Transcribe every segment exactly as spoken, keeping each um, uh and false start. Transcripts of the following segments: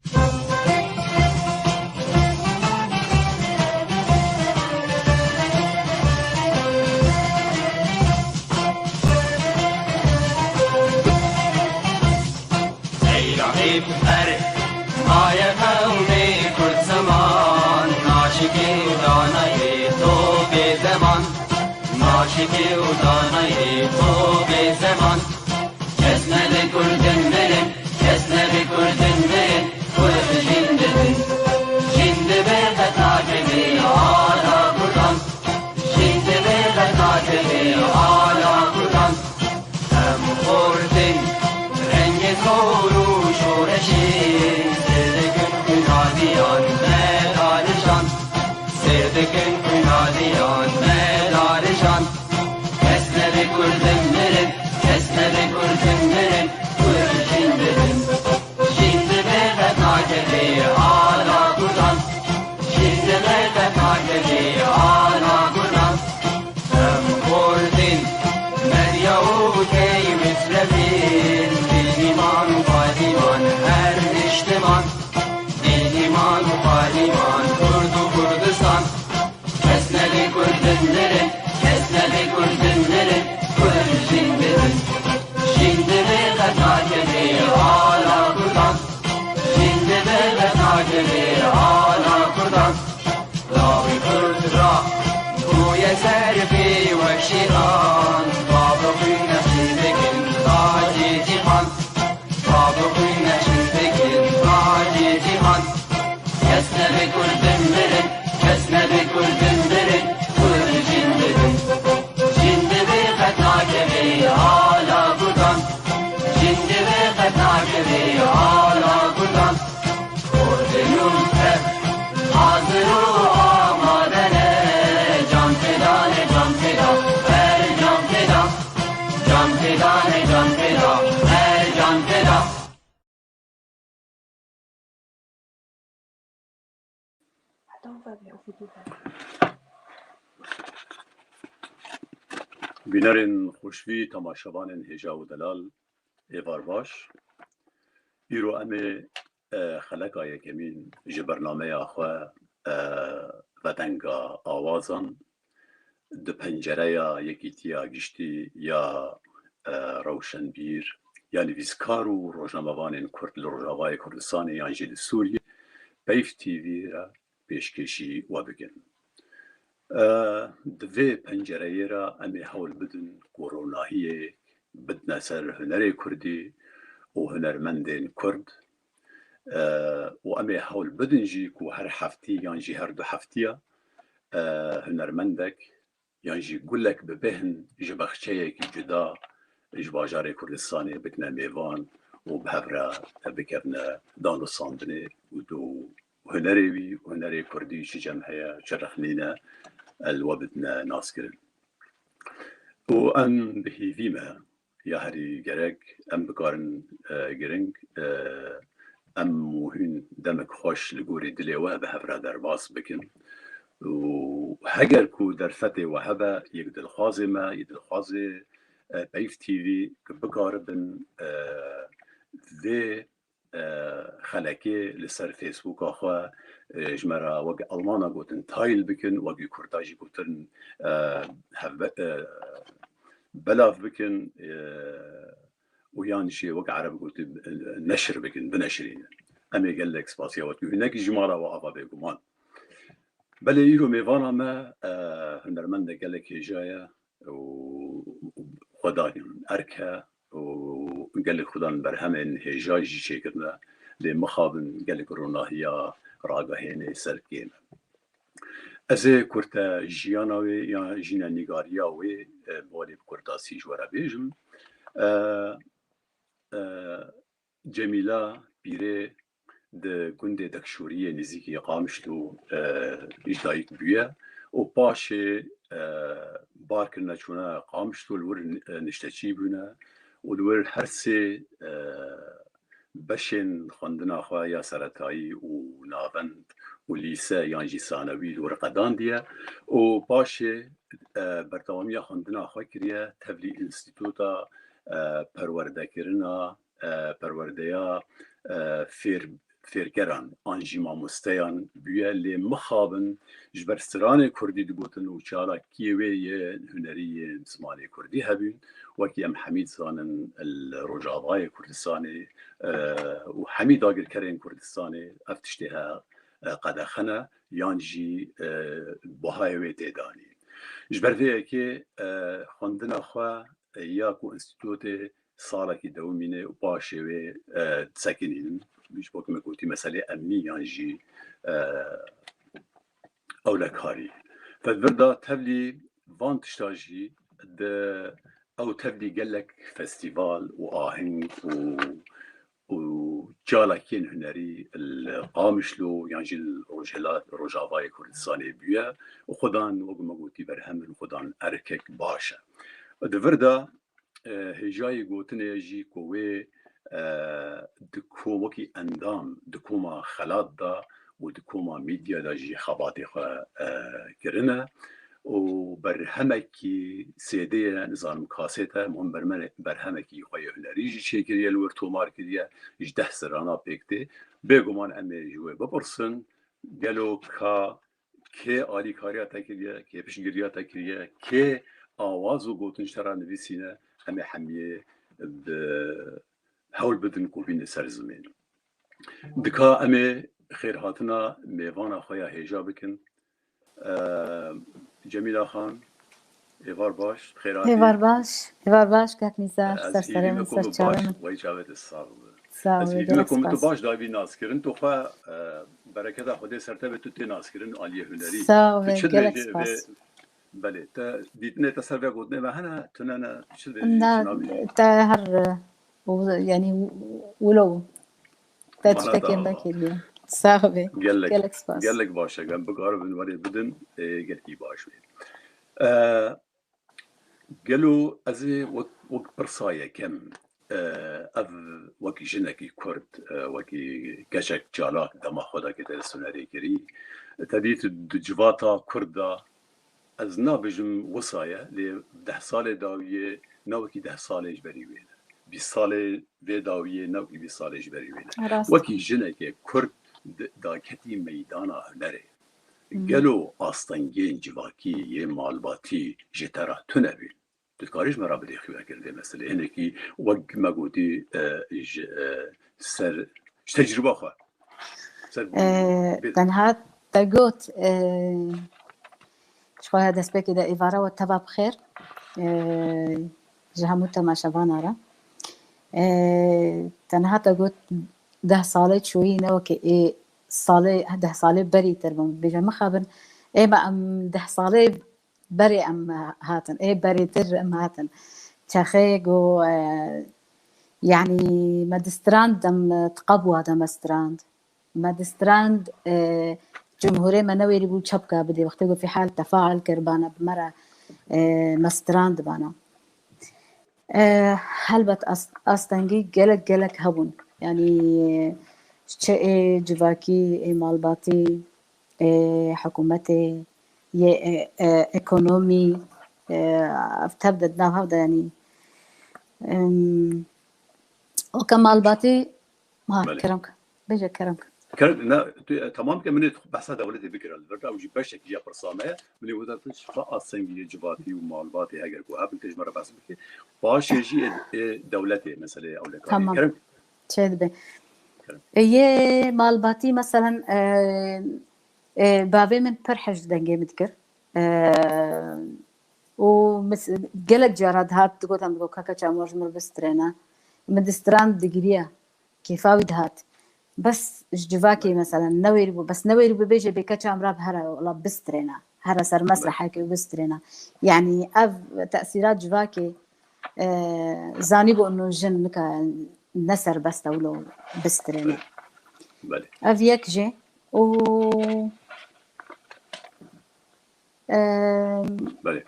Seyra ê pere, maye qewmê Kurd ziman, naşikê û danayê to bê zeman, naşikê û danayê to bê zeman. Kes nebe Kurdin mirin, kes nebe Kurdin mirin, Kurd jin dibin. Jin dibe qet nakevê ala Kurdan, jin dibe qet nakevê ala Kurdan. Em xortin rengê zor û şoreşê, sêr dikin xwîna diyan me danijan, sêr dikin xwîna diyan me danijan. Kes nebe Kurdin mirin, kes nebe Kurdin mirin, Kurd jin dibin. Jin dibe qet nakevê ala Kurdan, jin dibe qet nakevê ala Kurdan. Em xortin, medya û key mitrefîn, dîniman û padîman her niştiman, dîniman û padîman Kurd û Kurdistan. Kes nebe Kurdin mirin, kes nebe Kurdin mirin, Kurd jin dibin. Jin dibe qet nakevê ala Kurdan, jin dibe qet nakevê ala Kurdan. Lawê Kurd ra bûye serfê wek şêtan, bavê xwîn nexşî dikin tacê cîhan, bavê xwîn nexşî dikin tacê cîhan. Kes nebe Kurdin mirin, kes nebe Kurdin mirin, Kurd jin dibin. Jin dibe qet nakevê ala Kurdan, jin dibe qet nakevê ala Kurdan. Kurdê nû tev hazir û amade ne, can feda ne, can feda, her can feda, can feda ne, can feda, her can feda. Bînerên xweşvî, temaşevanên hêja û delal, êvar baş. Îro em ê, e, xeleka yekemîn ji bernameya xwe, e, Vedenga Awazan, di pencereya Yekîtiya Giştî ya, e, rewşenbîr ya nivîskar û rojnamevanên Kurd li Rojavayê Kurdistanê yan jî li Sûriyê, Peyv T V re pêşkêşî we bikin. E, di vê pencereyê re em ê hewl bidin ku ronahiyê bidine ser hunerê Kurdî û hunermendên Kurd. E, û em ê hewl bidin jî ku her heftî yan jî her du heftiya, e, hunermendek yan jî gulek bi bêhn ji baxçeyekî cuda ji bajarê Kurdistanê bikine mêvan û bi hev re bikevine danûstandinê û du hunerê wî, hunerê Kurdî çi cem heye, çi rexnî ne, li we bidine naskirin. Û em bi hêvî me ya herî gerek em bikarin, e, giring, e, em û hûn demek xweş li gorî dilê we bi hev re derbas bikin. Û heger ku derfetê we hebe, yek dilxwazê me, yek dilxwazê, e, Peyv T V ku bikaribin, e, vê, e, xelekê li ser Facebooka xwe, e, ji me re wek Almana gotin teil bikin, wek Kurda jî gotin, e, hevbe-, e, belav bikin, e, û yan jî wek Ereb gotin, e, neşir bikin, bineşirînin. Em ê gelek spasiya we dikin. Hinekî ji mala we ava bêguman. Belê îro mêvana me, e, hunermendek gelek hêja ye û xwedanî erk e û gelek xudan berhemên hêja jî çêkirine, lê mixabin gelek ronahiya ragehênê ser kêm e. Ez ê kurte jiyana wê ya jî ne nîgariya wê, e, bi welê bi kurtasî ji we re bêjim. E, e, Cemîla Pîrê di gundê Dekşûriyê nêzîkî Qamişlo, e, ji dayik bûye û paşê, e, bar kirine çûne Qamişlo, li wir, e, nişteçî bûne û li wir her sê, e, beşên xwendina xwe ya seretayî û navend û lîse yan jî sanewî li wir qedandiye û paşê, e, berdewamiya xwendina xwe kiriye tevlî Înstîtuta, e, Perwerdekirina, e, Perwerdeya, e, Fêr-, fêrkeran an jî mamosteyan bûye, lê mixabin ji ber stranê kurdî digotin û çalakiyê wê yê hunerî yê zimanê kurdî hebûn, wekî em hemî dizanin li Rojavayê Kurdistanê, e, û hemî dagirkerên Kurdistanê ev tiştê he, e, qedexe ne, yan jî, e, bahayê wê tê danîn. Ji ber vê yekê, e, xwendina xwe, e, ya ku înstîtûtê salekî dewimîne û paşê wê, e, disekinînin. Ji bo ku me gotî meselê emnî yan jî, e, ewlekarî. Fedvir da tevlî van tişta jî di ew tevlî gelek festîval û aheng û, û çalakiyên hunerî li Qamişlo yan jî li Rojhela-, Rojavayê Kurdistanê bûye û xwedan, wek me gotî, berhem in, xwedan erkek baş e. Di vir de, e, hêjayî gotinê jî ku wê, e, di kom, wekî endam di koma xelat de û di koma medya de jî xebatê xwe, e, kirine û berhemekî C D ye, nizanim kasêt e, muhim bermene-, berhemekî xwe yê hunerî jî çêkiriye, li wir tomar kiriye, ji deh serana pêk tê. Bêguman em ê ji wê bipirsin, gelo ka kê alîkariya te kiriye, kê piştgiriya te kiriye, kê awaz û gotin ji te re nivîsîne, em ê hemiyê bi hewl bidin ku bîne ser zimên. Dika em ê xêrhatina mêvana xwe ya hêja bikin. Eee, Cemîla Xan, êvar baş, bi xêr hatî. Êvar baş, êvar baş, kak Nîzar, ser serê min, ser çavê min. Wayî çavê te sax be. Sağ ol, gelek spas. Ez hîvî me ku min tu baş dabî naskirin, tu xwe, e, bereketa Xwedê ser te be, tu tê naskirin aliyê hunerî. Sağ ol, gelek spas. Belê, te dîtinê te ser vê gotinê me hene, tune ne, çi dibêjî, çi nabêjî? Te her, e, yanî, wilo bû. Te tiştekê me kiriye. Sağ be. Gelek, gelek spas. Gelek baş e, em bikaribin werê bidin, e, gelkî baş be. E, Gelo ez ê wek, wek pirsa yekem, e, ev wekî jinekî Kurd, e, wekî keçek çalak dema xwe de kete li hunerê kirî, te dît di civata Kurd de, ez nabêjim wisa ye, lê deh salê dawiyê ne wekî deh salê ji berî wê ne. Bîst salê vê dawiyê ne wekî bîst salê ji berî wê ne. Rast. Wekî jinekê Kurd di-, daketî meydana hunerê. Hmm. Gelo astengên civakî yê malbatî ji te re tune bîn? Tu dikarî ji me re bidê xîvekirî vê meselê. Hinekî wek me gotî, e, ji, e, ser, ji tecrûba xwe. Ser, e, bê- tenha te got, e, ji xwe ya destpêkê de êvara we teva bi xêr, e, ji hemû temaşevana re. E, tenha te got deh salê çûyî ne weke ê salê, deh salê berî tir bûn. Bêje mixabin, ê me em deh salê berê em hatin, ê berêtir em hatin. Çaxê ku, e, yanî me distrand dem, e, tiqa bûa de me strand. Me distrand, e, cumhurê me newêrî bû çepka bidê. Wextê ku fîhal tefaal kir bana bi me re, e, me strand bana. E, helbet as-, astengî gelek, gelek hebûn. Yanî çi ê civakî, ê malbatî, ê hikûmetê, yê, e, e, ekonomî, e, ev tev de, di nav hev de, yanî, em, weke malbatî, ha, belê. Kerem ke. Bêje kerem ke. Kerem, ne, tu, e, tamam ke, min ê behsa dewletê bikira. Li vir de ew jî beşekî ya pirsa me ye. Min ê weda tu ji xwe astengî yê civatî û malbatê heger ku hebin, tu ji me re behs bike. Paşê jî ê, ê dewletê meseleyê ew lê karî. Tamam. Kerem. Çê dibe. Kerem. E, yê malbatî, meselen, e, e, bavê min pir hej dengê min dikir. E, û mis-, gelek cara dihat digot, em digot, kaka çamor ji min bistrêne. Min distrand digiriya. Kêfa wî dihat. Bes ji civakê, belê, meselen, newêrî bû. Bes newêrî bû bêje bê keça em re bi here, wela bistrêne. Here ser mesrehekê û bistrêne. Yanî ev tesîrat civakê, e, zanîbû ino jin nika ne serbest e wilo bistrêne. Belê. Ev yek jê û, e, belê.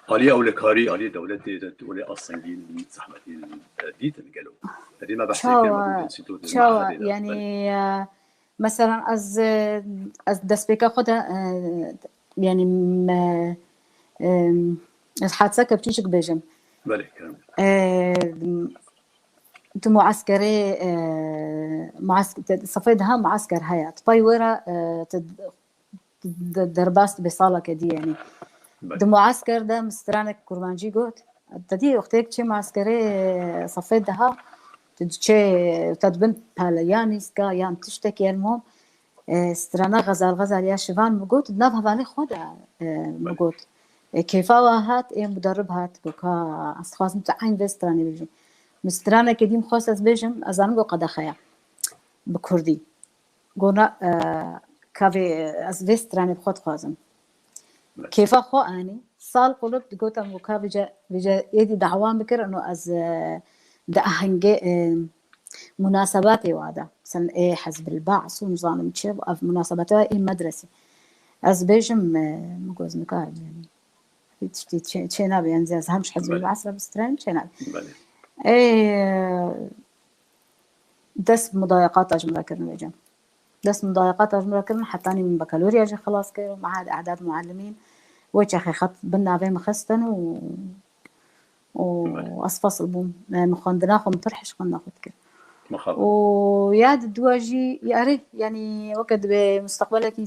Aliyê ewlekarî, aliyê dewletê de tu wele astengîn, zehmetîn, e, dîtin gelo? Herî me behsê kir, me çawa, gotên sîtotê, çawa, mehedê de. Yanî, belê, e, Mesela ez, ez destpêka xwe de, e, yanî me, e, ez hadiseke biçûçik bêjim. Belê, kerem. E, tu mueskerê, e, muasker, te, sefê deha muasker heye. Ti pey wê re, e, te, te de-, derbas dibe saleke dî, yanî. Belê. Di muasker de min stranek kurmancî got. Te dî wextê çê muaskerê, e, sefê deha, tu diçê, te dibin peleya nîska yan tiştekî, elmom, e, strana Xezal Xezal ya Şivan min got, di nav hevalê xwe de, e, min Belê. got. E, kêfa wa hat, ê muderib hat, got, ka ez dixwazim tu eyn vê stranê bêjî. Min straneke dî min xwest ez bêjim, ez zanim got qedexe ye. Bi kurdî. Got, na, e, ka vê, ez vê stranê bi xwe dixwazim. Belê. Kêfa xwe anî. Sal qulip digotam, got, ka vêce, vêce êdî dawa min kir, ino ez, e, di ahengê, e, munasebatê wa de. Mesela ê Hizbil Ba's û nizanim çi, ev munasebata ê medresî. Ez bêjim, e, min got, ez nikar, yanî. Hiç tiştî çê, çê nabe, yanî ez hem ji Hizbil Belê. Ba's re bistren, çê nabe. Belê. Ê, dest mudayeqata ji min re kirin vêce. Dest mudayeqata ji min re kirin, hetanî min bakalorya jî xilas kir, mehed e'dad muallimîn. Wê çaxê xet bin navê min xistin û, û Belê. ez fesil bûm. E, min xwendina xwe, min pir hişk xwendina xwe dikir. Mixabin. Û ya di dua jî, erê, yanî weke dibe musteqbelekî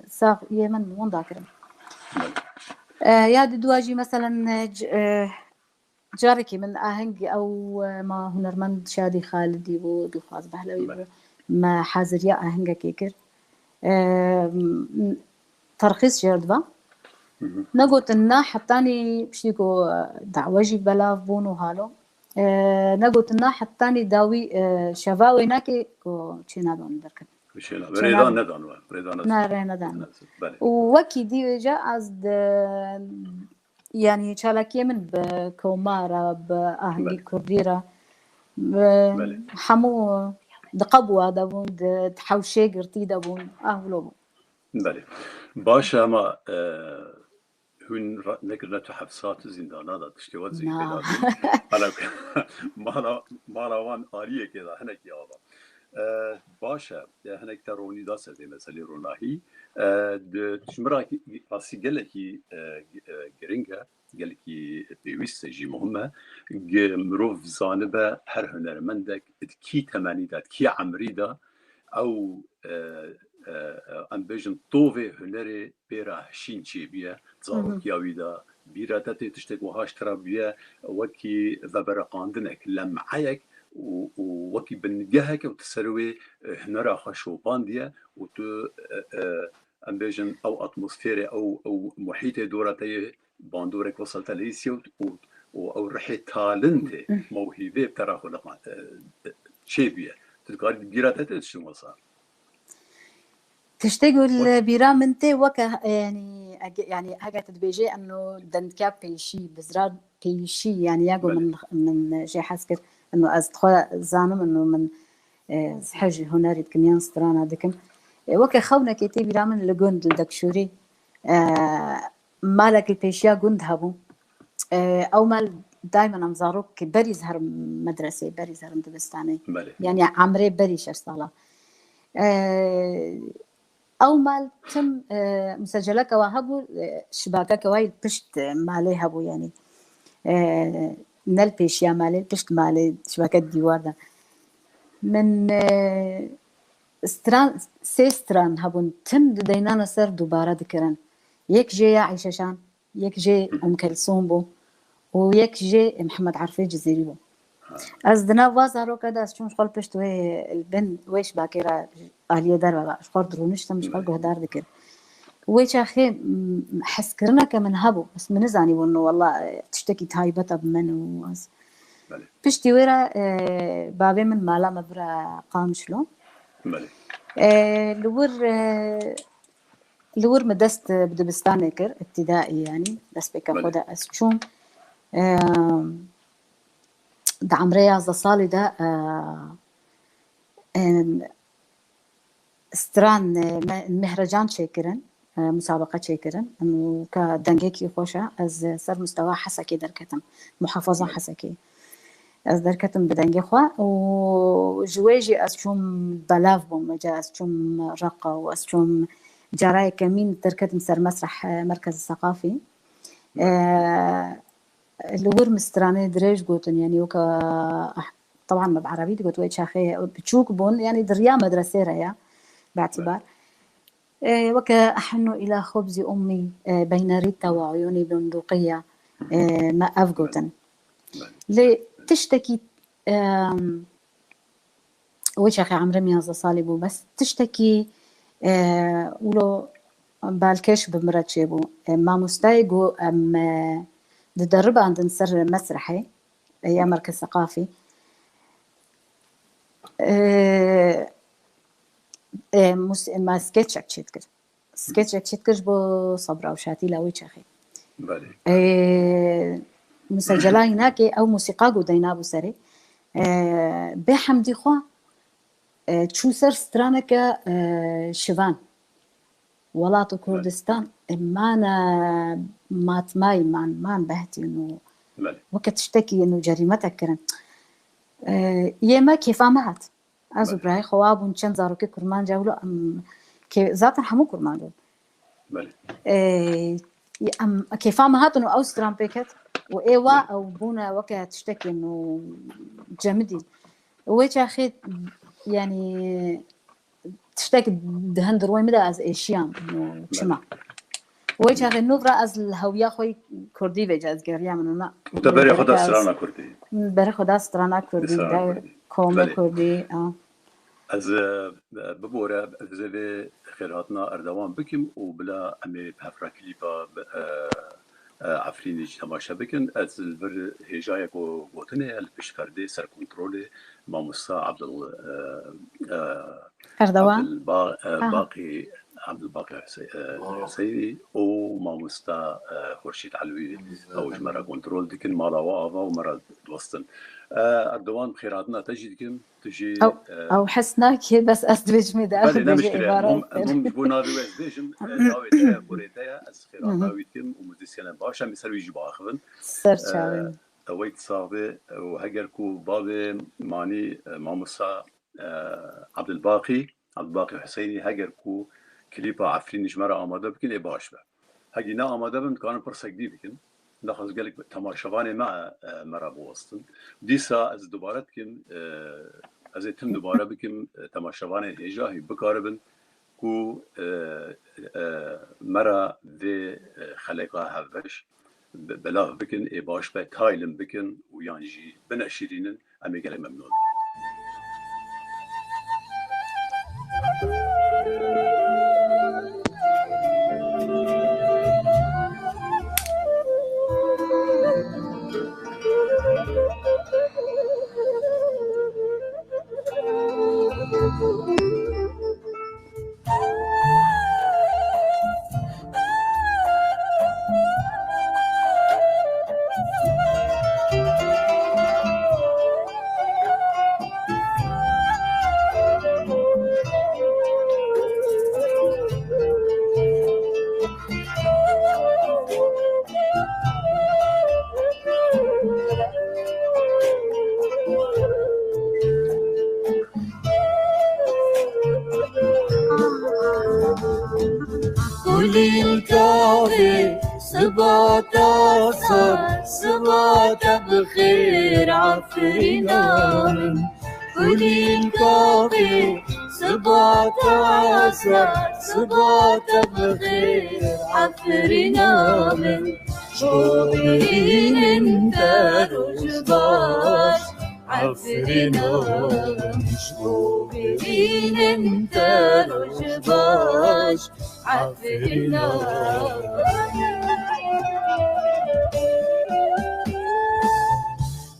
sax yê min winda kirim. Belê. E, ya di dua jî, meselen, e, c-, e, carekî min aheng ew, e, ma hunermend Şadî Xalidî bû, Dilxwaz Behlewî Belê. bû. Me haziriya ahengekê kir. E, m-, terxîs jê re diba. Hı hı. Negotin na, hetanî piştî ku, e, dawe jî belav bûn û halo. E, negotin na, hetanî dawî, e, şeva wê nake ku çê nabe min derket. Çê nabe. Çê Rêdan nabe. nedan we. Rêdan Ne, rê nedan. Belê. Û wekî dî vêce ez di, yanî çalakiyê min bi komara, bi ahengî Belê. kurdî re, bi Belê. hemû di qebûa de bûn, di, di hewşê girtî de bûn. Ah, wilo bûn. Belê. Baş e, ama, e, hûn ra-, nekirine tu hefsa, tu zîndana de, tiştê we zî Na. pêda bû. Hala mala, mala wan aliyekê de hinekî ava. E, baş e, e, hinek te ronî da ser vê meselê ronahî. E, di, ji min re ki-, rastî gelekî, e, gi-, e, giring e, gelekî pêwîst e jî, muhim e. Gi-, mirov zanibe her hunermendek di kî temenî de, di kî emrî de ew, e, e, e, em bêjin tovê hunerê pê re hişîn çêbûye, Hı hı. zarokiya wî de, bîra te tê tiştek wiha ji te re bûye, wekî vebereqandinek, lem'eyek û, û wekî bingehek û tu ser wê, e, hunera xwe şopandiye û tu, e, e, em bêjin ew atmosferê, ew, ew muhîtê dora te yê bandorek wisa te leyîsiye û, û, û ew rihê talentê, Hı. mewhîbê bi te re xwe liqa-, e, çêbûye. Tu dikarî bîra te tê tiştin wisa? Tiştê ku li bîra min tê weke, yanî, ege, yanî, eger tu dibêjê eno dendika pêşî, bizra pêşî, yanî, ya ku Belê. min, min jê hez kir, eno ez xwe zanim, eno min, e, hej hunerî dikim yan strana dikim. E, weke xewnekê tê bîra min li gund, li Dekşûrî, e, malek li pêşiya gund hebû. E, ew mal daymen em zarok ki berî ziherim medresê, berî ziherim dibistanê. Belê. Yanî emrê berî şeş sala. E, Ew mal tim, e, museceleke wa hebû, e, şibakeke wa yî pişt, e, malê hebû, yanî. E, ne li pêşiya malê, li pişt malê, şibake dîwar de. Min, e, stran, sê stran hebûn, tim di deynana ser dubare dikirin. Yek jê ya Eyşeşan, yek jê Umm Kelsûm bû û yek jê Mihemed Arifê Cizîrî bû. Ez di nav va zaroka de ez çûm ji xwe li pişt wê, li bin wê şibakê re aliyê derve ve ji xwe dirûniştim, ji xwe guhdar dikir. Wê çaxê, m, hezkirineke min hebû, bes min nizanîbû, no, wela, e, tiştekî taybet e bi min û ez. Belê. Piştî wê re, e, bavê min mala me bira Qamişlo. Belê. E, li wir, e, Li wir min dest bi dibistanê kir, îbtîdaî, yanî destpêka xwe Belê. de ez çûm. Em, di emrê yazdeh salî de, e, em, stran, e, me-, mehrecan çêkirin, e, musabeqe çêkirin. Em, ka dengekî xweş e, ez ser mustewa Hesekê derketim, muhafaza Belê. Hesekê. Ez derketim bi dengê xwe û ji wê jî ez çûm belav bûm, ca ez çûm Reqa û ez çûm cara yekemîn derketim ser mesreh, e, Merkez Seqafî. E, li wir min stranê dirêj gotin, yanî weke, eh, Teban me bi erebî digot, wê çaxê biçûk bûn, yanî di riya medresê re ye, bi îtibar. Ê, weke ehinu ila xubzî ummî, ê, beyne rîte we uyûnî bunduqiye, ê, me ev gotin. Lê tiştekî, em, wê çaxê emrim yazdeh salî bû, bes tiştekî, e, wilo balkêş bi min re çêbû. E, mamostayê got, em, e, dideribandin ser mesrehê, e, ya Merkez Seqafî. E, e, mus-, me skeçek çêdikir. Skeçek çêdikir ji bo Sebra û Şatîla wê çaxê. Belê. Ê, Musa Celal hinakê ew musîqa ku deynabû serê. Ê, bê hemdî xwe, ê, çû ser straneke, ê, şivan. Welat û Kurdistan, ê, man, ê, matmayî man, man behtîn û Belê. Weke tiştekî û cerîmetek kirin. Ê, yê me kêfa me hat. Ez û Belê. Birayê xwe wa bûn çend zarokê kurmanc, ewlo em kê-, zaten hemû kurmanc bûn. Belê. Ê, em kêfa me hatin û ew stran pê ket û ê wa ew bûne weke tiştekên û cemidî. Wê çaxê, yanî, tiştek di hundir wê min de ez êşiyam û çima. Belê. Wê çaxê nûv re ez li hewiya xwe kurdî vêca ez geriyam û na. Û te berê xwe da strana kurdî. Berê xwe da strana kurdî, Strana de kurdî. Koma Belê. Kurdî, a. Ez, e, bibore, ez ê vê xêrhatina Erdewan bikim û bila em ê bi hev re klîpa bi, e, e, Efrînê jî temaşe bikin. Ez li vir hêjayek û gotinê ye, li pişt perdê ser kontrolê mamosta Abdul, e, e, Erdewan? Abdul Ba-, e, Aha. Baqî, Abdul Baqî Husey-, e, Huseyî û mamosta, e, Xurşîd Elwî, ew ji me re kontrol dikin, mala we ava û me re diwestin. E, Erdewan, bi xêrhatina te jî dikim. Tu jî, Ew, e, ew hes nake, bes ez dibêjimê de, Belê, ne dibêje muşkil e. Îbarat Mum, e. Mum ji bo navê we ez bêjim, e, navê te ye, kurê te ye, ez xêrata Hı hı. wî dikim û muzîsyenên baş em ê ser wî jî biaxivin. Ser E, çavên. Ew ê sax be, û heger ku bavê manî, e, mamosta, e, Abdulbaqî, Abdulbaqî Huseynî, heger ku klîpa Efrînê ji me re amade bikin, ê baş be. Hegî ne amade bin, dikarin pirsek dî bikin. Nexwaz gelek temaşevanê me, e, me re biwestin. Dîsa ez dubare dikim, e, ez ê tim dubare bikim, e, temaşevanên hêja hî bikaribin ku, e, e, me re vê, e, xeleka hevbeş bi-, belav bikin, ê baş be, taylin bikin û yan jî bineşirînin. Em ê gelek memnûn bin. Kulîlkavê sibata sar, sibata bi xêr Efrîna min. Kulîlkavê sibata sar, sibata bi xêr Efrîna min. Ji bo birînin te roj baş, Efrîna min. Ji bo birînin te roj baş, Efrîna min.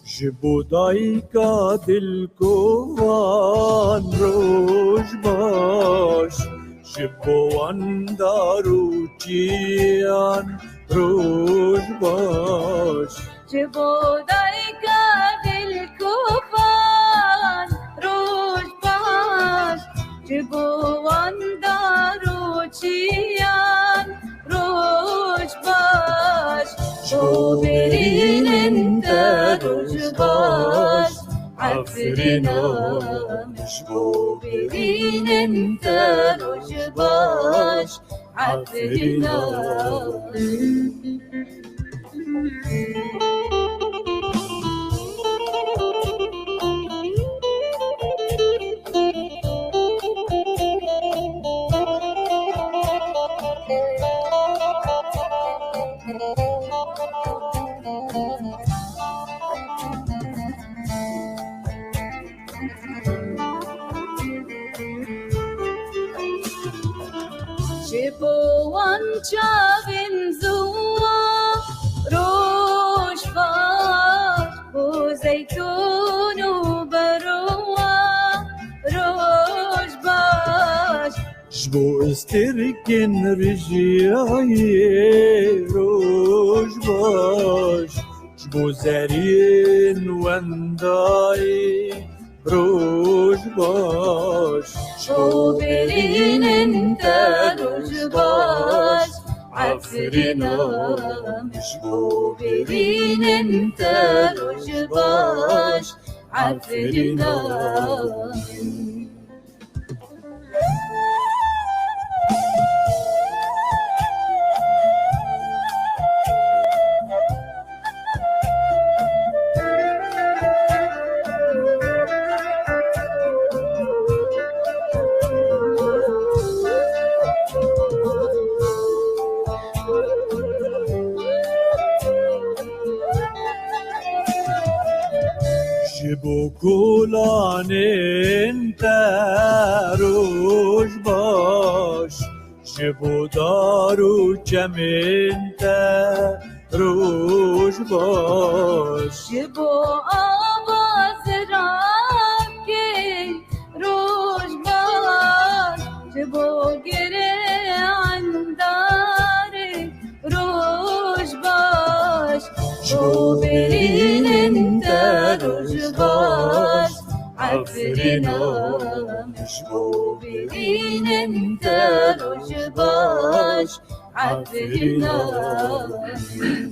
Ji bo dayika dilkovan roj baş, ji bo wan dar û çiyan roj baş. Ji bo dayika dilkovan roj baş, ji bo wan dar û çiyan roj baş. Ji bo birînin te roj baş, Efrîna min. Ji bo birînin te roj baş, Efrîna min. Bo wan çavên ziwa roj baş, bo zeytûn û berowa roj baş. Ji bo istirkên rijiyayê roj baş, ji bo zeriyên wendayê roj baş. Ji bo birînên te roj baş, Efrîna min. Ji bo birînên te roj baş, Efrîna min. Ji bo kolanên te roj baş, ji bo dar û çemên te roj baş. Ji bo ava zirakê roj baş, ji bo girê endarê roj baş, ji bo birînên te roj baş, Efrîna min. Ji bo birînên te roj baş, Efrîna min.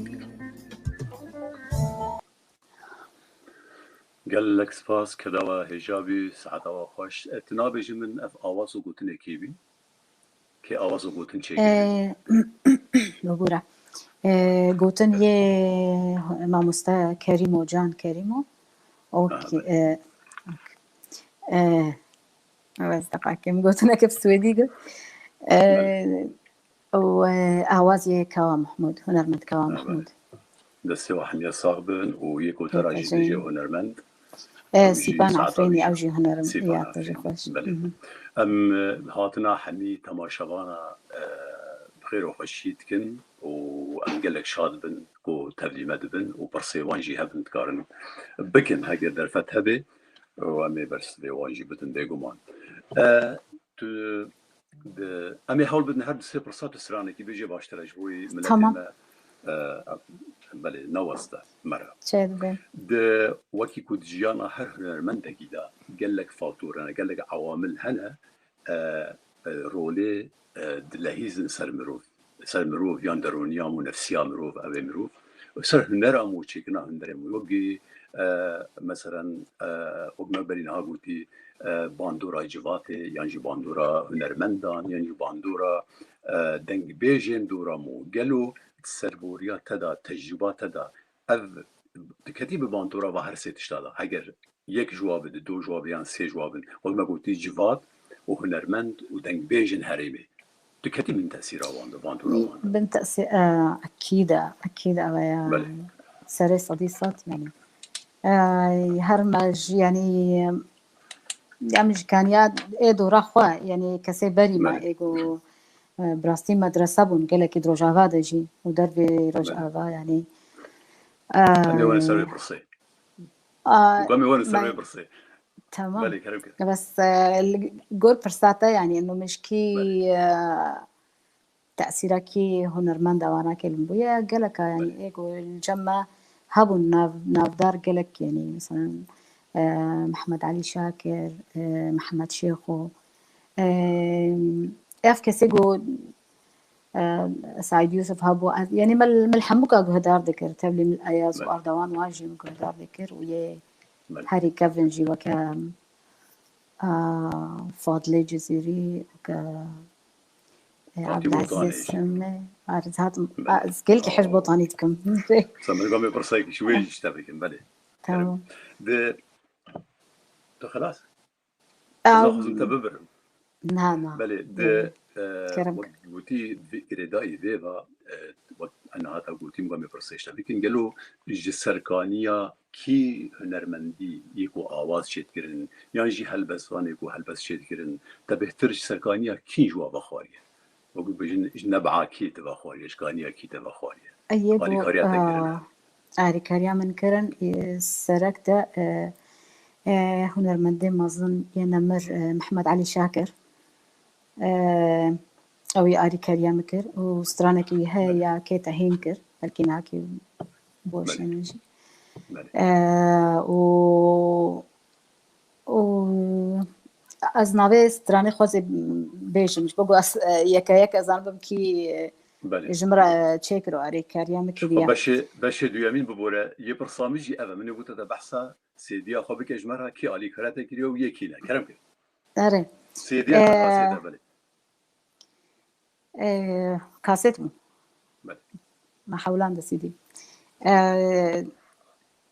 Gelek spas, keda we hêja bî, saeta we xweş. E, tu nabêjî min ev awaz û gotinê kê bî? Kê awaz û gotin çêkirî? E, bibûre. E, gotin yê mamoste Kerîmo, Can Kerîmo. O Aha, ki, belê. E, e, ez deqakê min gotineke bi swêdî got. E, Belê. Û, e, awaz yê Kawa Mahmûd, hunermend Kawa Ha, Mahmûd. Belê. Destê we hemiya sax bin û yê ku te ra jî Pêkejî. Bêje hunermend. E, Ew jî Sîpan saeta Efrênî, wî ew jî hunerm-, Sîpan ya, tu jî Efrênî. Xweş. Belê. Mhm. Em, e, hatina hemî temaşevana, e, bi xêr û xweşî dikin û em gelek şad bin ku tevlî me dibin û pirsê wan jî hebin dikarin bikin. Heger derfet hebe û em ê bersivê wan jî bidin bêguman. E, tu Di, em ê hewl bidin her du sê pirsa tu stranekî bêjê baştir e, ji bo wî miletê Tamam. me, e, belê, ne weste me re. Çêdibe. Di, wekî ku di jiyana her hunermendekî de gelek faktore ne, gelek ewamil hene, e, e, rolê, e, dilehîzin ser mirov, ser mirov yan derûniya û nefsiya mirov, ew ê mirov, ser hunera û çêkirina hunerê mirov. Wekî, e, meselen, e, wek me berî niha gotî, e, bandora civatê, yan jî bandora hunermendan, yan jî bandora, e, dengbêjên dora me. Gelo di serboriya te de, tecrûba te de, ev diketî bi bandora va her sê tişta de? Heger yek ji wa bi, di do ji wa bi, yan sê ji wa bin, wek me gotî civat û hunermend û dengbêjên herêmê. Diketî bin tesîra wan de, bandora wan de? Bin tesî-, e, ekîd e, ekîd e, ew e, Belê. Serê sedî sed, yanî. E, her me jî, yanî, em ji keniya ê dora xwe, yanî kesê berî me, Belê. Ê ku, e, bi rastî medrese bûn, gelekî di Rojava de jî û dervê Belê. Rojava, yanî, e, Em ê werin ser wê pirsê. A, Û em ê werin ser me-, wê pirsê. Tamam. Belê, kerem ke. Bes, e, li gor pirsa te, yanî, eno min ji kî, Belê. E, tesîra kî hunermenda wana ke li min bûye, gelek a, yanî, Belê. Ê ku li cem me hebûn nav-, navdar gelek, yanî, mesela, e, Mehmet Alî Şakir, e, Mehmet Şêxo, e, ev kesê ku, e, Saîd Yûsif hebû, ez, yanî, me li, me li hemûka guhdar dikir, tevlî min Eyaz û Belê. Ardawan wan jî min guhdar dikir û yê Belê. Herî kevin jî weke, e, Fadilê Cizîrî, weke, e, Fatî Abdulaziz Botanê jî. Semê. Ar, ez hatim, Belê. A, ez gelkî hej Aa. Botanî dikim. Sen min gamê pirsayekî ji wê jî ji te bikim, belê. Tamam. Kerem. Di, tu xilas? Em, Ez naxwazim te bibirim. Na, na. Belê, di, Em, e, kerem wek ke. Gotî, vê girêdayî vê ve, e, wek niha te gotî, min gamê pirsê ji te bikin. Gelo ji serkaniya kî hunermendî yê ku awaz çêdikirin, yan jî helbestvanê ku helbest çêdikirin, te bêhtir ji serkaniya kî ji wa vexwariye? wekî bêjin ji neb'a kî te vexwariye, ji kaniya kî te vexwariye? Ê, yê ku, Alîkariya te kirin. e, alîkariya min kirin, e, serek de, e, e, hunermendê mezin yê nemir, e, Mehmed Elî Şakir. E, ew ê alîkariya min kir û stranekî wî heye ya kê te hîn kir. Belkî nahakî boşînin jî. Belê. E, û, û ez navê stranê xwe zê bêjim. Ji bo ku ez, e, yeke yek ez zanibim kî, e, Belê. ji min re çêkir û alîkariya min Ji xwe kiriye. beşê, beşê duyemîn bibore, yê pirsa min jî ev e. Min ê gote te behsa sêdiya xwe bike ji me re, kî alîkare te kiriye û yê kî ne. Kerem kir. Erê. Sêdiya te Ee, kasêt e, belê. Ee, kaset bû. Belê. Me hewlan de C D. Ee,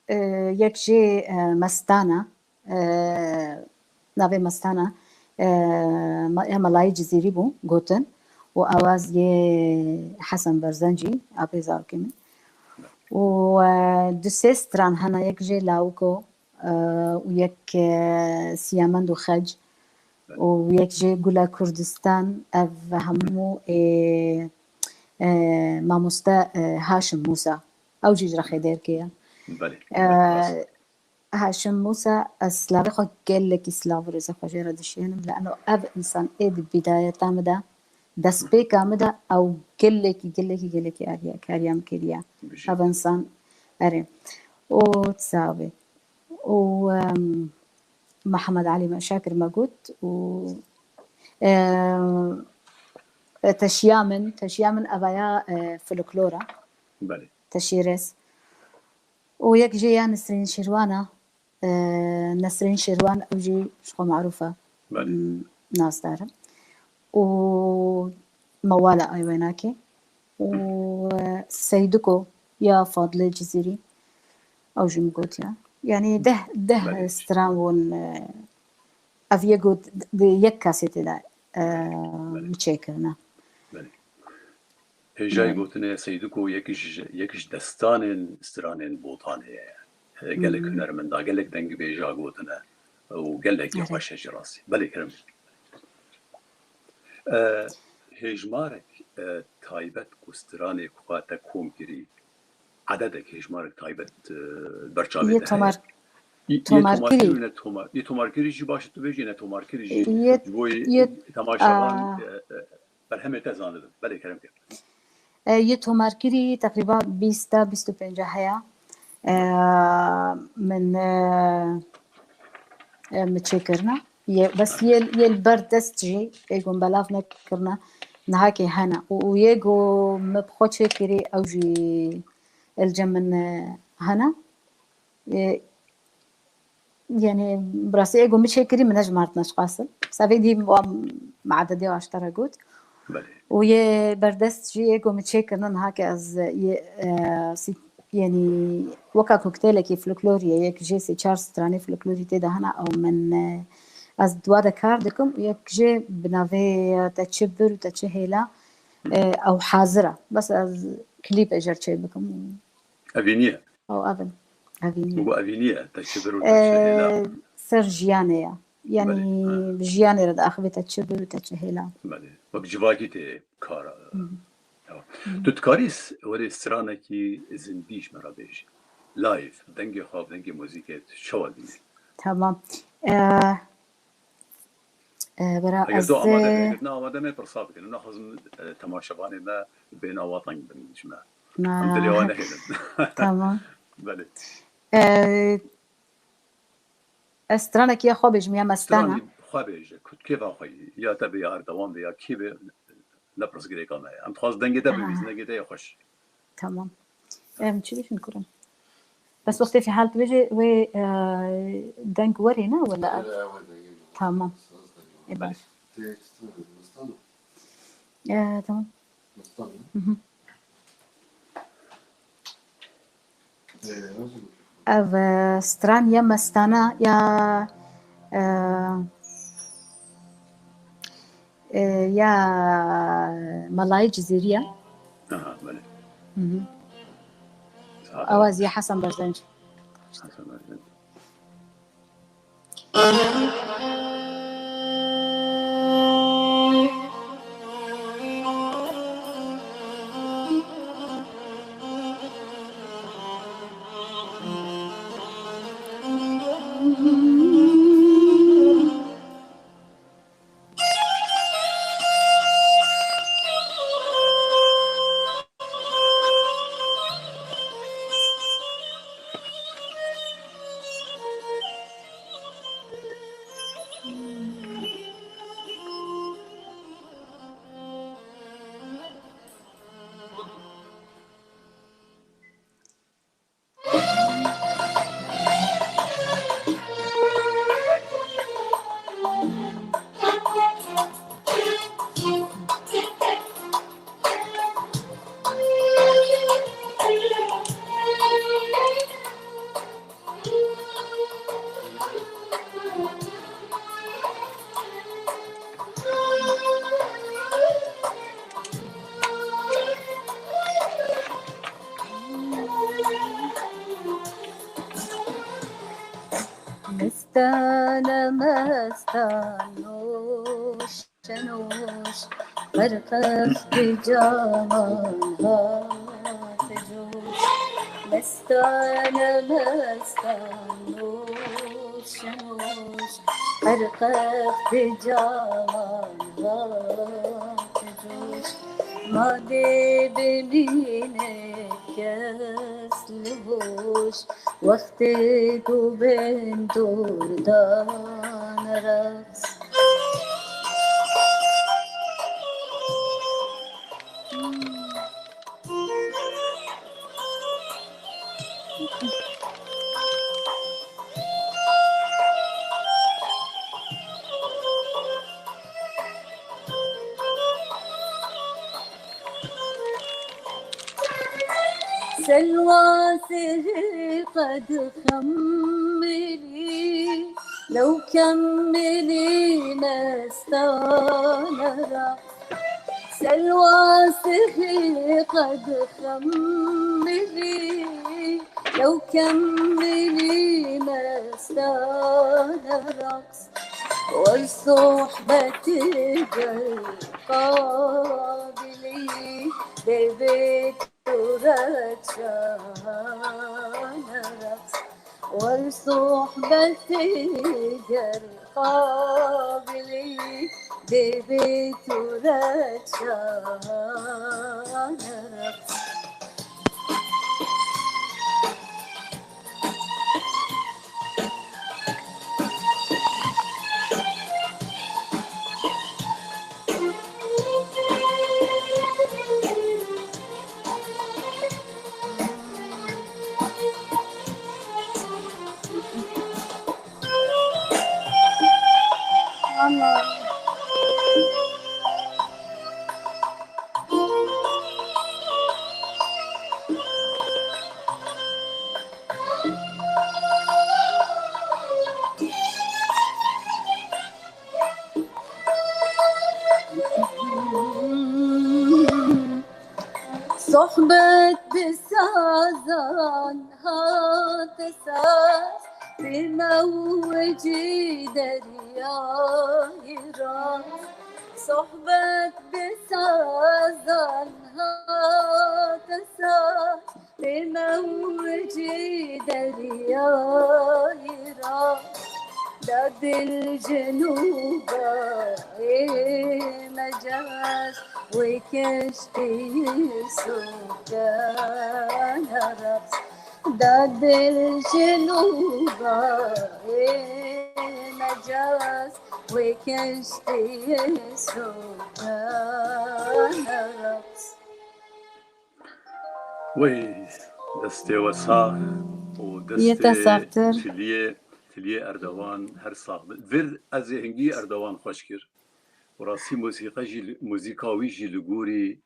ee, yek jê, ee, Mestana, ee, navê Mestana, ee, ma-, ya Melayê Cizîrî bû, gotin. Û awaz yê Hesen Berzencî, apê zarokê min. Û, ee, du sê stran hene, yek jê Lawiko, ee, û yek, ee, Siyamend û Xec û yek jê Gula Kurdistan, ev hemû ê, ee, mamoste, ee, Haşim Musa. Ew jî ji rexê Dêrkê ye. Belê. Ee, Haşim Musa, ez silavê xwe gelekî silav û rêzê xwe jê re dişînim, li eno ev însan ê di bîdayeta min de, destpêka min de ew gelekî, gelekî, gelekî alîkariya min kiriye. Bijî. Ev însan, erê. Û çavê. Û, em, Mihemed Elî me Şakir me got û, em, teşiya min, teşiya min evaya, e, folklora, Belê. teşîrêz. Û yek jê ya Nesrîn Şîrwan e, e, Nesrîn Şîrwan ew jî ji xwe marûf e. Belê. M, nasdar e. Û Mewala Aywenakê. Û, e, Seydiko ya Fadilê Cizîrî. Ew jî min gotiye. Yanî deh, deh Belê. Stran bûn, e, ev yek got di yek kasetê de, e, Belê. min çêkirine. Belê. Hêjayê Belê. Gotinê Seydiko yek ji, yek ji destanên stranên Botanê ye. Gelek Hmm. hunermenda, gelek dengbêja gotine û gelekî Evet. xweş e ji rastî. Belê, kerem. E, hêjmarek, e, taybet ku stranê ku te kom kirî, ededek hêjmarek taybet, e, berçavê Yê te tomar-, heye? Yê, yê tomarkirî. tomarkirî û ne tomar-, yê tomarkirî jî baş e tu bêjî, ne tomarkirî jî Yê, ji bo yê yê, temaşevan, a, e, e, berhemê te zanibin. Belê, kerem ke. E, yê tomarkirî teqrîba bîst ta bîst û pênc heye. E, min, e, e, min çêkirine. Yê, bes yê, yê li ber dest jî ê ku min belav nekirine. Nihakê hene. Û, û yê ku min bi xwe çêkirî ew jî li cem min, e, hene. E, Yanî, bi rastî ê ku min çêkirî, min nejmartine ji qas. Savê dî wan me'dedê wan ji te re got. Belê. Û yê berdest jî ê ku min çêkirine niha ke ez yê, e, sî-, yanî, weka koktêlekî folklorî ye, yek jê sê çar stranê folklorî tê de hene, ew min, e, ez di wa de kar dikim û yek jê bi navê Te Çi Bir û Te Çi Hêla, e, ew hazir e. Bes ez klîpê jê re çêbikim. Evînî ye. Ew ev in. Evînî ye. Û evînî ye. Te çi bir û te çi hêla. Ee, ser jiyanê ye. Yanî, belê, ha, bi jiyanê re diaxivê te çi bir û te çi hêla. Belê. Wek civakî tê kara. Hı hı. Tamam. Hı hı. Tu dikarî s-, welê stranekî zindî ji me re bêjî? Live, dengê xwe, dengê muzîkê, tu çawa dînî? Tamam. Ee, Ee, bira, eger ez, tu amade be, ee, eger ne amade me, pirsa bikin. Em naxwazin, e, temaşevanê me bêhna wan teng bin ji me. Na. Em dilê wan nehêlin. Tamam. Belê. Ee, ez stranekî ya xwe bêjim ya Mestana. Stranî xwe bêje, ku kêfa xwe yî. Ya te be, ya Erdewan be, ya kî be, ne pirsgirêka me ye. Em dixwazin dengê te bibîzin, aha, dengê te yê xweş. Tamam. Em çi bêjin kurim? Bes wextê fîhal dibêje wê, e, deng werê ne wela ev? Were, were, were. Tamam. Saz deng. E, baş. Belê. Tekst, e, Mestana. E, tamam. Mestana. Hı hı. E, nasıl? Ev, e, stran ya Mestana ya, e, e, ya Melayê Cizîrî ye. Aha, belê. Hı hı. Sağ ol. Awaz ya Hasan Berzenc. Hasan Berzenc. mestan noş, şenoş, qerqef bi caman hat joş. Mestane mestan noş, şenoş, qerqef bi caman hat joş. Ma dê bimîne kes li hoş, wextê ku bên dor dan reqs. Selwa sihî qed xemilî, lew kemilî mestane ra. Selwa sihî qed xemilî, lew kemilî mestane ra. Wer sohbetî gel qabilî, dê bê tu re çare reqs. Wer sohbetî gel qabilî, dê bê tu re çare reqs. Sohbet bi sazan hate saz, bi mewecî deryayê rast. Sohbet bi sazan hate saz, bi mewecî deryayê rast. Da dil ji nû bayê mecaz, wê keştiyê sokana reqs. Da dil ji nû bayê mecaz, wê keştiyê sokana reqs. Wey, destê we sax û Yê te destê saxtir. Tiliyê, Tiliyê Erdogan her sax be. Vir ez ê hingî Erdogan xweş kir. Û rastî muzîka jî li, muzîka wî jî li gorî,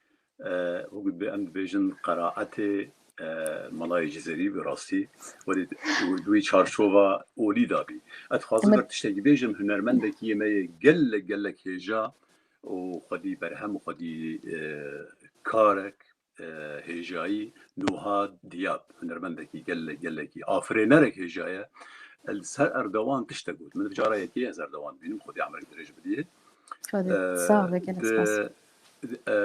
e, wek bi em dibêjin qeraetê, e, Melayê Cizêrî bi rastî. Werê wî çarçova olî da bî. Ez dixwazim Emir. Vir tiştekî bêjim, hunermendekî yê me yê gelek, gelek hêja û xwedî berhem û xwedî, e, karek, e, hêjayî Nuha Diyab, hunermendekî gelek, gelekî afirênerek hêja ye. Li ser Erdogan tiştek got. Min cara yekê ez Erdogan dibînim, Xwedê emerek dirêj bidiyê. Xwedê E, sağ be, gelek di, spas. E,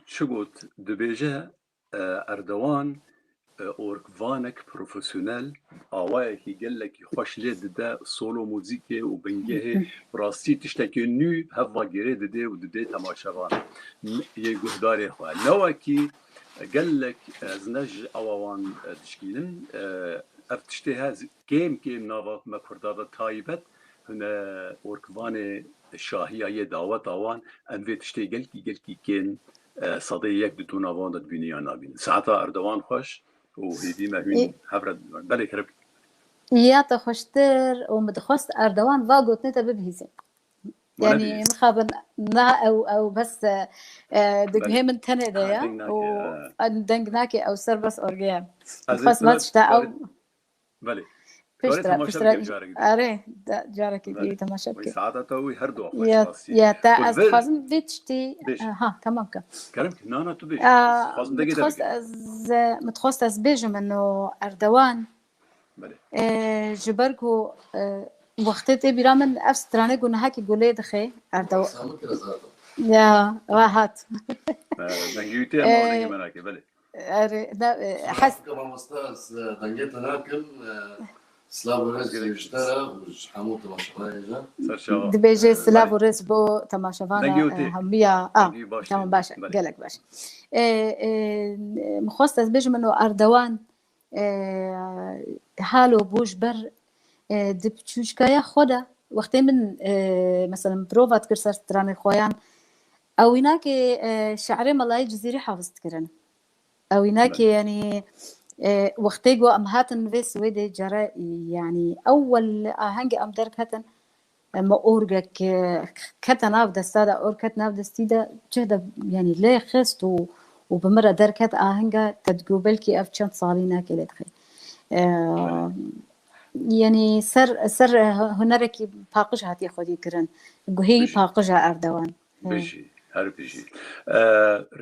çi got? Dibêje, e, Erdogan, e, orgvanek profesyonel, awayekî gelekî xweş lê dide solo muzîkê û bingehê, bi rastî tiştekê nû hevva gêrê didê û didê temaşevan yê guhdarê xwe. Ne wekî gelek, e, ez ne ji awa wan, e, dişkînim, e, ev tiştê he kêm kêm nava me Kurda de taybet hune orgvanê şahiya yê daweta wan, em vê tiştê gelkî, gelkî kêm, e, sedê yek di dûna van de dibînin ya nabînin. Saeta Erdogan xweş û hêvî me hûn Ê- hev re dibin. Belê kerem. Ya te xweştir û min dixwest Erdogan va gotinê te bibihîzin. Yanî mixabin na ew, ew bes, e, e, di guhê min tenê de ye û deng nake, ew ser bes orgê ye. Dixwest me tişta ew. Belê. Piştre, piştre. Are, carekî dî temaşe bike. Saeta te wî her du xweş rastî. Ya, te ez dixwazim vê tiştî, ha, tamam ke. Kerem ki, nana tu bêj. Dixwazim degê de bike. Ez, e, min dixwest ez bêjim, eno Erdogan. Belê. E, ji ber ku, e, Wextê tê bîra min ev stranê ku nehekî gulê dixê. Erdew. Samut kira zaten. Ya, rahat. Dengê wî tê, ama Ee, dengê me nake, belê. Erê, da, e, hes- Mamosta, ez, e, dengê te nakim. E, Silav û rêz ji te re û ji hemû temaşevanê jî. Ser çava. Dibêje silav û rêz bo temaşevana, dengê wî tê. E, hemiya. Ah, dengê wî baş tamam, tê. Baş e. Belê. Gelek baş. E, e, min xwest ez bêjim, min û Erdewan, e, halo bû ji ber, e, di piçûçkaya xwe de, wextê min, e, mesela, min prova dikir ser stranê xweyan, ew wînakê, e, şe'rê Melayê Cizîrî hafiz dikirin. Ew wînakê, yanî, e, wextê ku em hatin vê Swêdê, cara, yanî, ewel ahengê em derketin, me orgek, e, kete nav desta de, org ket nav destî de, cih de, yanî, lê xist û, û bi min re derket ahenga, te digot belkî ev çend salî nake lê dixê. E, yanî, ser, ser hunerekî paqij hatiye xwedî kirin. Guhê wî paqij e, Erdewan. Bijî, her bijî. E,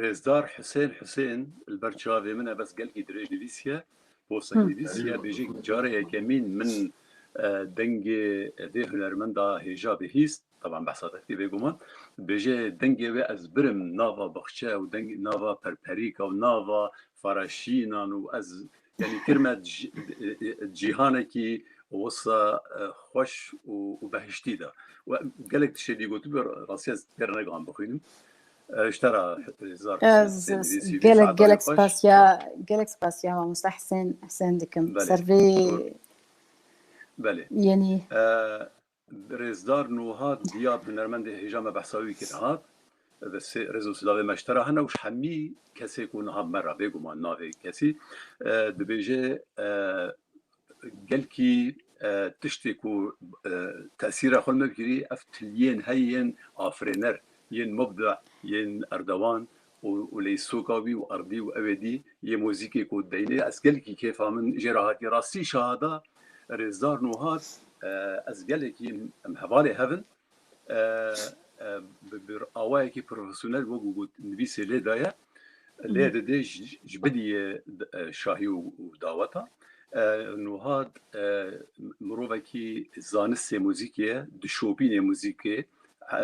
Rêzdar Husên Husên li ber çavê min e, bes gelkî dirêj nivîsiye, postek nivîsiye, bêje carê yekemîn min, e, dengê vê hunermenda hêja bihîst, taban behsa te dikî bêguman, dibêje dengê wê ez birim nava baxçe û deng, nava perperîka û nava faraşînan û ez, yanî, kirme cî-, cîhanekî wisa, e, xweş û, û behiştî de. Û gelek tiştê dî gotibû, rastî ez pêre negihan bixwînim. E, ji te re, e, Rêzdar Husên, ez, Husên Nivîsî, gelek, gelek spasiya, gelek spasiya mamosta Husên, Husên dikim. Belê. Ser vê, doğru. Belê. Yanî. E, Rêzdar Nuha Diyab, hunermendê hêja, me behsa wî kir, hat. Ve sê, rêz û silavê me ji te re hene û ji hemî kesê ku niha me re, bêguman navê kesî, e, dibêje, e, gelkî, e, tiştê ku, e, tesîra xwe li me bikirî, ev tiliyên heyên afirêner, yên mubda, yên Erdewan û, û leysoka wî û erdî û ewêdî yê muzîkê ku deynê, ez gelkî kêfa min jê re hatiye. Rastî şahada Rêzdar Nuhat, e, ez gelekî em hevalê hev in, e, e, bi, bi awayekî profesyonel wek got nivîsê lê daye. Lê didê ji, ji bidiyê, e, şahî û, û daweta. E, Nuhat, e, mirovekî zanistê muzîkê ye, dişopînê muzîkê, e,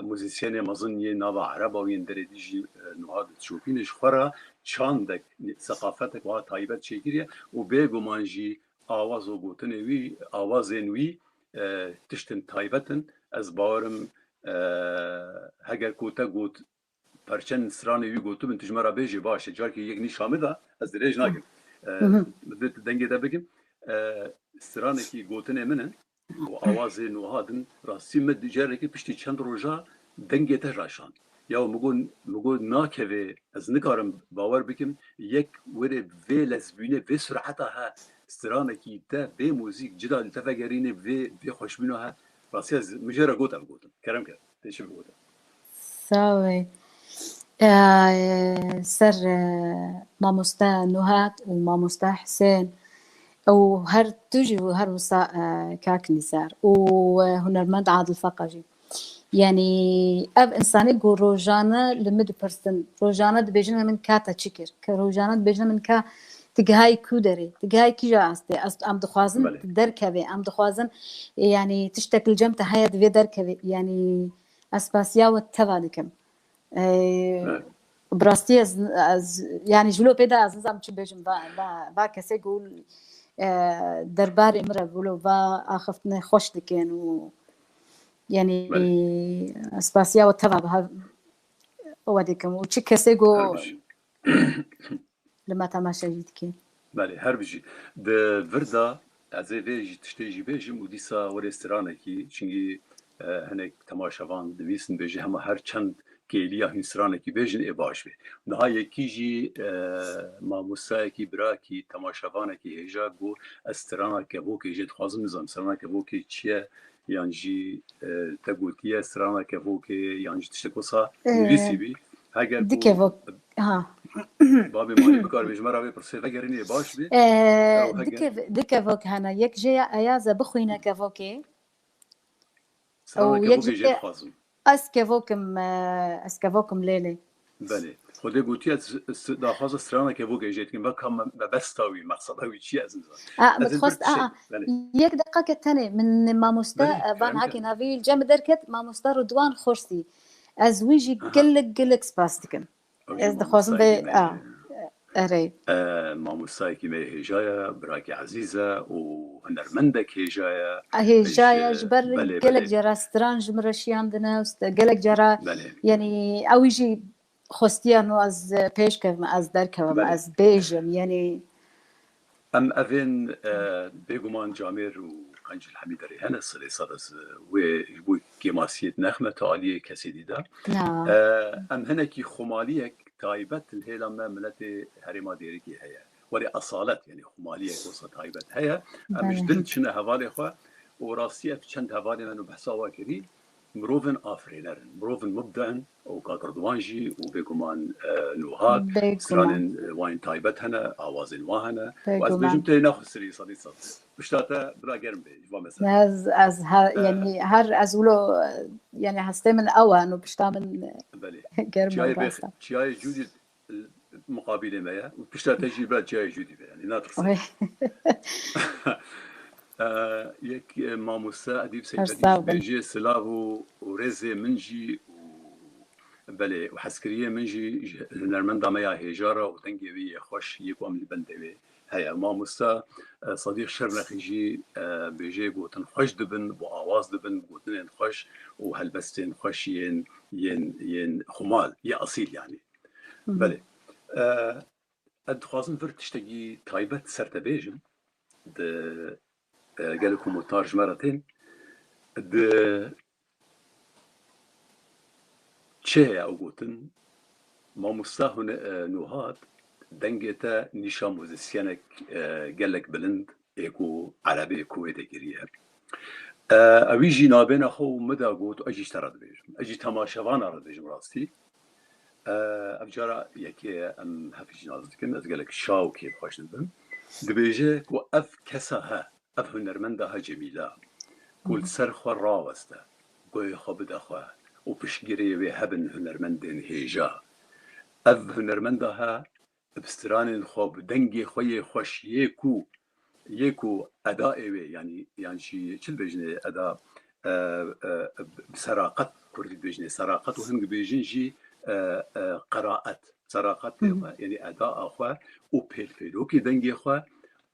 muzîsyenê mezin yên nava Ereba û yên derê dî jî, e, Nuhat dişopîne. Ji xwe re çandek, seqafetek wiha taybet çêkiriye û bêguman jî awazo gotinê wî, awazên wî, e, tiştin taybet in. Ez bawerim, e, heger ku te got, perçen stranê wî gotibin, tu ji me re bêjî, baş e. Carkê yek nîşa min da, ez dirêj nakim. E, bi dengê te bikim. E, stranekî gotinê min in û awazê Nuha din, rastî min di carekê piştî çend roja dengê te raşand. Ya min got, min got nakeve, ez nikarim bawer bikim, yek were vê lezbînê, vê sureta he, stranekî te bê muzîk, cida li te vegerînê vê, vê xweşbîna he. Rastî ez, min jê re got ev gotin. Kerem ker, tê çi bigotin. Sawê. Ee, ser, e, mamoste Nuhat û mamoste Husên û her tu jî û her wisa, e, kak Nîzar û, e, hunermend Adil Feqa jî. Yanî ev insanê ku rojane li min dipirsin, rojane dibêjin min ka te çi kir, ke rojane dibêjin min ka tu gihayî ku derê, tu gihayî kîja astê, ez, em dixwazin derkevê, em dixwazin, e, yanî tiştek li cem te heye divê derkevê, yanî ez spasiya we teva dikim. E, bi rastî ez, ez, yanî ji wilo pê de ez nizam çi bêjim, va, va, va kesê ku, e, derbarê min re wilo va axiftinê xweş dikin û yanî spasiya we teva bi hev we dikim û çi kesê ku li me temaşe jî dikin. Belê, her bijî. Di vir de ez ê vê jî tiştê jî bêjim û dîsa werê stranekî, çingî, e, hinek temaşevan dinivîsin, bêje hema her çend kêliya hîn stranekî bêjin ê baş bê. Niha yekî jî, e, mamostayekî, birakî, temaşevanekî hêja got, ez strana kevokê jê dixwazim, nizam strana kevokê çi ye, yan jî, e, te gotiye strana kevokê, yan jî tiştek wisa nivîsî bî. Heger ku dikevok, ha. Babê malî bikaribê ji me re vê pirsê vegerînê baş bê. E, ew heger dikev-, dikevok hene. Yek jê ya Eyaze bixwîne kevokê. Strana kevokê jê dixwazim. Ez kevokim, e, ez kevokim lêlê. Belê. Xwedê gotiye, ez, ez daxwaza strana kevokê jê dikim. Vaka me, mebesta wî, mexseda wî çi ye, ez nizanim. A, min dixwest, a, a, yek deqake tenê, min mamoste, e, van hakê navî li cem derket, mamoste Ridwan Xorsî. Ez wî jî gelek, gelek spas dikim. Ez dixwazim vê, a, erê. Mamostayekî me yê hêja ye, birakî ezîz e û hunermendek hêja ye. Hêja ye, ji ber gelek cara stran ji min re şiyandine, gelek cara, yanî ew jî xwestiya no ez pêş kevim, ez derkevim, ez bêjim, yanî. Em evên, e, bêguman camêr û qencîl hemî derê hene, serê ser ez wê ji bo kêmasiyê nexme tu aliyê kesê dî de. E, em hinekî xumaliyek taybet li hêla me miletê herêma Dêrikê heye. Werê esalet, yanî xumaliyek wisa taybet heye. Em ji din çine hevalê xwe û rastî ev çend hevalê me no behsa wa kirî. Mirovên afirêner in, mirovên mubda in û Kak Ridwan jî û bêguman, e, Nuhat, stranên, e, wan ên taybet hene, awazên wan hene. Û ez bêjim tu yê naxusirî sedî sed. Pişta te bila germ bê, ji van mesela. Ez, ez her, yanî her ez wilo, yanî hestê min ew e, no pişta min germ e. Çiyayê Cûdî muqabilê me ye û pişta te jî bila çiyayê Cûdî be, yanî natirse. Yek, e, mamoste Edîb Seyfedî jî dibêje, silav û, û rêzê min jî û belê û hezkiriyê min jî ji hunermenda me ya hêja re û dengê wî yê xweş yê ku em li bendê wê heye. Mamoste, e, Sedîq Şirnexî jî, e, bêjê gotin xweş dibin, bi awaz dibin, gotinên xweş û helbestên xweş yên, yên, yên xumal, yê esîl yanî. Belê. E, ez dixwazim vir tiştekî taybet ser te bêjim. Di, e, gelek komentar ji me re tên. Di çi heye ew gotin? Mamosta hûn, e, Nuhat, dengê te nîşa muzîsyenek, e, gelek bilind ê ku erebê Kuwêtê kiriye. E, ewî jî nabêna xwe û min da got, ez jî ji te re dibêjim. Ez jî temaşevana re dibêjim rastî. E, ev cara yekê ye, em hevî jî nas dikin. Ez gelek şa û kêfxweş dibim. Dibêje ku ev kesa he, ev hunermenda he Cemîla, ku li ser xwe raweste, guhê xwe bide xwe û piştgirê wê hebin hunermendên hêja. Ev hunermenda he bi stranên xwe, bi dengê xwe yê xweş yê ku, yê ku edayê wê, yanî, yan jî çi dibêjinê eda, e, e, bi seraqet, kurdî dibêjinê seraqet û hin dibêjin jî, e, e, qeraet. Seraqetê xwe, yanî edaya xwe û pêlpêlokê dengê xwe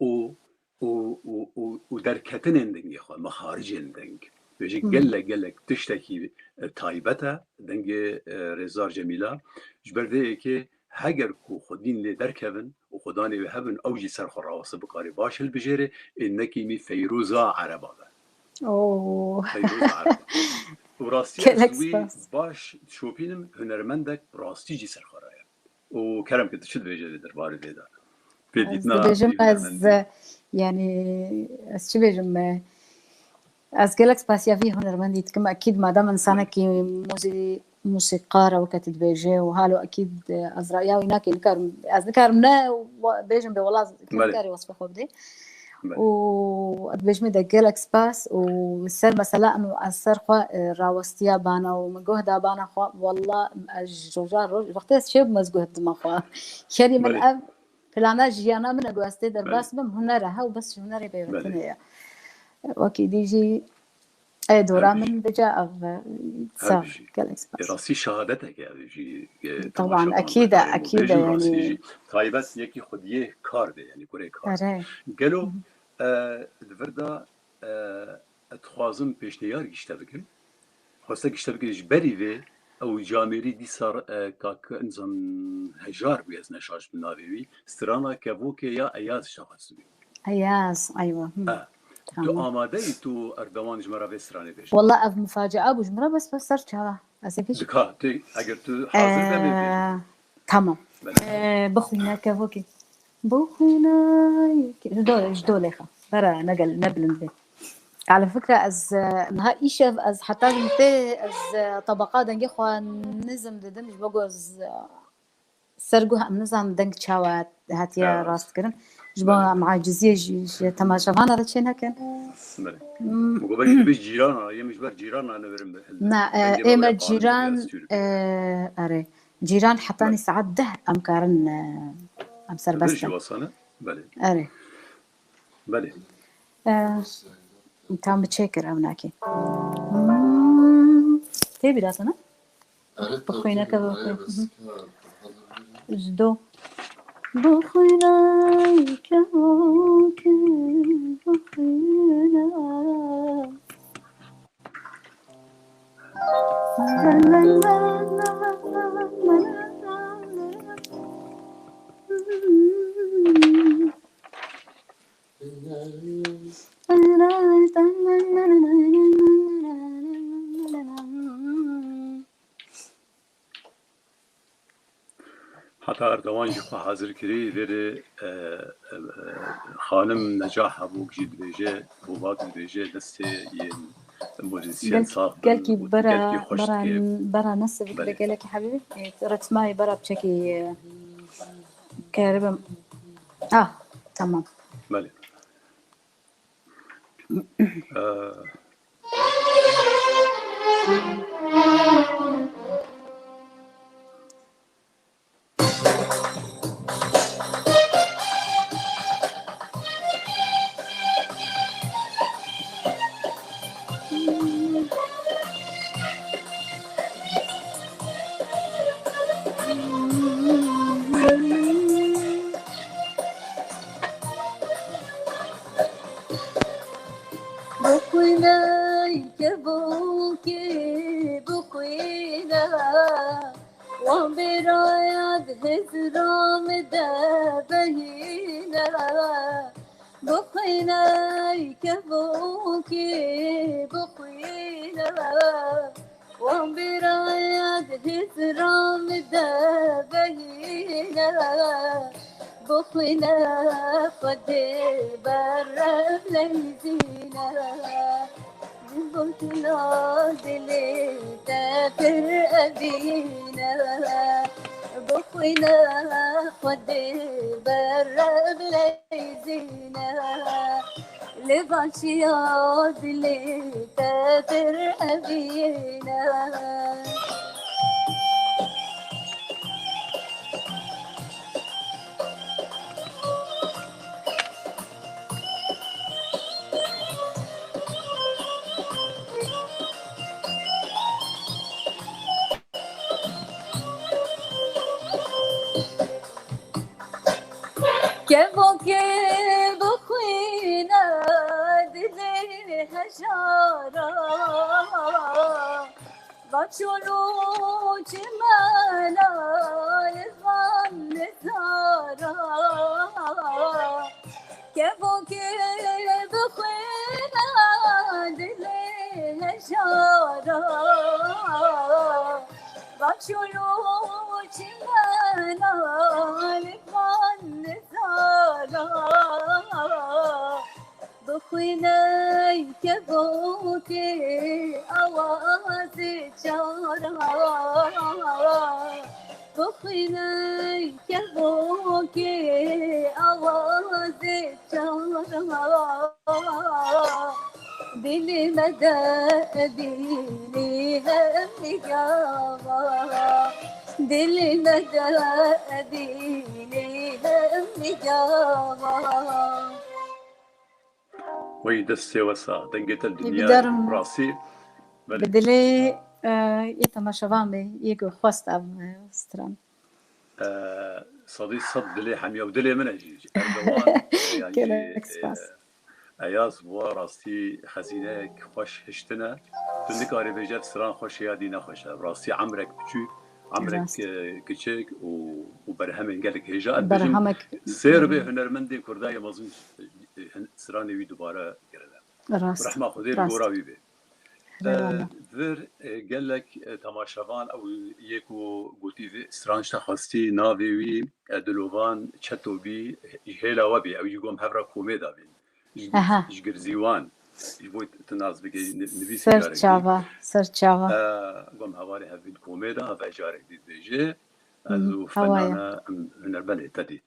û û, û, û, û derketinên dengê xwe, mexaricên deng. Dibêje gelek, gelek tiştekî, e, taybet e dengê, e, Rêzdar Cemîla. Ji ber vê yekê heger ku xwedîn lê derkevin û xwedanê wê hebin, ew jî ser xwe raweste bikarê baş hilbijêrê, ê nekîmî Feyroza Ereba be. Oo. Feyroza Ereba. Û rastî ez wî baş dişopînim, hunermendek rastî jî ser xwe raye. Û kerem ke tu çi dibêje lê derbarê vê de? Pê dîtina dibêjim ez, yanî ez çi bêjim me? Ez gelek spasiya vî hunermendî dikim. Ekîd madem insanekî muzî-, musîkar e weke tu dibêje û halo ekîd ez raya wî nakê nikarim, ez nikarim ne bêjim bê wela kê nikarê wesfê xwe bidê. Û dibêjimê de gelek spas û ser mesela eno ez ser xwe, e, rawestiya bana û min guh da bana xwe, walla ez ji roja roj, wextê ez çêbûm ez guh dima xwe. Yanî min ev plana jiyana min e, ku ez tê derbas bim, huner e, hew bes ji hunerê pêvetinê ye. Wekî dî jî, e, dora min dica ev, e, sağ, gelek spas. Rastî şehadetek e ev jî, e, taban, ekîd e, ekîd e, yanî. Taybet yekî xwediyê kar be, yanî kurê kar. Gelo, e, di vir de, e, ez dixwazim pêşniyar gişte bikim. Xweste gişte bikim ji berî vê ew camêrî dîsa, e, kak nizam hejar bû, ez neşaş bi navê wî. Strana kevokê ya Eyaz şaxas bû. Eyaz, eywa. Tu amade yî tu Erdewan ji me re vê stranê bêje? Walla ev mufacia bû ji min re, bes, bes ser çava. Ez ê bêjim. Dika, tu, eger tu hazir be, em ê bêjin. Tamam. Bixwîne kevokê. Bixwîne ji do, ji do lêxa. Bera negel, ne bilind be. Ala fikre ez, e, niha îşev ez heta min tê ez, e, tabaqa dengê xwe nizim didim, ji bo ku ez, e, ser guh em nizanin deng çawa hatiye rast kirin. Ji bo em aciziyê ji, ji temaşevana re çê nekin. Belê. Min got belkî tu bêjî cîrana, yê min ji ber cîrana ne birin. Na, e, ê me cîran, e, erê. Cîran hetanî saet deh em karin, e, em serbest in. Belê. Erê. Belê. E, tam bi çêkir ew nakê. Hmm, tê bîra te ne? Erê, bi xwîneke, bi xwîn. Ji do. Bi xwînay kevokê, bi xwîna. Heta Erdogan jî xwe hazir kirî, vêrê, e, e, e, xanim Necah Hebûk jî dibêje, Bobak dibêje, destê yên muzîsyen sax bin, gelkî bera, gelkî xweş dike. Bera Nesir dike, gelekî hebî, e, ritmayê bera biçekî, e, keribim. Ah, tamam. Belê. E, Bi xwîna kevokê, bi xwîna. Wan bêraya di hizra min de behîne. Bi xwîna kevokê, bi xwîna. Wan bêraya di hizra min de behîne. Bi xwîna Xwedê berre leyzîne. Botna dilê te pir evîne, bi xwîna Xwedê berre bileyzîne, lê vaşiya dilê te pir evîne. Kevokê bi xwîna dilê hejara. Vaçolo çimena li van nizara. Kevokê bi xwîna dilê hejara. Vaçolo çimena li van nizara. Bi xwîney kevokê awazê çara. Bi xwîney kevokê awazê çara. Dilê me de edînî hem nigava. Dilê me de edînî hem nigava. Wey destê we sax, dengê te li dinya ye, bi rastî. Belê. Bi dilê, e, yê temaşevan be, yê ku xwest ev, e, stran. E, sedî sed dilê hemiya û dilê min e jî. Erdogan, yan jî, gelek spas. E, Eyaz, bi wa rastî xezîneyek xweş hiştine. Tu nikarî bêje ev stran xweş e ya dî nexweş e. Bi rastî emrek biçûk, emrek, e, kiçik û, û berhemên gelek hêja. Ez dibêjim, berhemek sêr bê hunermendê Kurda yê mezin, e, stranê wî dubare kirine. Rast. Rehma Xwedê li gora wî bê. Vir, e, gelek, e, temaşevan ew yê ku gotî vê stran ji te xwestî, navê wî, e, Dilovan Çeto bî, ji hêla we bî, ew jî gom hev re komê dabîn. Ji, ji Girzîwan, ji bo tu nas bikî, nivîsî carek dî. Ser çava, ser çava. E, gom hevalê hev bîn komê de, ve carek dî dibêje. Ez û fenana, em hunermendê te dî.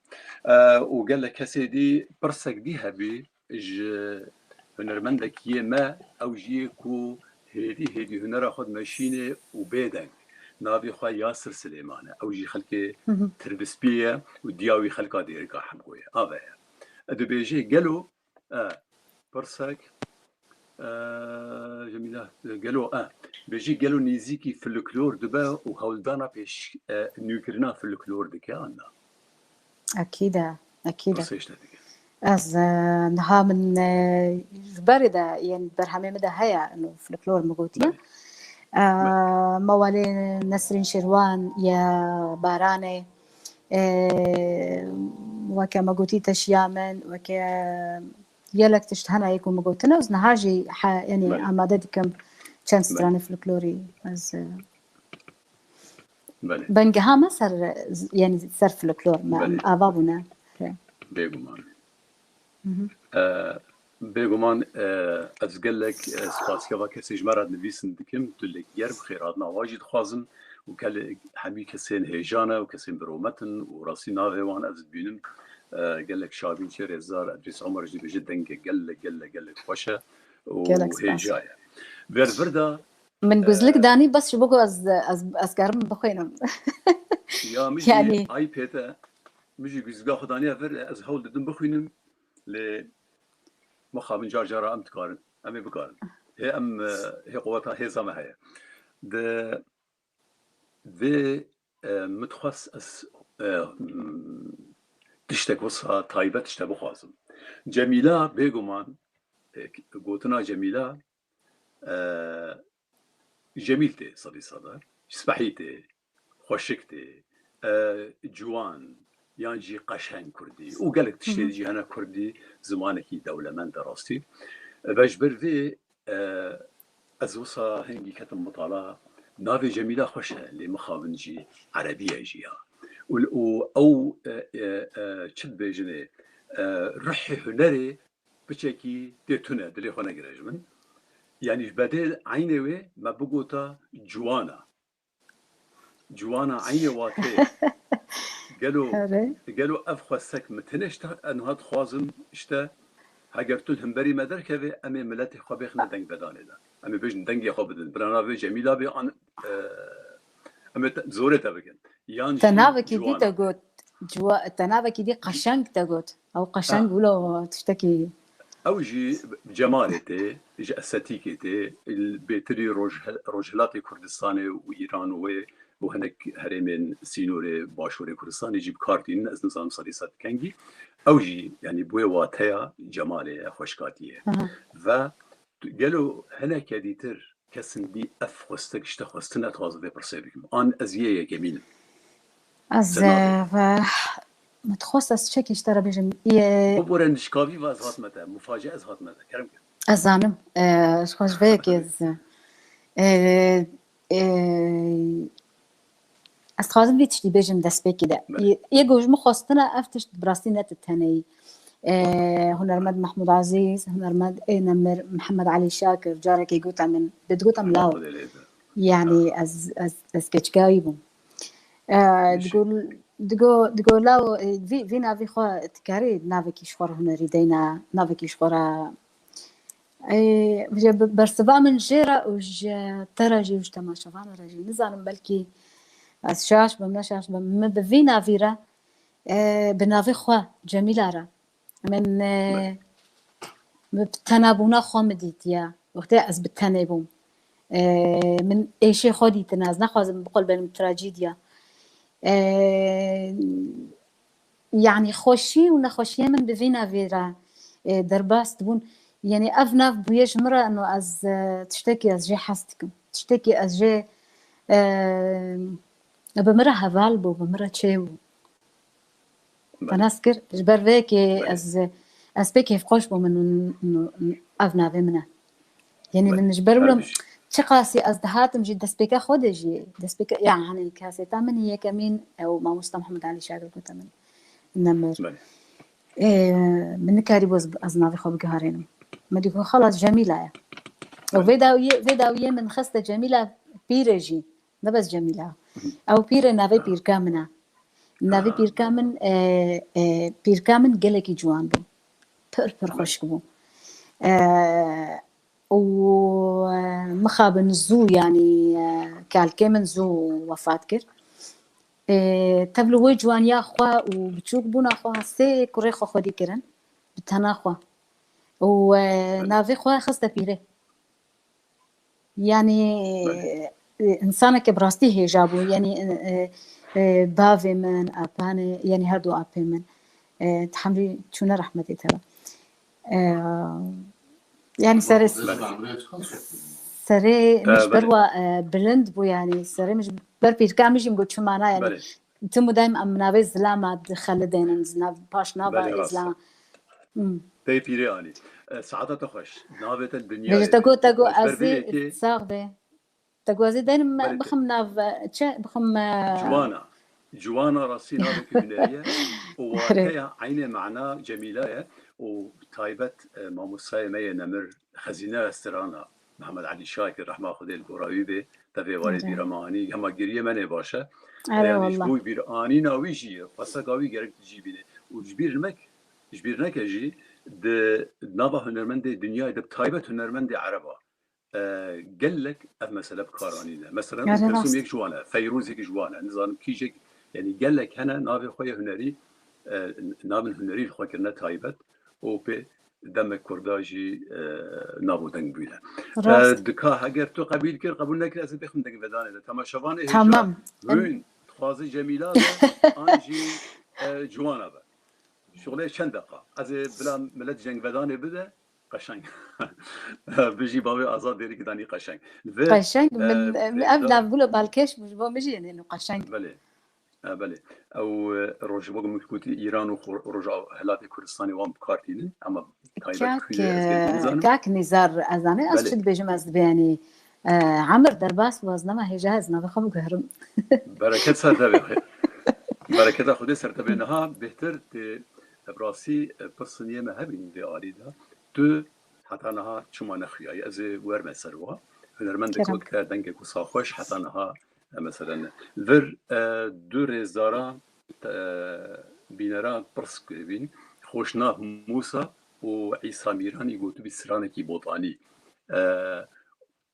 E, û gelek kesê dî, pirsek dî hebî, ji hunermendekî yê me, ew jî yê ku hêdî hêdî hunera xwe dimeşînê û bêdeng. navê xwe Yasir Silêman e. Ew jî xelkê Tirbispiyê ye û diya wî xelka Dêrika Hemgo ye. Ava ye. E, dibêjê gelo, e, pirsek, e, Cemîla, e, gelo, e, bêjî gelo nêzîkî folklor dibe û hewldana pêş, e, nûkirina folklor dike an na? Ekîd e, ekîd e. Pirsê ji te dike. Ez, e, niha min, e, ji berê de yên berhemê min de heye, ino folklor min gotiye. Belê. E, Belê. Me welê Nesrîn Şêrwan ye, Baranê, e, weke me gotî teşiya min, weke gelek tişt hene yê ku min gotine, ez niha jî he, yanî Belê. amade dikim çend Belê. stranê folklorî. Ez, e, Belê. Bengeha me ser, yanî ser folklor me, Belê. em ava bûne. Bêguman. Hı hı. E, bêguman, e, ez gelek, e, spasiya va kesê ji me re dinivîsin dikim. Tu lê ger bi xêr hatina wa jî dixwazim û gelek hemî kesên hêjan e û kesên bi rûmet in û rastî navê wan ez dibînim. E, gelek Şabîn Şêrê Zar, Edrîs Omer jî dibêje dengê gelek, gelek, gelek xweş e û Gelek spas. hêja ye. Ver vir de, Min guzlik e, danî bes ji bo ku ez, ez, ez karim bixwînim. Ya min jî Yanî. ayê pê te, min jî guzga xwe daniye vir, ez hewl didim bixwînim, lê mixabin car cara em dikarin, em ê bikarin. Hê em, e, hê quweta hêza me heye. Di vê, e, min dixwest ez, e, m, tiştek wisa taybet ji te bixwazim. Cemîla bêguman, e, gotina Cemîla, e, Cemîl tê, sedî sed e. Spehî tê, xweşik tê, e, ciwan, yan jî qeşeng kurdî. Û gelek tiştê Hı hı. dî jî hene kurdî, zimanekî dewlemend e rastî. Ve ji ber vê, e, ez wisa hingî ketim mitala, navê Cemîla xweş e, lê mixabin jî erebî ye jî ya. Û, û ew, e, e, e, çi dibêjinê, e, ruhê hunerê piçekî tê tune, dilê xwe negire ji min. Yanî ji bedêl eynê wê me bigota ciwana. Ciwana eynê watê. Gelo, Erê. gelo ev xwestek min tine ji te, ez niha dixwazim ji te, heger tu li hemberî me derkevê, em ê miletê xwe bêxine dengvedanê de. Em ê bêjin dengê xwe bidin. Bila navê Cemîla bê an, e, em ê te, zorê te bikin. Yan Te jî navekî dî ciwana. te got, ciwa-, te navekî dî qeşeng te got. Ew qeşeng Ha. wilo tiştekî. Ew jî cemalê tê, ji estetîkê tê, li bêtirî roj-, Rojhilatê Kurdistanê û Îran û wê û hinek herêmên sînorê Başûrê Kurdistanê jî bi kar tînin, ez nizanim sedî sed kengî. Ew jî, yanî bi wê wateya cemalê ye, xweşkatiyê ye. Aha. Ve tu, gelo hineke dîtir kesên dî ev xwestek ji te xwestine, dixwazim vê pirsê bikim. An ez yê yekemîn im? Ez, Te navê. e, ve, min dixwest ez çekî ji te re bêjim. Yê Bibore nişkavî ve ez hatime te, muface ez hatime te. Kerem ke. Ez zanim. E, ji xwe ji vê yekê ez, e, e, ez dixwazim vê tiştî bêjim destpêkê de. Belê. Yê, yê ku ji min xwestine ev tişt bi rastî ne tu tenê yî. E, hunermend Mehmûd Ezîz, hunermend ê nemir Mihemed Elî Şakir, carekê gote min, dê digote min law. Yanî Ah. ez, ez, ez keçika wî bûm. E, Wişê. digo, digo, digo law, e, vî, vî navî xwe dikarî navekî ji xwe re hunerî deyna, navekî ji xwe re. E, ji be-, bersiva min jê re û ji te re jî û ji temaşevana re jî. Nizanim belkî ez şaş bim, ne şaş bim. Min bi vî navî re, e, bi navê xwe Cemîla re. Min, e, Belê. min bi tenabûna xwe min dîtiye. Wextê ez bi tenê bûm. E, min êşê xwe dîtine. Ez naxwazim biqulbênim trajîdiya. E, yanî xweşî û nexweşiyê min bi vî navê re, e, derbas dibûn. Yanî ev nav bûye ji min re, ino ez, e, tiştekî ez jê hez dikim. Tiştekî ez jê, e, bi min re heval bû, bi min re çêbû. Belê. Te nas kir, ji ber vê yekê Belê. ez, ez pê kêfxweş bûm min û, û, û ev navê min e. Yanî Belê. min ji ber wilo Her biş- çiqasî ez dihatim jî destpêka xwe de jî, destpêka, ya, hani, kaseta min yekemîn ew mamosta Mihemed Elî Şakir gote min. Nemir. Belê. Ê, min nikarîbû ez, ez navê xwe bigiharînim. Me dî got, xelas Cemîla ye. Ew Belê. vê dawiyê, vê dawiyê min xiste Cemîla pîre jî. Ne bes Cemîla. Hı hı. Ew pîre navê Ha. pîrka min e. Navê Ha, pîrka ha. min, e, e, pîrka min gelekî ciwan bû. Pir, pir Belê. xweşik bû. E, û, e, mixabin zû, yanî, e, kalkê min zû wefat kir. Ê, tevli wê ciwaniya xwe û biçûk bûna xwe sê kurê xwe xwedî kirin. Bi tena xwe. Û, e, navê xwe xiste pîrê. Yanî, e, insaneke bi rastî hêja bû. Yanî, e, e, e, bavê min, apanê, yanî her du apê min. E, Hemrî çûne rehmetê te be. E, yanî serê, serê min ji ber wa, e, bilind bû, yanî serê min ji ber pîrka min jî min got çi mana, yanî tim û daîm em navê zilama dixelidênin, zina-, paş nava Belê, rast e. Zilama. Hmm. Tey pîrê anî. E, saeta te xweş. Navê te dinyayê Bêje te got, te got, ez ê sax be. Te got, ez ê denim Belê, te- bixim nav, e, çi, bixim, e, Ciwana. Ciwana rastî navê huneriye. Û wateya eynê mana Cemîla ye. Û taybet, e, mamostayê me yê nemir, xezîneya strana Mihemed Elî Şakir, rehma Xwedê li gora wî bê, tevê warê Erê. Bîra me anî, hema giriyê me nê baş e. Erê Yanî ji wallah. Bo bîranîna wî jî, xweseka wî gerek tu cî bînê. Û ji bîr mek, ji bîr neke jî, di nava hunermendê dinyayê de, bi taybet hunermendê ereba, e, gelek ev mesele bi kar anîne. Mesela, Erê Kulsum rast. Yek ji wan e, Feyrûz yek ji wan e, nizanim kîjek, yanî gelek hene navê xwe yê hunerî, e, navên hunerî li xwe kirine taybet û pê demek Kurda jî, e, nav û deng bûne. Rast. E, dika heger tu qebîl kir, qebûl nekir, ez ê bêxim dengvedanê de. Temaşevanê hêja Tamam. Em- hûn dixwaze Cemîla be, an jî, e, Ciwana be. Şixulê çend deqa. Ez ê bila milet cengvedanê bide, qeşeng. Bijî bavê Azad Dêrikî danî qeşeng. Ve, Qeşeng, e, min, e, ev da- nav gulo balkêş bû, ji bo min jî, yanî, qeşeng. Belê. E, belê. Ew, e, rojava min gotî Îran û xwe-, roja Helatê Kurdistanê wan bi kar tînin, ama taybet Kak, kuyê ez gelkî e, nizanim. Kak Nîzar, ez zanî, ez Belê. Çi dibêjim, ez dibê, yanî, e, emir derbas bû, ez nema hêja, ez navê xwe biguherim. Bereket ser te be. Bereketa Xwedê ser te be. Niha bêhtir tê, bi rastî, e, pirsên yê me hebîn vê alî de. Tu heta niha çima nexuyayî? Ez ê werme ser wa. Hunermendek Kerem. Wek te dengek wisa xweş heta niha E, meselen, vir, e, du rêzdara, e, bînera pirs kiribîn, Xoşnav Mûsa û Îsa Mîranî gotibî stranekî botanî. E,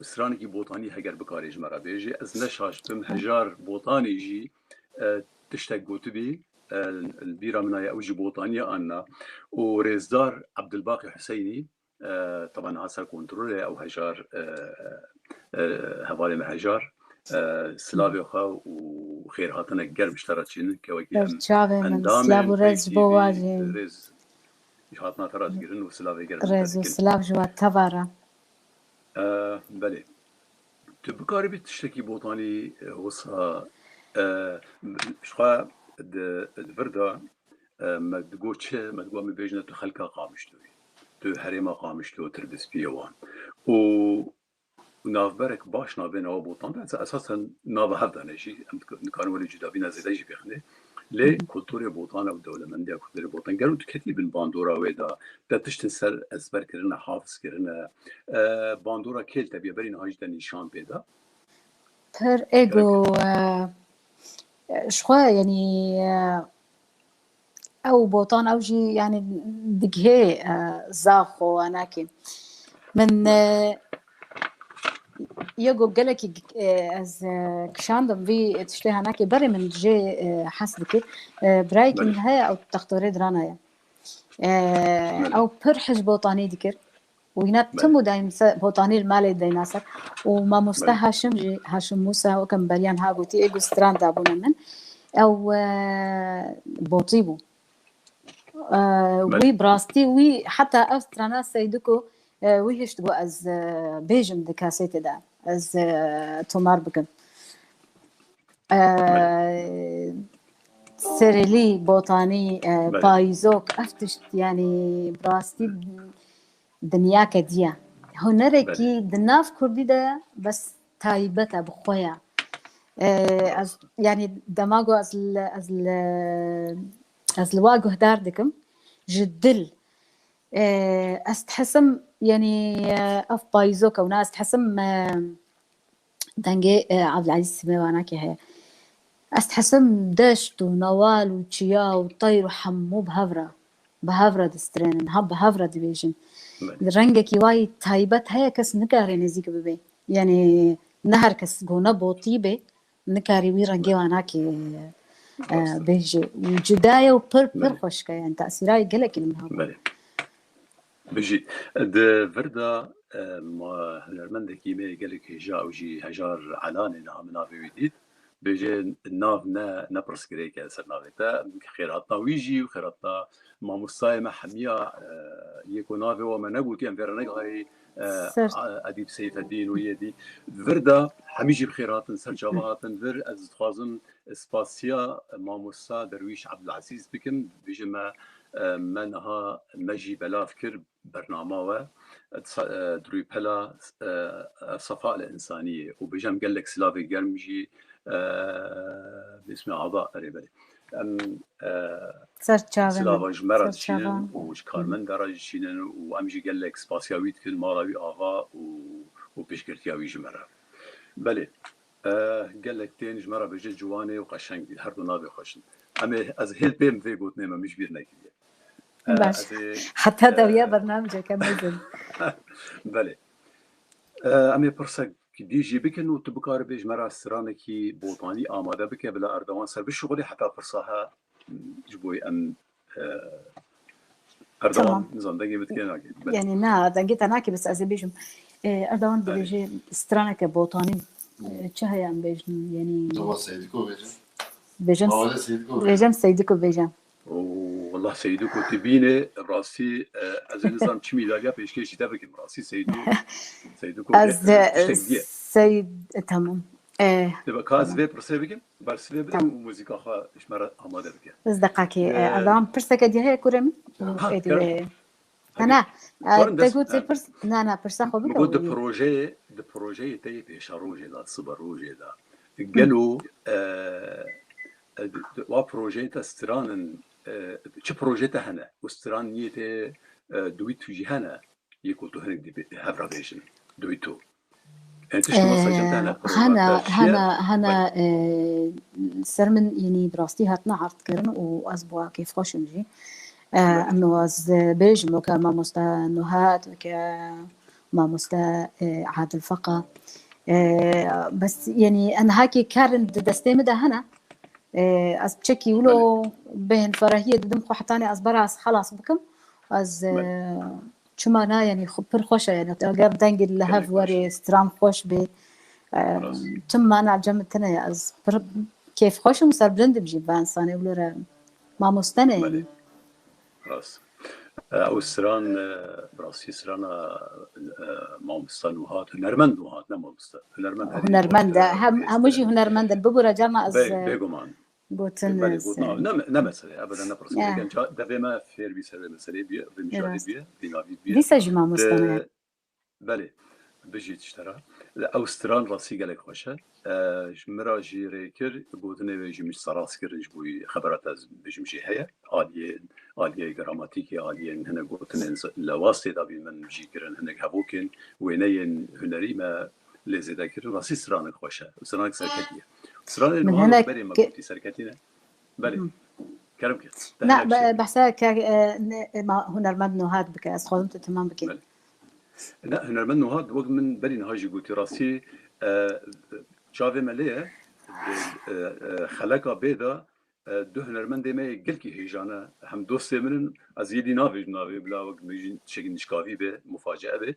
stranekî botanî heger bikarê ji me re bêjê, ez ne şaş bim, Hejar Botanî jî, e, tiştek gotibî, e, li bîra min a ye, ew jî botaniye anna. Û rêzdar Ebdilbaqî Huseynî, E, teba niha ser kontrol e, ew Hejar, e, e, hevalê me Hejar, e, silavê xwe û xêrhatina germ ji te re çînin, ke wekî em Ber çavê min, endamên silav û rêz ji bo Peyvî, wa jî. Rêz ji hatina te re digirin û silavê germ ji te Rêz û dikin. Silav ji we teva re. E, belê. Tu bikaribî tiştekî botanî, e, wisa, e, ji xwe di, di vir de, e, me digot çi? Me digot, em bêjine tu xelka Qamişloyê. Tu herêma Qamişlo, tu li destpiyê wan. Û navberek baş navê nava botan de, ez-, esasen nava hev de ne jî, em dik-, dikarin welê cudabîna zêde jî bêxinê. Lê Hı hı. Kulturê botan ew dewlemendiya kulturê botan. Gelo tu ketî bin bandora wê de, te tiştin ser ezber kirine, hafiz kirine, e, bandora kê li te bîye, berî niha jî te nîşan pê da? Pir ego, Gerek. E, ji xwe, yanî, e, ew botan ew jî, yanî, digihê, e, zaxo, anakê. Min, e, yego gelekî, e, ez, e, kişandim vî tiştê, hanakê berê min jê, e, hes dikir. E, birayekî min Belê. Heye, ew textorê dirana ye. E, Belê. Ew pir hej botanî dikir. Û yine Belê. Tim û daîm se-, botanî li malê deyna ser. Û mamoste Belê. Haşim jî, Haşim Mûsa, weke min beriyan ha gotî, ê ku stran dabûne min. Ew, e, botî bû. E, Belê. Wî bi rastî, wî heta ev strana Seydiko, e, wî hişt got ez, e, bêjim di kasetê de. Ez, e, tomar bikim. E, Belê. Serêlî, botanî, e, Belê. Payîzok, ev tişt, yanî bi rastî Belê. Dinyake diye. Hunerekî Belê. Di nav kurdî de bes taybet e, bi xwe ye. E, ez, yanî dema ku ez li, ez li, ez li wa guhdar dikim, ji dil, e, ez dihesim, yanî, e, ev payîzok e, wina ez dihesim, e, dengê, e, Abdulaziz Sîmê wanakê heye. Ez dihesim deşt û newal û çiya û teyr û hemû bi hev re, bi hev re distrênin, ha bi hev re dibêjin. Belê. Rengekî wayî taybet heye, kes nikare nêzîk bibe. Yanî ne her kes ku ne botî be, nikarî wî rengê wanakê e, bêjê. Û cuda ye û pir, pir xweşik e, yani tesîrayê gelekî li min hebû. Belê. Bijî. Di vir de, e, ma hunermendekî me gelek hêja, ew jî Hejar Elanê, niha min navê wî dît. Bêje nav ne, ne pirsgirêk e ser navê te. Xêrhatina wî jî û xêrhatina mamostayê me hemiya, e, yê ku navê we me negotiye, em vê re negiharî, e, Ser. A-, Edîb Seyfedîn û yê dî. Vir de hemî jî bi xêr hatin, ser çava hatin vir. Ez dixwazim spasiya mamosta Derwîş Ebdulezîz bikim. Bêje me, e, me niha me jî belav kir bernama we, e, sa-, e, di rûypela, e, Sefa El Însaniyê û bêje em gelek silavê germ jî, e, bi îsmê Ava, erê belê. Em, e, Ser çavê me. Silava ji me re Ser dişînin çava. û ji karmenda re jî dişînin û em jî gelek spasiya wî dikin, mala wî ava û, û piştgirtiya wî ji me re. Belê, e, gelek tên ji me re bêje ciwanê û qeşengî, her du navê xweş in. Em ê, ez hêl pêm vê gotinê me min ji bîr nekiriye. E, Baş. ez ê, Heta e, dawiya bernameceke mezin. Belê. E, em ê pirsek dî jî bikin û tu bikaribê ji me re stranekî botanî amade bike, bila Erdogan ser bişuxulê heta pirsa he ji bo em, e, Erdogan Tamam. nizam dengê min dike nake. Belê. Yani na, dengê te nake, bes ez ê bêjim. E, Erdogan Belê. dibêje straneke botanî. E, çi heye em bêjin? Yani Dova Seydiko bêjin. Bêjim Mawale Seydiko bêjin. Bêjim Seydiko bêjim. Oo, wallah Seydiko tu bîne, rastî, e, ez ê nizam çi mîdaliya pêşkêşî te bikim. Rastî Seydiko, Seydiko Ez, e, e, tiştek diye. Seyd, e, tamam. E, Dê be, ka ez tamam. vê pirsê bikim, bersivê bidim Tamam. û muzîka xwe ji me re amade bike. Ez deqakê, e, E, Erdogan pirseke diye heye kurê min? Ha, Êdî kerem. wê. Hadi. Na, na, e, Karin te dest, got ha. pirs, na, na, pirsa xwe Min bike got di û projeyê, di projeyê te yê pêşerojê de, siberojê de. Gelo, e, e, di, di, wa projeyê te stran in, e, çi projeyê te hene? Û stran niyê te, e, di wî tu jî hene? Yê ku tu hinek dî bi-, hev re bêjin. Di wî tu. Yani tiştê mesajên te hene, Ee, program hene, te şiye? hene, hene, Belê. ee, ser min, yani, bi rastî hatine erdkirin û ez bi wan kêfxweş im jî. Ee, Belê. em ez bêjim, weke mamoste Nuhat, weke mamoste, ee, Adil Feqa. Ee, bes, yani, em hakî karin di destê min de hene. Ee, ez çekî wilo Belê. bêhn ferahiyê didim xwe hetanê ez bera ez xelas bikim. Ez, Belê. ee, Çima na, yani, xwe pir xweş e, yani, eger dengê li hev Gelek xweş werê, e. stran xweş bê. Em, Rast. Tim mana cem tine ye, ez pir kêfxweş im, serbilind im jî bi însanê wilo re mamoste ne, Belê. yani. Rast. E, ew stran, e, bi rastî strana, e, mamoste Nuhat, hunermend Nuhat, ne mamoste. Hunermend herî Hunermend e, Nuhat, e, hem, hemû jî hunermend in. Bibûre carna ez, Bê-, e, bêguman. Gotin Belê, ez, gotin e, abi. Ne, ne mesele, ebeden ne pirsgirêk. Ya. Ca-, devê me fêr bî ser vê meselê bîye, vê mijarê Rast. bîye, vî navî bîye. Dîsa jî mamoste ne. Ee, belê, bijî tiştera. Ew stran rastî gelek xweş e. Ee, ji min re jî rê kir, gotinê wê jî min seras kirin ji bo wî xebera te ez bijim jî heye. Aliyê, aliyê gramatîkê, aliyên hinek gotinên z-, lewastê de bî min jî kirin, hinek hevokên wêneyên hunerî me lê zêde kirin. Rastî stranek xweş e. Stranek serketî ye. Stranê Min Nuhan hinek berê me ke- gotî serketî ne. Belê. Hı. Kerem ke. Te Na, hinek be- şey. behsa ke, e, ne, e, ma, hunermend Nuhat bike. Ez xwazim tu temam bikî. Belê. Ne, hunermend Nuhat wek min berî niha jî gotî rastî, e, çavê me lê ye. E, e, e, xeleka bê de E, du hunermendê me yê gelkî hêja ne. Hem dostê min in, ez yê dî navêjim navê bila wek min jî tiştekî nişkavî be, mufacee be.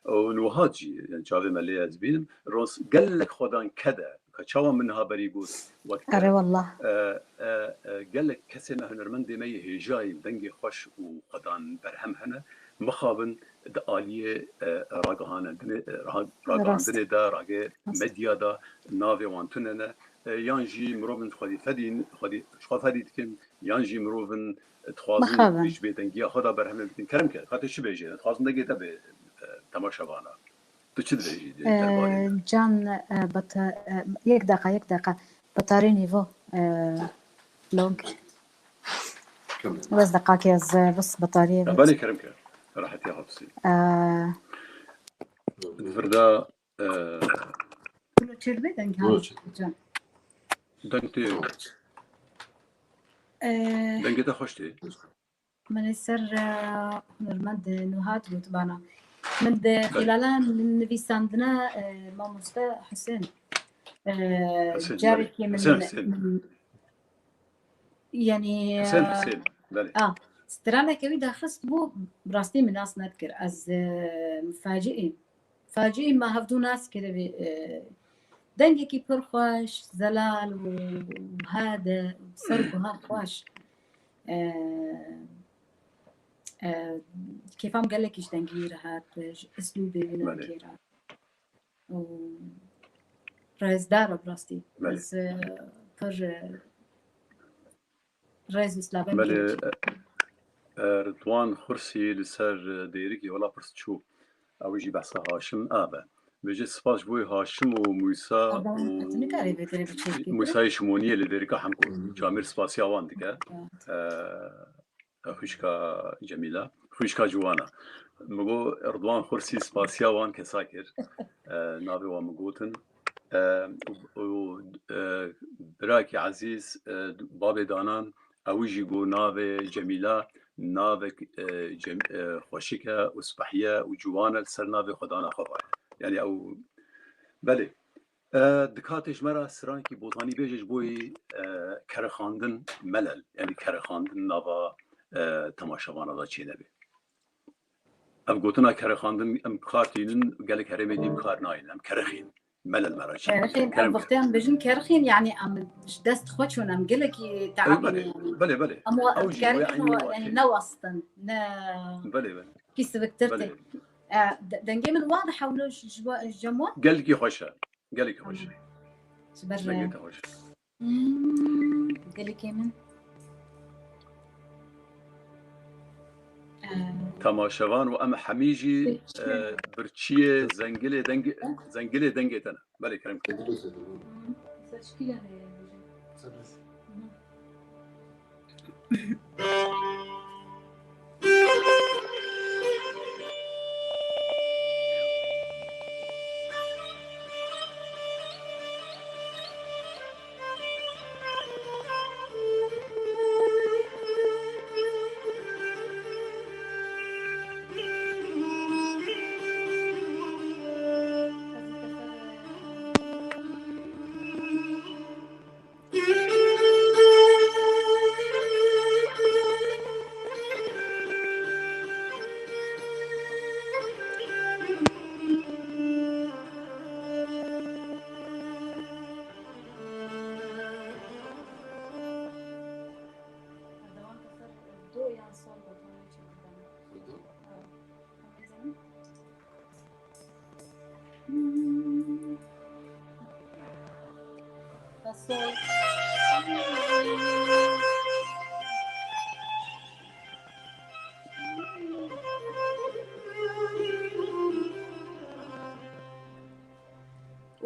Û Nuhat jî, yani çavê me lê ez bînim. Ros gelek xwedan ked e. Ka çawa min niha berî got, wek te, Erê wallah. e, e, e, gelek kesê me hunermendê me yê hêja yîn, dengê xweş û xwedan berhem hene. Mixabin di aliyê, e, ragihandinê, e, ra-, Rast. ragihandinê de, ragê Rast. medya de navê wan tune ne. E, yan jî mirovin xwedî fedîn, xwedî, ji xwe fedî dikin, yan jî mirovin dixwazin Mixabin. ji bêdengiya xwe de berhemê bikin. Kerem ke, ka tu çi bêjê? Dixwazin dengê te bê, e, temaşevana. Tu çi dibêjî di Ee, derbarê de? Can, e, bata-, e, yek deqa, yek deqa. Batarî nîvo, e, long. Bes deqakê ez, e, bes batariyê Ya bit. Belê kerem ke. Rahetiya hapsî. Ee, Di vir de, e, Kulo çêdibe deng Kulo ha, çêdibe. Can. Deng tê. Ee, Dengê te xweş tê. Min ê ser, e, hunermend Nuhat gotibana. Min di xîlala nivîsandina, e, mamoste Husên, e, Husên, carekî belê. Min, Husên, Husên. Min, yanî, Husên, e, Husên, belê. A, straneke wî daxist bû, rastî min nas nedikir. Ez, e, faciî, faciî me hevdû nas kiribî, e, dengekî pir xweş, zelal û hade, ser guha xweş. E, e, kêfam gelekî ji dengî wî re hat, ji uslûbê wî Belê. Dengê re. Û rêzdar e bi rastî. Belê. Ez, e, pir, e, rêz û slavên Belê, gelekî. E, e, Ridwan Xursî li ser, e, Dêrikê wela pirs çû. Ew jî behsa Haşim Av e. Vêjê spas ji bo Haşim û Mûsa Aba, û tu nikarî vê derê biçî. Mûsayê Şimoniyê li Dêrika Hemko. Hı hı. Camîr spasiya wan dike. Evet. E, xwişka Cemîla, xwişka ciwana. Min got, Ridwan Xursî spasiya wan kesa kir. E, navê wan min gotin. E, û, û, e, birakî ezîz, e, babê Danan, ew jî got navê Cemîla, navek, e, cem-, e, xweşik e û spehî ye û ciwan e, li ser navê xwedana xwe vaye. Yanî ew, belê. E, dikatê ji me re strankî Botanî bêje ji bo yî, e, kerexandin melel, yanî kerexandin nava, e, temaşevana de çênebe. Ev gotina kerexandin em bi kar tînin, gelek herêmê dî bi kar nayîn. Em kerexîn, melel me re çê. Kerexîn, em wextê em bêjin kerexîn, yanî em ji dest xwe çûn, em gelekî teabîn, belê, yanî. Belê, belê. Em wa-, ew jî kerexîn, yanî newestin, ne Belê, belê. Kî siviktir tê. Belê. E, de-, dengê min wa dihewlo ji, ji wa-, ji cem wan? Gelkî xweş e. Gelekî xweş. Tamam. Ji ber Dengê te xweş. Hmm, gelekê min. Ee, Temaşevan û em hemî jî, peki. E, birçiyê zengilê dengê, zengilê dengê te ne. Belê, kerem. Hmm, ser şikîla ne?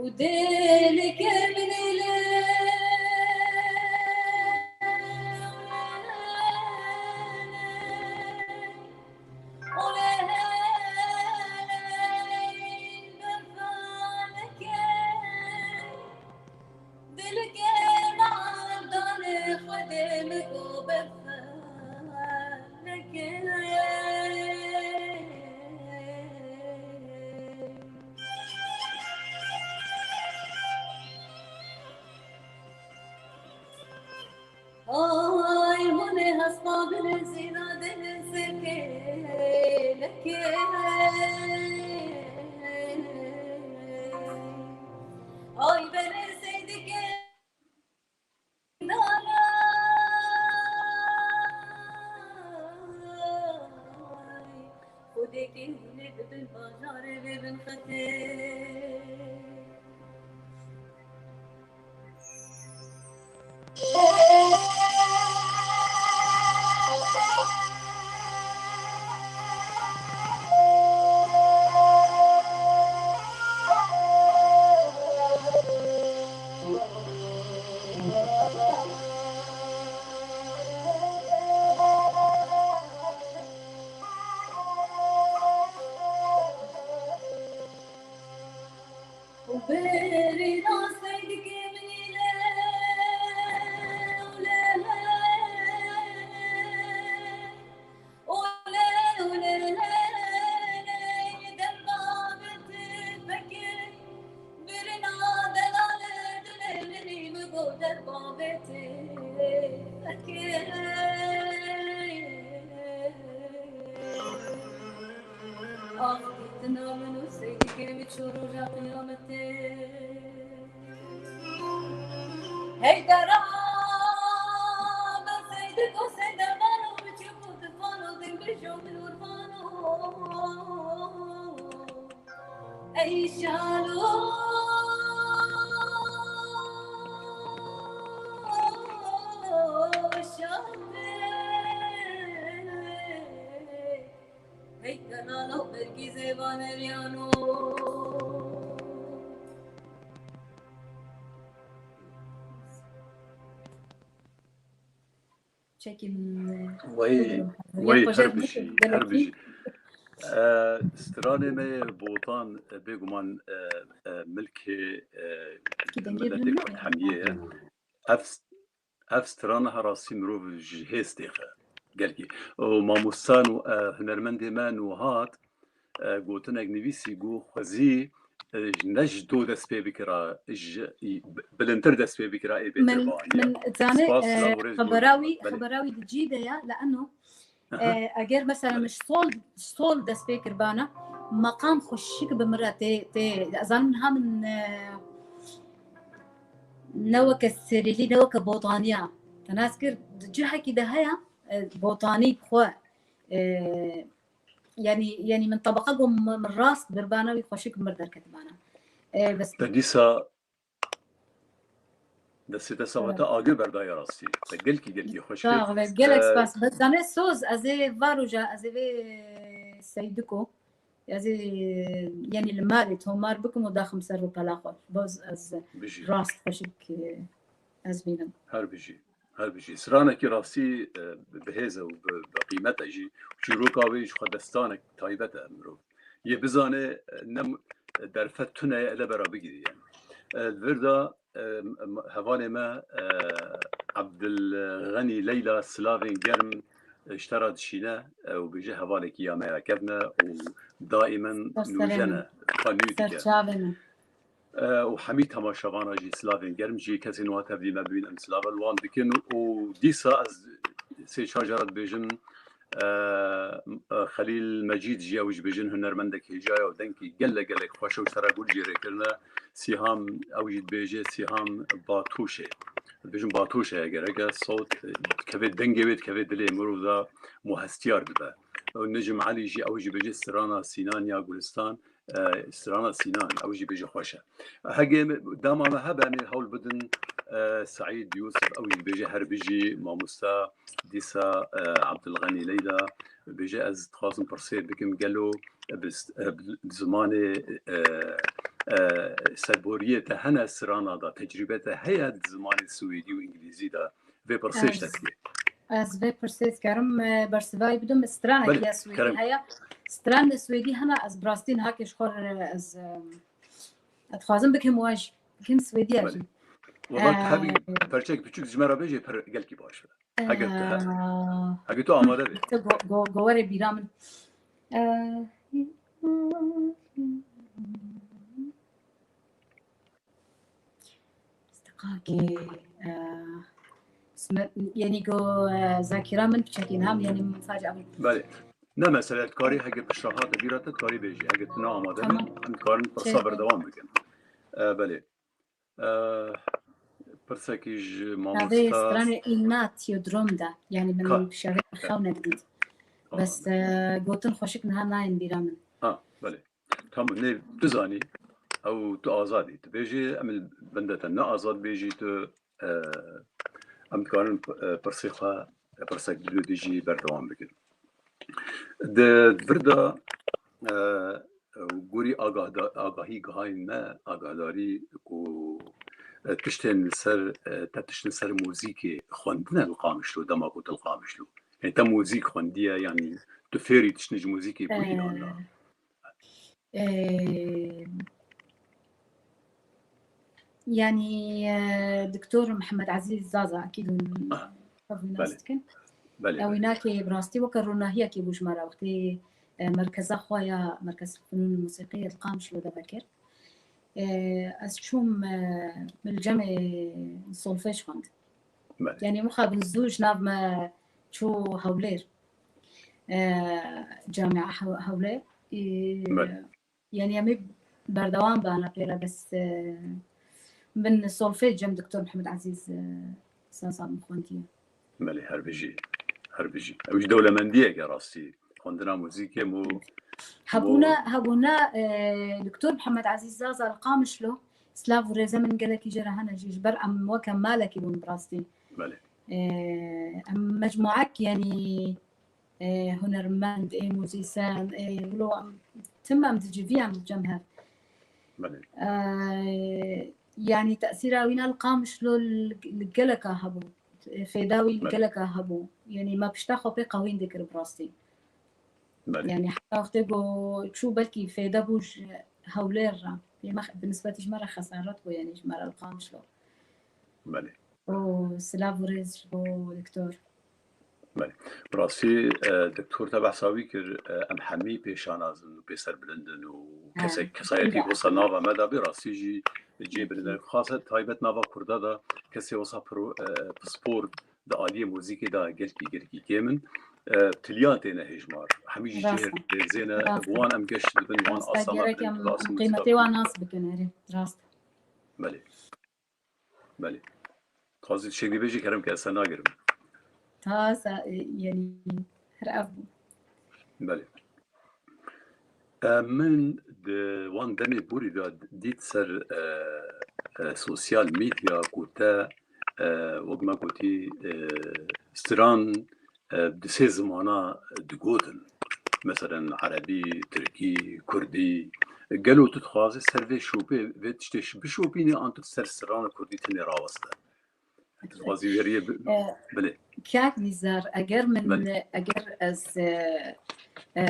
Û dilke min ile Ay hûn ê hespa binê zîna dilê zikê leke. Ay berê seydike dana. Ay xwedê kê hûn ê bibin bajarê bê bin xetê. Bavê tê vekê. Ax, dina min û seydikê min çû roja qiyametê. Heydera, ben seydik û seydervan û biçûk û difan û ding bijû min urvan û. Ey şalo, şalo, hey delalo, bergîzê vaneriyano. Çekî min, e, Wey, bibînim. Wey, her bijî, her bijî. E, stranê me yê Botan, e, bêguman, e, e, milkê, e, Ki dengê miletê bilim Kurd ne? Hemiyê ye. Ev, ev strana her rastî mirov ji hêz têxe. Gelkî. Û mamosta nû, e, hunermendê me nû hat, e, gotinek nivîsî, got xwezî, e, ne ji do dest pê bikira, ji, bi-, bilindtir dest pê bikira ê bêtir Min, bahanî ye. Min zane, Spas, e, laborê ji bo xebera wî, belê. Xebera wî di cî de ye, leeno, Aha. e, eger mesela Belê. min ji sol, sol dest pê kirbana, meqam xweşik bi min re tê, tê, ez zanim niha min, e, ne weke serîlî, ne weke botaniya. Te nas kir, di cihekî de heye, e, botanî bi xwe, e, Yanî, yanî min tebeqa got, min, min rast birbana wî xweşik mir derketibana. E, bes. Te dîsa destê te sava te agir berdaye rastî. Te gelkî, gelkî xweşik. Sağ ol, gelek Ee, spas. Bes zane soz, ez ê varoja, ez ê vê seydiko, ez ê, yanî li malê tomar bikim û daxim ser û pela xwe. Boz ez Bijî. rast xweşik, e, ez bînim. Her bijî. Her bijî. Stranekî rastî, e, bi hêz e û bi, bi qîmet e jî. Çîroka wê ji xwe destanek taybet e mirov. Yê bizane, e, ne m-, derfet tune ye, ele bera bigiriye. E, vir de, e, m-, hevalê me, e, Abdilxenî Leyla, silavên germ, e, ji te re dişîne, e, û bêje hevalekî ya me ya kevn e û daîmen Ser nûjen serê e, min. xwe nû dike. Ser çavê min. E, û hemî temaşevana jî silavên germ jî kesên wa tevlî me bibîn em silava li wan dikin û dîsa ez sê çar cara dibêjim, e, e, Xelîl Mecîd jî ew jî bêjin hunermendek hêja ye û dengkî gelek gelek xweş e û ji te re gul jê rê kirine. Sîham ew jî dibêje Sîham Batûşê. Dibêjin Batûşe ye gereke sewt, e, dikeve dengê wê dikeve dilê mirov de muhestiyar dibe. Û Necim Elî jî ew jî bêje Strana Sînan ya Gulistan. E, strana Sînan, ew jî bêje xweş e. Hegê me, dema me hebe, em ê hewl bidin, e, Seîd Yûsif, ew jî bêje her bijî, mamosta, dîsa, e, Abdulxenî Leyla, bêje ez dixwazim pirsê bikim, gelo bi s-, e, bi zimanê, e, e, serboriyê te hene strana de, tecrûbe te heye di zimanê swêdî û îngilîzî de? Vê pirsê ji te dikê. Ez vê pirsê dikarim, e, bersivayî bidim. Stranekî Belê, ya swêdî kerem. heye. Stran li swêdî hene, ez bi rastî niha kê ji xwe re ez, e, ez dixwazim bikim we jî. Bikim swêdî ya Belê. jî. Wala tu E, hebî perçek piçûk ji me re bêjê pir gelkî baş be. Heger tu he. e, Heger tu amade bê. tu go, go, go were bîra min. E, Stiqakê, e, sme-, yanî go, e, zakîra min piçekî nam, yanî min sadece abî. Belê. Ne mesele, tu karî heke piştre hate bîra te, tu karî bêjî. Heke tu ne amade Tamam. bî, em dikarin pirsa Şey, berdewam bikin. E, belê. E, pirsekî ji Navê mamosta stranê Îna Tiyodrom de. Yanî min Ka- şevê xew nedidît. Tamam. Bes, e, gotin xweşik niha nayên bîra min. Ha, belê. Tamam, ne bizanî, ew tu azad î. Tu bêjî, em li bende te ne azad bêjî tu, e, em dikarin, e, pirsê xwe, e, pirsek din û dî jî berdewam bikin. Di vir de, e, gorî agahda-, agahî gihayên me, agahdarî ku, e, tiştên li ser, e, te tiştên ser muzîkê xwendine li Qamişlo, dema ku tu li Qamişlo. Yanî te muzîk xwendiye, yanî tu fêrî tiştên ji muzîkê bûyî yan na? Ee, Ee, yanî, e, Doktor Mihemed Ezîz Zaza, ekîd hûn Ah, ev nas belê. dikin. Belê, Ew belê. Înakê bi rastî weke ronahiyekê bû ji me re wextê, e, merkeza xwe ya Merkez Fenûn Musîqî li Qamişlo de vekir. E, ez çûm, e, min li cemê solfej xwend. Belê. Yanî mixabin zû ji nav me çû Hewlêr. E, Camia Hew-, Hewlêr. E, Belê. Yanî em ê berdewam bana pê re, bes, e, min solfej cem Doktor Mihemed Ezîz, e, Zaza min xwendiye. Belê, her bijî, her bijî. Ew jî dewlemendiyeke rastî. Xwendina muzîkê mo, Hebûna, mo hebûna, e, Doktor Mihemed Ezîz Zaza li Qamişlo, silav û rêze min gelekî jê re hene jî, ji ber em weke malekî bûn bi rastî. Belê. E, em mecmuek, yanî, e, hunermend, ê muzîsen, ê wilo em tim em diciviyan li cem hev. Belê. E, yanî tesîra wîna li Qamişlo li, li geleka hebû. Fêda wî li Belê. geleka hebû. Yanî me pişta xwe pê qewîn dikir bi rastî. Belê. Yanî heta wextê ku çû belkî fêde bû ji Hewlêr re. Yê me bi nisbetî ji me re xesaret bû, yanî ji me re li Qamişlo. Belê. Û silav û rêz ji bo doktor. Belê. Bi rastî, e, doktor te behsa wî kir, e, em hemî pêşanaz in û pêserbilind in û He. kesek-, kesayetî Belê. wisa nava me de bi rastî jî cê birine. Xase taybet nava Kurda de kesê wisa pro-, e, pispor di aliyê muzîkê de gelkî, gelkî kêm in. E, tiliyan têne hêjmar. Hemî jî Rast cihê e. dêrzêne, Rast e. bi wan em geş dibin, wan Rast e, asana gerek dibin, em, em rast e. qîmetê wan nas bikin, erê. Rast. Belê. Belê. Tazî tiştek dibêjî kerem ke ez te nagirim. Ta sa, e, yanî her ev bû. Belê. E, min di wan demê borî de dît ser, e, e, sosyal medya ku te, e, wek me gotî, e, stran, e, di sê zimana digotin. Meselen erebî, tirkî, kurdî. Gelo tu dixwazî ser vê şopê, vê tiştê şi-, bişopînî an tu ser strana kurdî tenê raweste? Tu dixwazî veriyê bi-, E, bilê. Kak Nîzar, eger min, Belê. eger ez, e, e,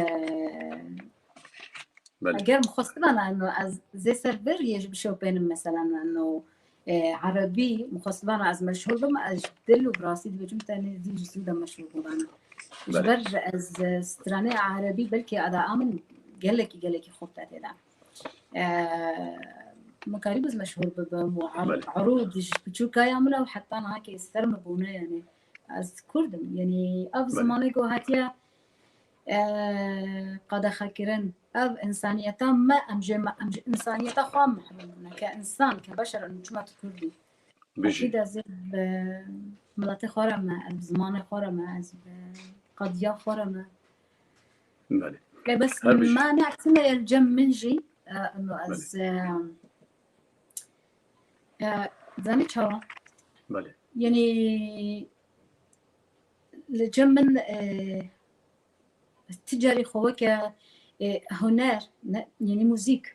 Belê. eger min xwestibana eno ez zê ser veriyê ji bişopênim, meselen eno, e, erebî, min xwestibana ez meşhur bim, ez ji dil û bi rastî dibêjim tenê zî ji zû de meşhur bûbana. Ji Belê. ber ez, e, stranê erebî belkî ada a min gelekî, gelekî xurt e tê de. E, min karîbû ez meşhur bibim û er-, Belê. erûd ji piçûkaya min ew heta niha kê ser min bûne, yanî ez kurd im. Yanî ev Belê. zimanê ku hatiye, e, qedexekirin, ev însaniyeta me, em jê me, em ji însaniyeta xwe mehrum bûne. Ke însan, ke beşer, em çima tu kurdî? Bijî. Ekîd ez ê bi miletê xwe re me, ez bi zimanê xwe re me, ez bi qediya xwe re me. Belê. E, bes Her bijî. me ne aksine el cem min jî, e, eno ez, Belê. e, e, zanî çawa? Belê. Yanî li cem min, e, ez ti carî xwe weke, e, huner, ne, yanî muzîk.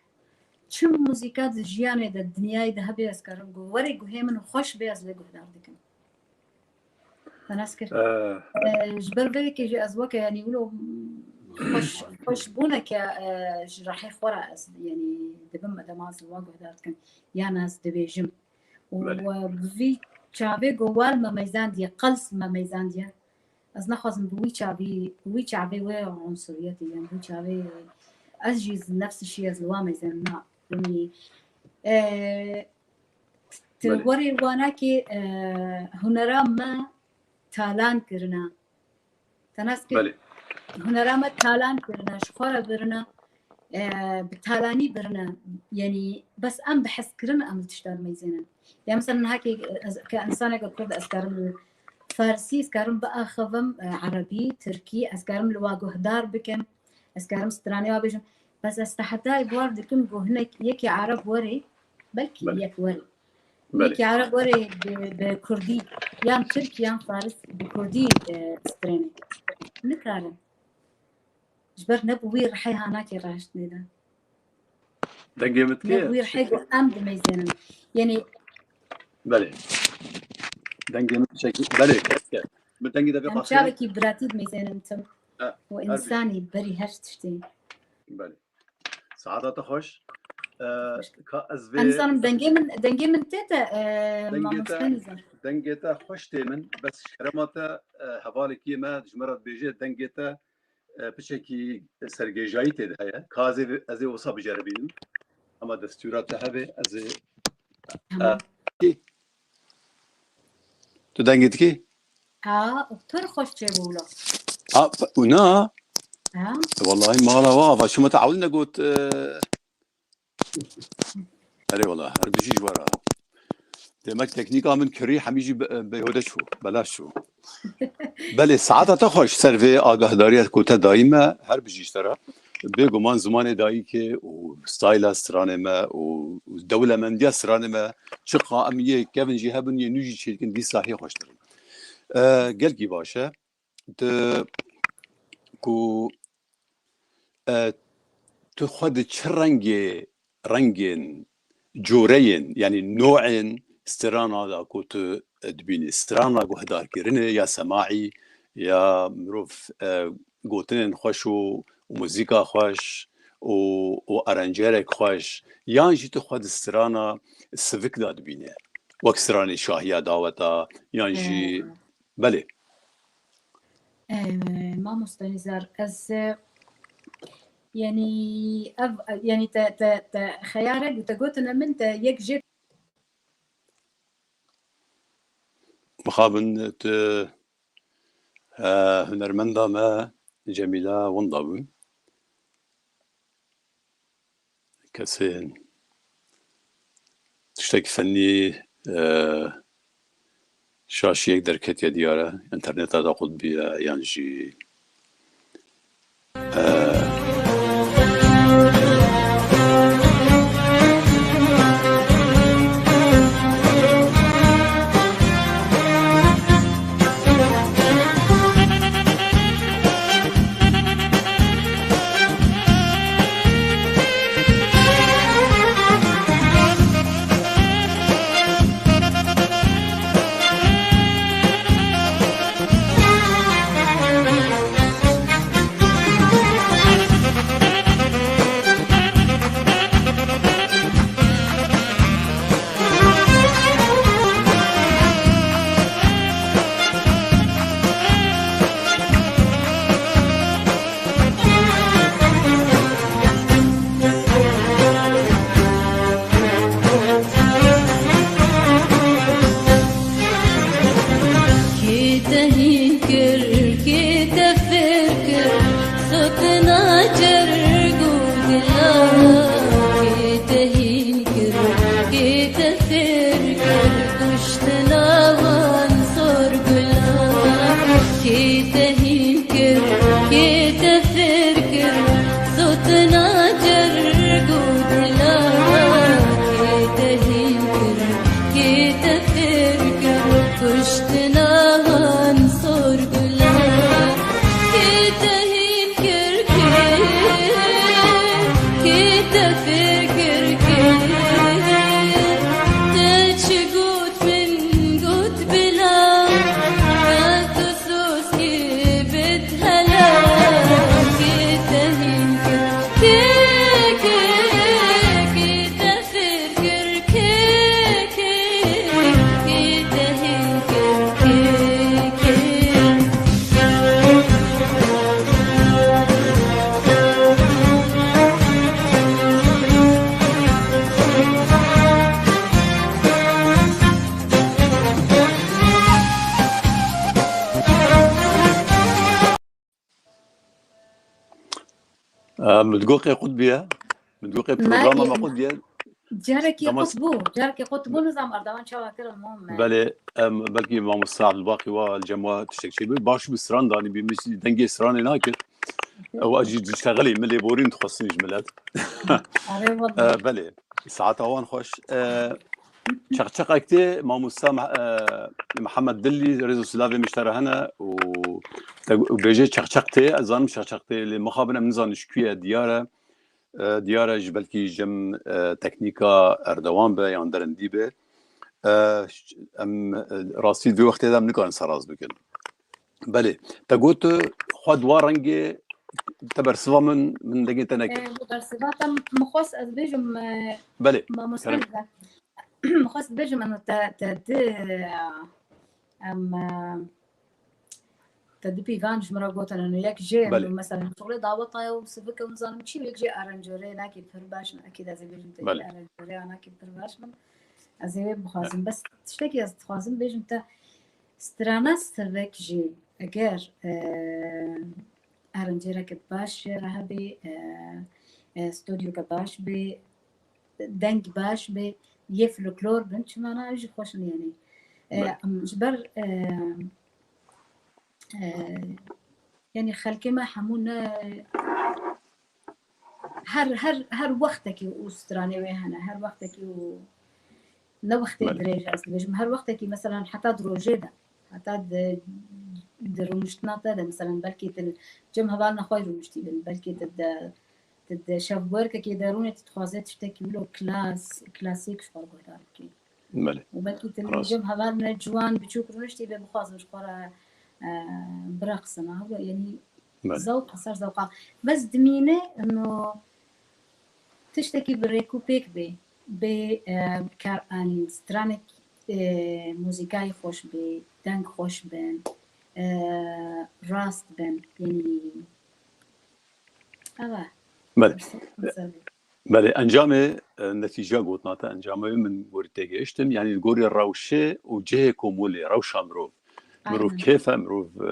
Çi muzîka di jiyanê de, dinyayê de hebe ez karim gu-, were guhê min û xweş bê ez lê guhdar dikim. Te nas kir. Eh. E, ji ber vê yekê jî ez weke, yanî wilo xweş, xweş bûne ke, e, ji rehê xwe re ez, yanî dibim dema ez li wa guhdar dikim. Yan ez dibêjim. Û, Belê. e, bi vî çavê ku wal me meyzandiye, qels me meyzandiye. Ez naxwazim bi wî çavî, bi wî çavê wê unsuriyetê, yan bi wî çavê ez jî nefsi şî ez li wa meyzan na. Yanî, e, tu Belê. werê wanakê, e, hunera me talan kirina. Te nas kir. Belê. Hunera me talan kirine, ji xwe re birine, e, bi talanî birine. Yanî bes em bi hezkirin em li tişta dimeyzênin. Ya mesela niha kê ez, ke însaneke kurd ez karim li farsî, ez karim biaxivim, e, erebî, tirkî, ez karim li wa guhdar bikim, ez karim stranê wa bêjim. Bes ez tehedayê bi war dikim ku hinek yekê ereb were, belkî Belê. yek were. Belê. Yekî ereb were bi, bi kurdî, yan tirk, yan faris bi kurdî, e, strênê. Nikarin. Ji ber ne bi wî rihê hanakê raştinê de. Dengê min Ne bi wî rihê ku em dimeyzênin. Yanî Belê. Dengê min çekî. Belê, keske. Min dengê de vê Em xatirê. çavekî biratî dimeyzênin tim. Ha, û her bî. însanî berî her tiştî. Belê. Saeta te xweş. E, Xweş. ka ez vê Em zanim dengê min, dengê min tê te, e, Dengê mamoste te, Nîzar. dengê te xweş tê min, bes ji kerema te, e, hevalekî me ji me re dibêje, dengê te, e, piçekî sergêjayî tê de heye. Ka ez ê, ez ê wisa biceribînim. Ama destûra te hebe, ez ê, Tamam. e, Tu dengê dikî? Ha, pir xweş çêbû wilo. Ha, p-, û na? Ha? Wallahî mala wa, va şima te ewil negot, e, Erê wala, her bijî ji we re. Demek teknîka min kirî hemî jî be-, bêhode çû, belaş çû. Belê, saeta te xweş ser vê agahdariya ku te dayî me, her bijî ji te re. Bêguman zimanê dayîkê û stayla stranê me û dewlemendiya stranê me, çiqa em yê kevin jî hebin, yê nû jî çêdikin, dîsa hê xweştir in. E, gelkî baş e. Tu ku, e, tu xwe di çi rengê, rengên, coreyên, yanî no'ên strana da ku tu, e, dibînî? Strana guhdarkirinê ya semaî, ya mirov, e, gotinên xweş û, û muzîka xweş û, û aranjerek xweş, yan jî tu xwe di strana sivik da dibîne? Wek stranê Şahiya Daweta, yan jî, Hmm. belê. Ee, mamoste Nizar, ez, e, yanî ev, yanî te, te, te xeyarek û te gotine min te yek jê Mixabin tu, e, hunermenda me Cemîla winda bû. Kesên tiştekî fennî, e, şaşiyek derketiye diyar e, interneta da qutbiye yan jî, e, Kê te hîn kir, kê te fêr kir, sotina cerg û dila. Kê te hîn kir, kê te fêr kir, kuştina wan sorgula. Kê te hîn kir, kê te fêr kir, sotina cerg û dila. Kê te hîn kir, kê te fêr kir, kuştina wan sorgula. Kê te hîn kir, kê, kê te fêr kir, kê, te çi got min got bila. Ka tu soz kê bit hela, kê te hîn kir, kê, kê, kê te fêr kir, kê, kê, kê te hîn kir, kê, kê. Em, min digot qê qut bûye. Min digot qê programa me qut bûye. Carekî qut bû. Carekî qut bû, nizam Erdogan çawa kir, mom me. Belê, em, belkî mamosta Abdulbaqî wa li cem wa tiştek çêbû. Baş bû, stran danî bî, min jî dengê stranê nakir. Ew jî diştexilî, min lêborîn dixwestin ji milet. Arê wala. E, belê. Saeta wan xweş. E, çeqçeqek tê, mamosta Meh-, e, Mihemed Dillî, rêz û silavê min ji te re hene û te gu-, bêje çeqçeq tê, ez zanim çeqçeq tê, lê mixabin em nizanin ji kû ye, diyar e. E, diyar e ji belkî jim, e, teknîka Erdogan be yan derindî be. E, ş-, em, e, rastî vê wextê de em nikarin seraz bikin. Belê. Te got tu xwe di wa rengê te bersiva min, min dengê te nekir. E, bu bersiva te min xwest ez bêjim, e, Belê, mamoste kerem. Min xwest bêjim, em te, te di, em, e, te di pîvan ji min re gotin, em yek jê, Belê. Mesela, şuxulê daweta ye û sivik e û nizanim çi, yek jê aranjorê nakî pir baş min, ekîd ez ê bêjim te Belê. Aranjorê nakî pir baş min. Ez ê wê bixwazim. Belê. Bes tiştekî ez dixwazim bêjim te, Strana sivek jî eger, e, aranjêreke baş re hebê, e, e, stûdyoke baş bê, deng baş bê, yê folklor bin, çima na, ew jî xweş in, yanî. E, Belê. Em, ji ber, e, e, yanî xelkê me hemû ne, her, her, her wextekî û stranê wê hene, her wextekî û ne wextê Belê. dirêj, ez dibêjim, her wextekî, mesela, heta di rojê de, heta di, di rûniştina te de, mesela, belkî tu cem hevalna xwe rûniştî bin, belkî tu de, tu de şevwerkekê de rûnê, tu dixwazê tiştekî wilo klas-, klasîk ji xwe re guhdar bikî. Belê. Û belkî tu Rast. cem hevalna ciwan biçûk rûniştî bê, bixwazin ji xwe re, e, bireqsin. Ha, yanî Belê. zewq, ser zewqa. Bes dimîne, ino tiştekî bi rêk û pêk bê, bê, e, kar anîn, stranek, e, muzîkayê xweş bê, deng xweş bin, e, rast bin, yanî, ev e. Belê. Pirsê, pirsê. Belê, encamê, e, netîca gotina te, encamê min gorî têgihiştim, yanî li gorî rewşê û cihê komûlê, rewşa mirov. Mirov Aynen. kêf e, mirov, e,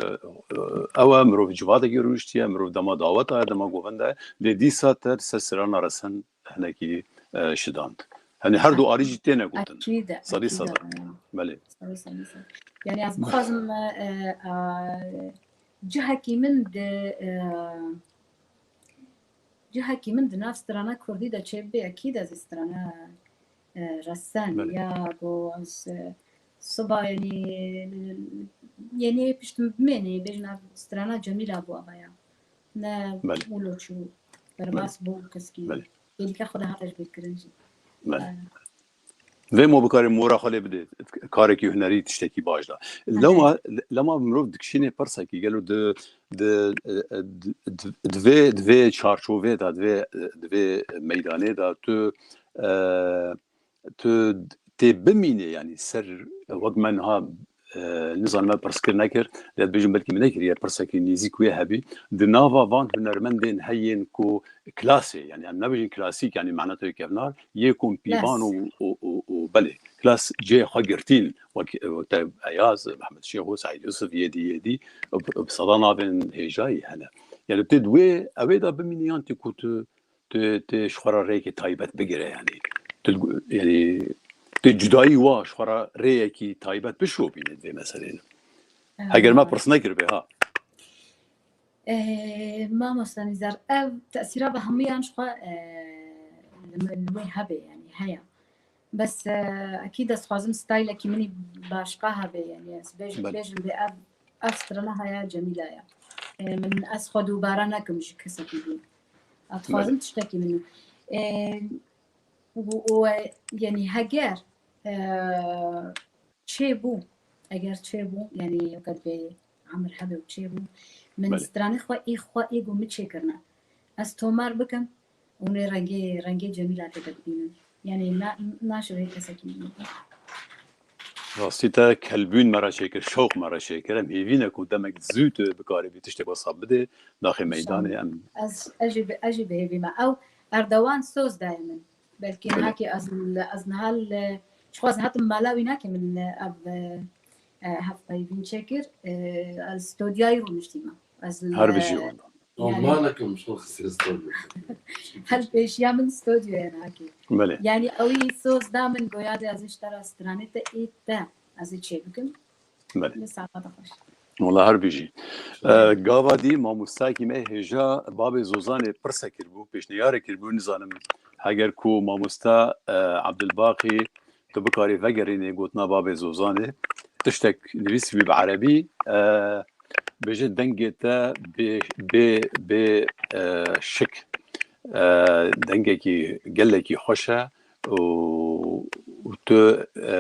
e, ew e, mirov civatekî rûniştiye, mirov dema daweta ye, dema govenda ye. Lê dîsa te li ser strana resen hinekî, e, şidand. Hani her du alî jî têne gotin. Akîd e, Sedî akîd e, sedî. ya. Belê. Sedî sedî sed. Yanî ez bixwazim, e, e, cihekî min di, e, cihekî min di nav strana kurdî de çêbibe, akîd ez ê strana, e, resen Belê. ya ku ez, e, siba, yanî, yanî pişt min bimêne, bêjin ev strana Cemîla bû, ava ya. Ne Belê. wilo çû, Belê. derbas bû keskî. Belê. Êdî ke xwe de hate ji bîrkirin jî. Belê. E, Vê mo bikarê mora xwe lê bidê. Karekî hunerî tiştekî baş da. Lewma, lewma mirov dikişînê pirsekî, gelo di, di, di, di, di vê, di vê çarçovê de, di vê, di vê meydanê de tu, e, tu tê bimînê, yanî ser wek me niha, e, nizanim me pirs kir nekir, lê dibêjim belkî min nekiriye, pirsekî nêzîk wê hebî. Di nava van hunermendên heyên ku klasê, yanî em nebêjin klasîk, yanî mena te kevnar, yê ku em pîvan û, Klas. û, û, û belê, klas cihê xwe girtîn, wek, wek te Eyaz, Mehmet Şêxo, Seîd Yusuf, yê dî, yê dî, bi, bi seda navên hêjayî hene. Yanî tê di wê, ew ê de bimînî yan tê ku tu, tu, tu ji xwe re rêkê taybet bigire, yanî. Tu, yanî, tu cudayî wa ji xwe re rêyekî taybet bişopîne di vê meselê de. Heger me Ee, pirs nekiribê, ha. Ee, mamoste Nîzar, ev tesîra bi hemûyan ji xwe, e, li min, li wê hebe, yanî heye. Bes, e, ekîd ez dixwazim stylekî min î başqa hebe, yanî ez bêj-, Belê. bêjim bê ev, ev strana heye Cemîla ye. E, min ez xwe dubare nekim ji kesekî din. Ez Belê. dixwazim tiştekî min. E, û, û, e, yanî heger, e, çêbû, eger çêbû, yanî weke bê emir hebe û çêbû, min Belê. stranê xwe ê xwe ê ku min çêkirine, ez tomar bikim û nê rengê, rengê Cemîla tê de bibînin. Yanî na-, naşirê kesekî min. Rastî te kelbûn me re çêkir, şewq me re çêkir. Em hêvî ne ku demek zû tu bikarîbî tiştek wesa bidê, daxê meydanê em. Ez, ez jî bi, ez jî bi hêvî me. Ew Erdewan soz daye min. Belkî Belê. nahakê ez, ez niha li, çiqas hatim mala wî nake min ev, e, hevpeyvîn çêkir. E, ez stodyayî rûniştîme. Ez li Her bijî wenda. Yanî Mala kim şo xisiye stodyo. Hel pêşiya min stodyo ye nake. Belê. Yanî ew î soz da min goya de ez ê ji te re stranê te ê te ez ê çê bikim. Belê. Li saeta xweş. Wala her bijî. E, gava dî mamostakî me hêja babê Zozanê pirse kiribû, pêşniyarê kiribû, nizanim heger ku mamosta, e, Ebdulbaqî tu bikarî vegerînê gotina babê Zozanê, tiştek nivîsî wî bi erebî, e, bêje dengê te bê, bê, bê, e, şik, e, dengekî gelekî xweş e û, û tu, e,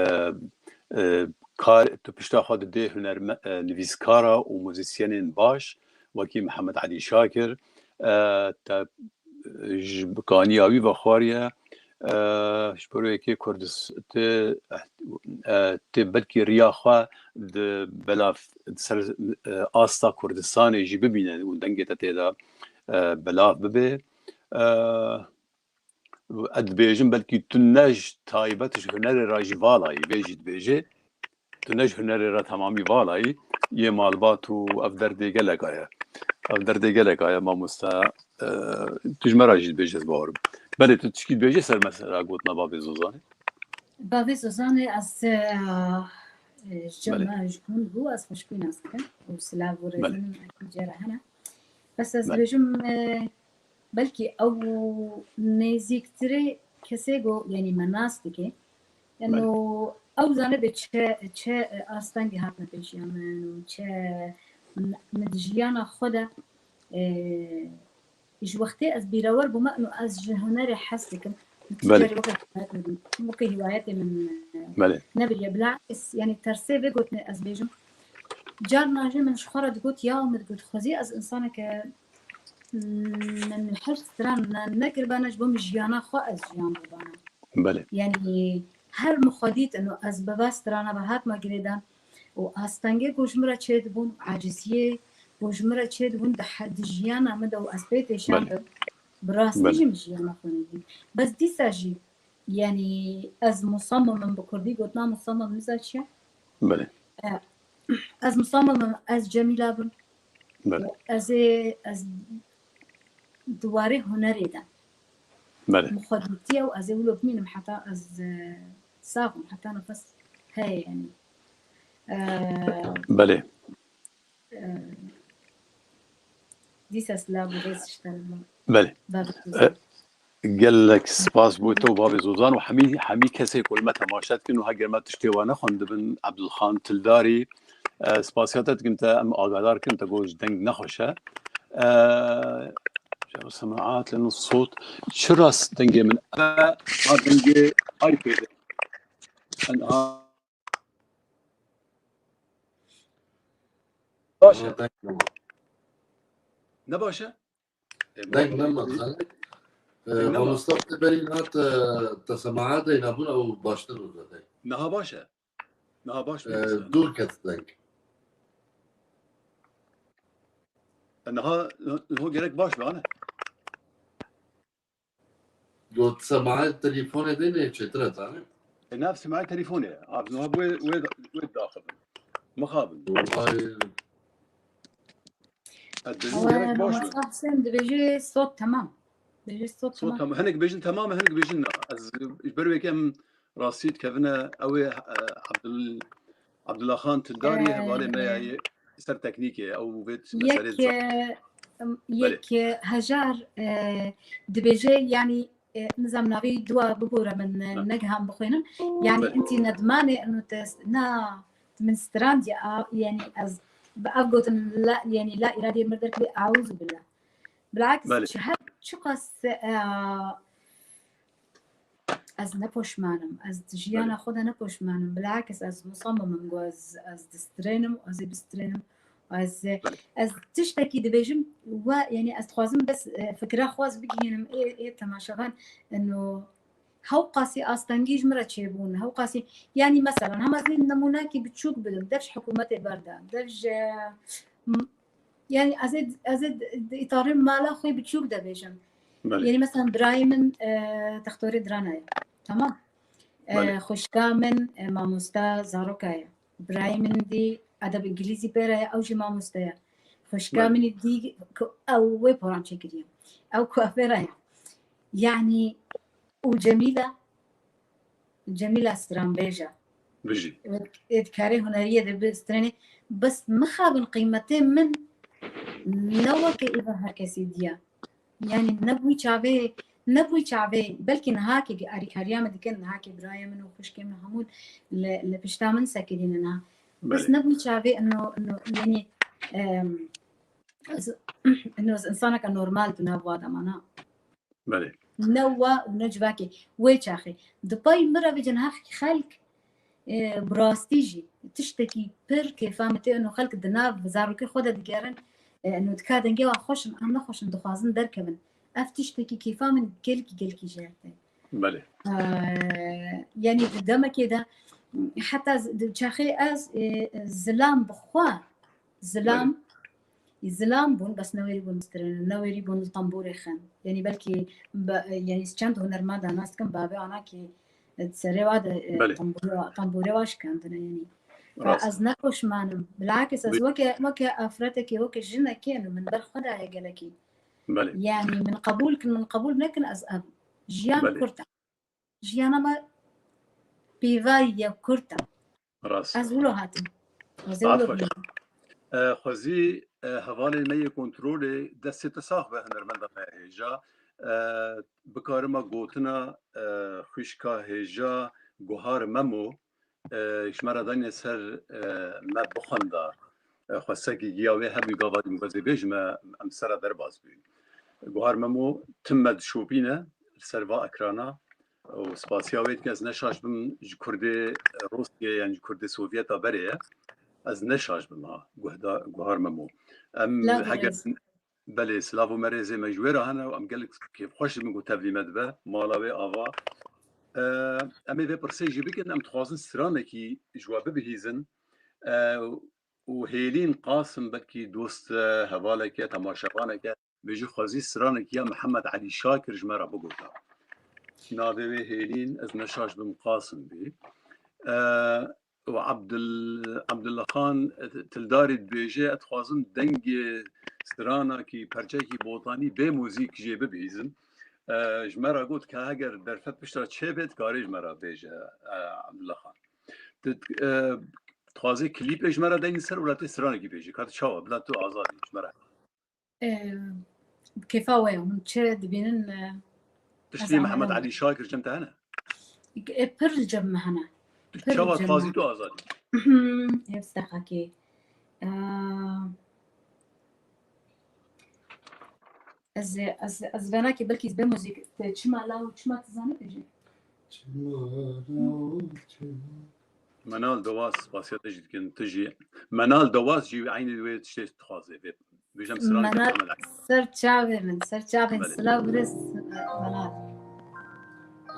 e, kar, tu pişta xwe didê hunerme-, e, nivîskara û muzîsyenên baş, wekî Mihemed Elî Şakir, e, te ji kaniya wî vexwariye, e, ji ber wê yekê Kurdis-, tê, e, tê belkî riya xwe di belav, di ser, e, asta Kurdistanê jî bibîne û dengê te tê de, e, belav bibe. E, ez dibêjim belkî tu ne ji taybet ji hunerê re jî vala yî, vê jî dibêjê. tu ne ji hunerê re temamî vala yî, yê malbat û ev derdê gelek aye. Ev derdê gelek aye, mamoste. E, tu ji me re jî dibêjî, ez bawer im. Belê, tu tişkî dibêjî ser mesela gotina Bavê Zozanê? Bavê Zozanê ez, e, e, ji cem Belê. me ji gund bû, ez xweşikbûyî nas dikim û silav û Belê. rêzin cê re hene. Bes ez Belê. dibêjim, e, belkî ew nêzîktirê kesê go, yanî me nas dike. Yanî Belê. ew zane bê çi, çi, e, astengî hatine pêşiya min û çi min, min di jiyana xwe de, e, ji wextê ez bîrewer bûme û ez ji hunerê hez dikim. Belê. Carê weke hîwayet min, weke hîwayetê min, e, Belê. nebiriye. Bilakis, yanî tersê vê gotinê ez bêjim. Carna jî min ji xwe re digot, ya min digot, xwezî ez insaneke, mm, min hişt stran ne-, nekiribana ji bo min jiyana xwe ez jiyan bibana. Belê. Yanî her min xwe dît, ino ez bi va strana ve hatma girêdan û astengê ku ji min re çêdibûn, aciziyê ku ji min re çêdibûn di he-, di jiyana min de û ez pê têşan Belê. bim, bi rastî Belê. jî min jiyana xwe nedît. Bes dîsa jî, yanî ez musamim im, bi kurdî gotina musamim niza çi ye? Belê. E, ez musamim im, ez Cemîla bim. Belê. Ez ê, ez di warê hunerê de. Belê. Min xwe dîtiye û ez ê wilo bimînim heta ez, e, sax bim, heta nefes heye, yanî. E, Belê. e, dîsa silav û rêz ji te re. Belê. Bavê E, Zozan. Gelek spas bo te û Bavê Zozan û hemî, hemî kesê ku li me temaşe dikin û heger me tiştê we nexwendibin, Ebdulxan Tildarî, e, spasiya te dikim te, em agadar kin te got ji deng nexweş e. E, semaat, leno sot, çi rast dengê min? E, ha dengê iPadê. En ha. Baş e. Ama deng nema. Ne baş e? E, Deng bu- nema, zanî. E, Deng nema. Mamosta te berî niha te, te semaat deyna bûn, ew baştir bû te. Niha baş e. Niha baş E, bû. Dûr ket deng. E, niha, niha gerek baş be, ne? Got semaê telefonê de ne çêtir e, zanî? E, nav semaê telefonê. Abi, niha bu, bu, bu daxil. Mixabin. Vay. Ez dibêjim Ewe, gerek baş be. Mamosta Husên dibêje sot temam. Dibêje sot Sot temam. Temam. Hinek bêjin temam, hinek bêjin na. Ez ji ber wê ke em rastî dikevine, ew ê, e, Abdul-, Abdullah Xan Tildarî, e, hevalê me ya yê ser teknîkê, ew vê meselê Yek, dizan. e, em, Belê. yek, e, hejar, e, dibêje, yanî, e, nizam navê dua bibore min, e, Ne. negihan bixwînim. Yanî Belê. intî nedmane inu test, na, min strandiye, a, yanî ez bi ev gotin la, yanî la îradê mir derkevê, eûzû billah. Bilakis Belê. çi her çiqas, e, ez ne poşman im. Ez di jiyana Belê. xwe de ne poşman im. Bilakis ez musamim im ku ez, ez distrênim, ez ê bistrênim. Ez, Belê. ez tiştekî dibêjim we, yanî ez dixwazim bes, e, fikra xwe ez bigihînim ê, ê temaşevan, ino hewqasî astengî ji min re çêbûn, hewqasî, yanî meselan, hema zî nemûnekî biçûk bidim, dev ji hikûmetê berda, dev ji, m-, yanî ez ê, ez ê di, di îtarê mala xwe biçûk de bêjim. Belê. Yanî meselan birayê min, e, textorê dirana ye. Tamam. E, Belê. xwişka min, e, mamosta zaroka ye. Birayê min dî edeb îngilîzî pê re ye, ew jî mamoste ye. Xwişka Belê. min dî ku ew wê poran çêkiriye. Ew kuafêra ye. Yanî û Cemîla, Cemîla stranbêj e. Bijî. Ê, ê di karê huneriyê de bi stranê, bes mixabin qîmetê min ne weke îva her kesî diya. Yanî ne bûy çavê, ne bûy çavê, belkî niha ke alîkariya min dikin, niha ke birayê min û xwişkê min hemû li, li pişta min sekirîne niha. Bes Belê. ne bûy çavê ino, ino, yanî, em, ez, ino ez insaneke normal di nav wa de mana. Belê. Ne wa û ne civakê. Wê çaxê. Di pey min re vêcin heq xelk, e, bi rastî jî tiştekî pir kêfa min tê, ino xelk di nav zarokê xwe de digerin, e, ino dika dengê wan xweş in, an nexweş in, dixwazin derkevin. Ev tiştekî kêfa min gelkî, gelkî jêr tê. Belê. E, yanî di demekê de heta z-, di çaxê ez, e, zilam bi xwe, zilam, Belê. zilam bûn, bes newêrî bûn bistrênin, newêrî bûn li tembûrê xin. Yanî belkî be-, yanî çend hunermenda nas dikim, bavê ana kî, e, serê wa de, e, Belê. tembûrê wa, tembûrê wa şikandine, yanî. Rast. Ez ne poşman im. Bilakis ez weke, weke afretekê, weke jinekê, min ber xwe daye gelekî. Belê. Yani min qebûl kin, min qebûl nekin, ez ev jiyan Belê. Kurt e. Jiyana me pêva ye kurt e. Rast. Ez wilo hatim. Ez wilo Afwe. bînim. E, xwezî, e, hevalên me yê kontrolê destê te sax be, hunermenda me hêja. E, bikarima gotina, e, xwişka hêja Guhar Memo, e, ji me re danîne ser, e, me bixwenda. E, xwestekî giya wê hebû gava dî min xwezê bêjime, em sera derbas bûn. Guhar Memo tim me dişopîne li ser va ekrana û spasiya wê dike. Ez ne şaş bim ji Kurdê Rûsyê yan ji Kurdê Sovyeta berê ye. Ez ne şaş bim ha, guhda-, Guhar Memo. Em Lav heger ez. Belê, silav û merêzê me ji wê re hene û em gelek kêfxweş dibin ku tevlî me dibe, mala wê ava. E, em ê vê pirsê jî bikin, em dixwazin stranekî ji we bibihîzin. E, û Hêlîn Qasim belkî dost e, hevalek e, temaşevanek e, bêjî xwezî stranekî ya Mihemed Elî Şakir ji me re bigota. Navê wê Hêlîn, ez ne şaş bim, Qasim bî. E, û Abdul-, Abdullah Xan Tildarî dibêje, ez dixwazim dengê stranakî, perçekî botanî bê muzîk jê bibihîzim. E, ji me re got ke heger derfet pişta çê bê, dikarê ji me re bêje, e, Abdullah Xan. Tu, e, dixwazê klîpê ji me re deyî ser û latê stranekî bêjî. Ka tu çawa, bila tu azad î ji me re. E, kêfa we ye. Hûn çi dibînin, e, Tiştî ez Mihemed amade Elî Şakir cem te hene? E, pir li cem me hene. Tu Pir li çawa cem dixwazî me. tu azad î? Hêf deqekê. E, ez, ez, ez venakê belkî ez bê muzîk. Te çima law, çima tu zanî bêjî? Çima law, çima. Menal Dewaz, spasiya te jî dikin. Tu jî Menal Dewaz jî eynî wê tiştê dixwaze. Vê bêjim straneke Menal, Menal. Ser çavê min, ser çavê min. Belê. Silav birêz Menal.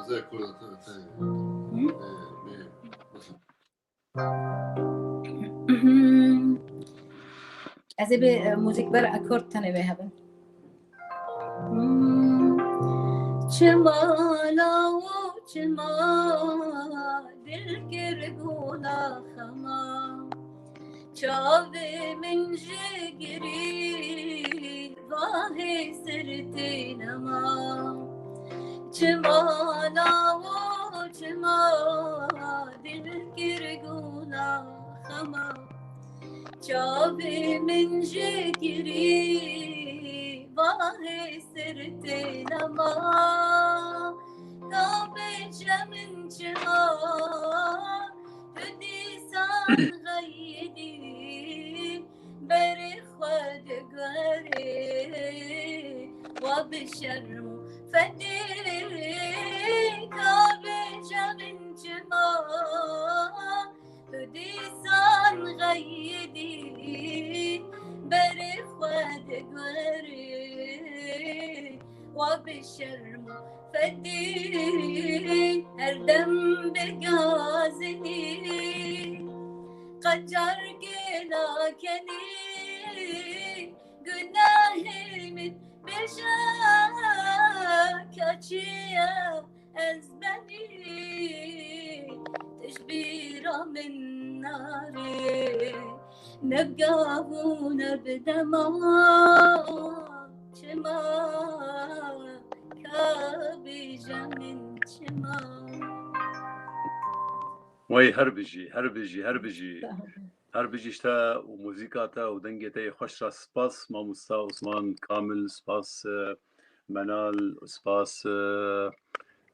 Ez ê kurda te, te. Hı? Ee, bir, Ez ê bê, e, muzîk ber akord tenê wê hebin. Hmm. Çima lawo çima dil kir gula xema. Çavê min ji girî vahê sirtê nema. Çima lawo çima dil kir gula xema. Çavê min ji girî vahê sirtê nema. Ka bêje min çima tu dîsan xeyidî. Berê xwe digwerê, wa bi şerm û fedê. Ka bêje min çima tu dîsan xeyidî. Berê xwe digwerê, wa bi şerm û fedî, her dem bi gazinî. Qecar gêla kenî, gunahê min bêje, ka çi ye ez benî, tu ji bîra min narê. Ne bi gav û ne bi dema, çima, ka bêje min çima. Wey, her bijî, her bijî, her bijî. Sağ ol. Her bijî ji te û muzîka te û dengê te yê xweş re spas, mamosta Osman Kamil, spas, e, Menal, spas, e,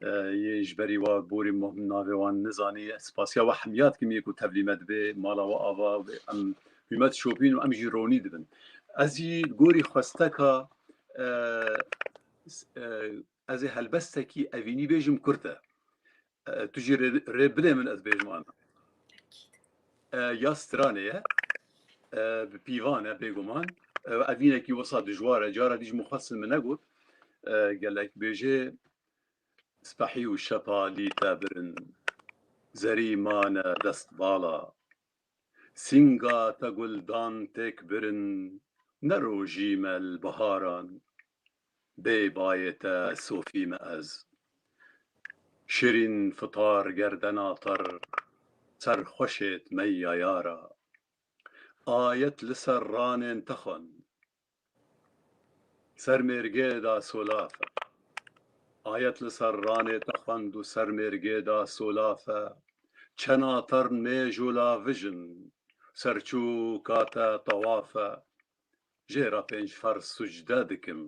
e, yê ji berî wa borî mo-, navê wan nizanî. Spasiya we hemiya dikim yê ku tevlî me dibê, mala we ava, em hûmet şopîn û em jî ronî dibin. Ez jî gorî xwesteka, e, s-, e, ez ê helbestekî evînî bêjim, kurt e. E, tu jî rê, rê bidê min ez bêjim ana. E, ya stranê ye. E, bi pîvan e bêguman. E, evînekî wisa dijwar e. Cara dî ji min xwestin min negot. E, gelek bêjê, spehî û şepalî te birin. Zerî mane dest bala. Sînga te guldan têk birin, ne rojî me li biharan, bê bayê te sofî me ez. Şirîn fitar gerdena tar, ser xweşêt me ya yara. Ayet li ser ranên te xwend. Ser mêrgê da solafe. Ayet li ser ranê te xwend û ser mêrgê da solafe. Çena tern mêj û lavijin, serçûka te tewafe. Jê re pênc ferz sucde dikim.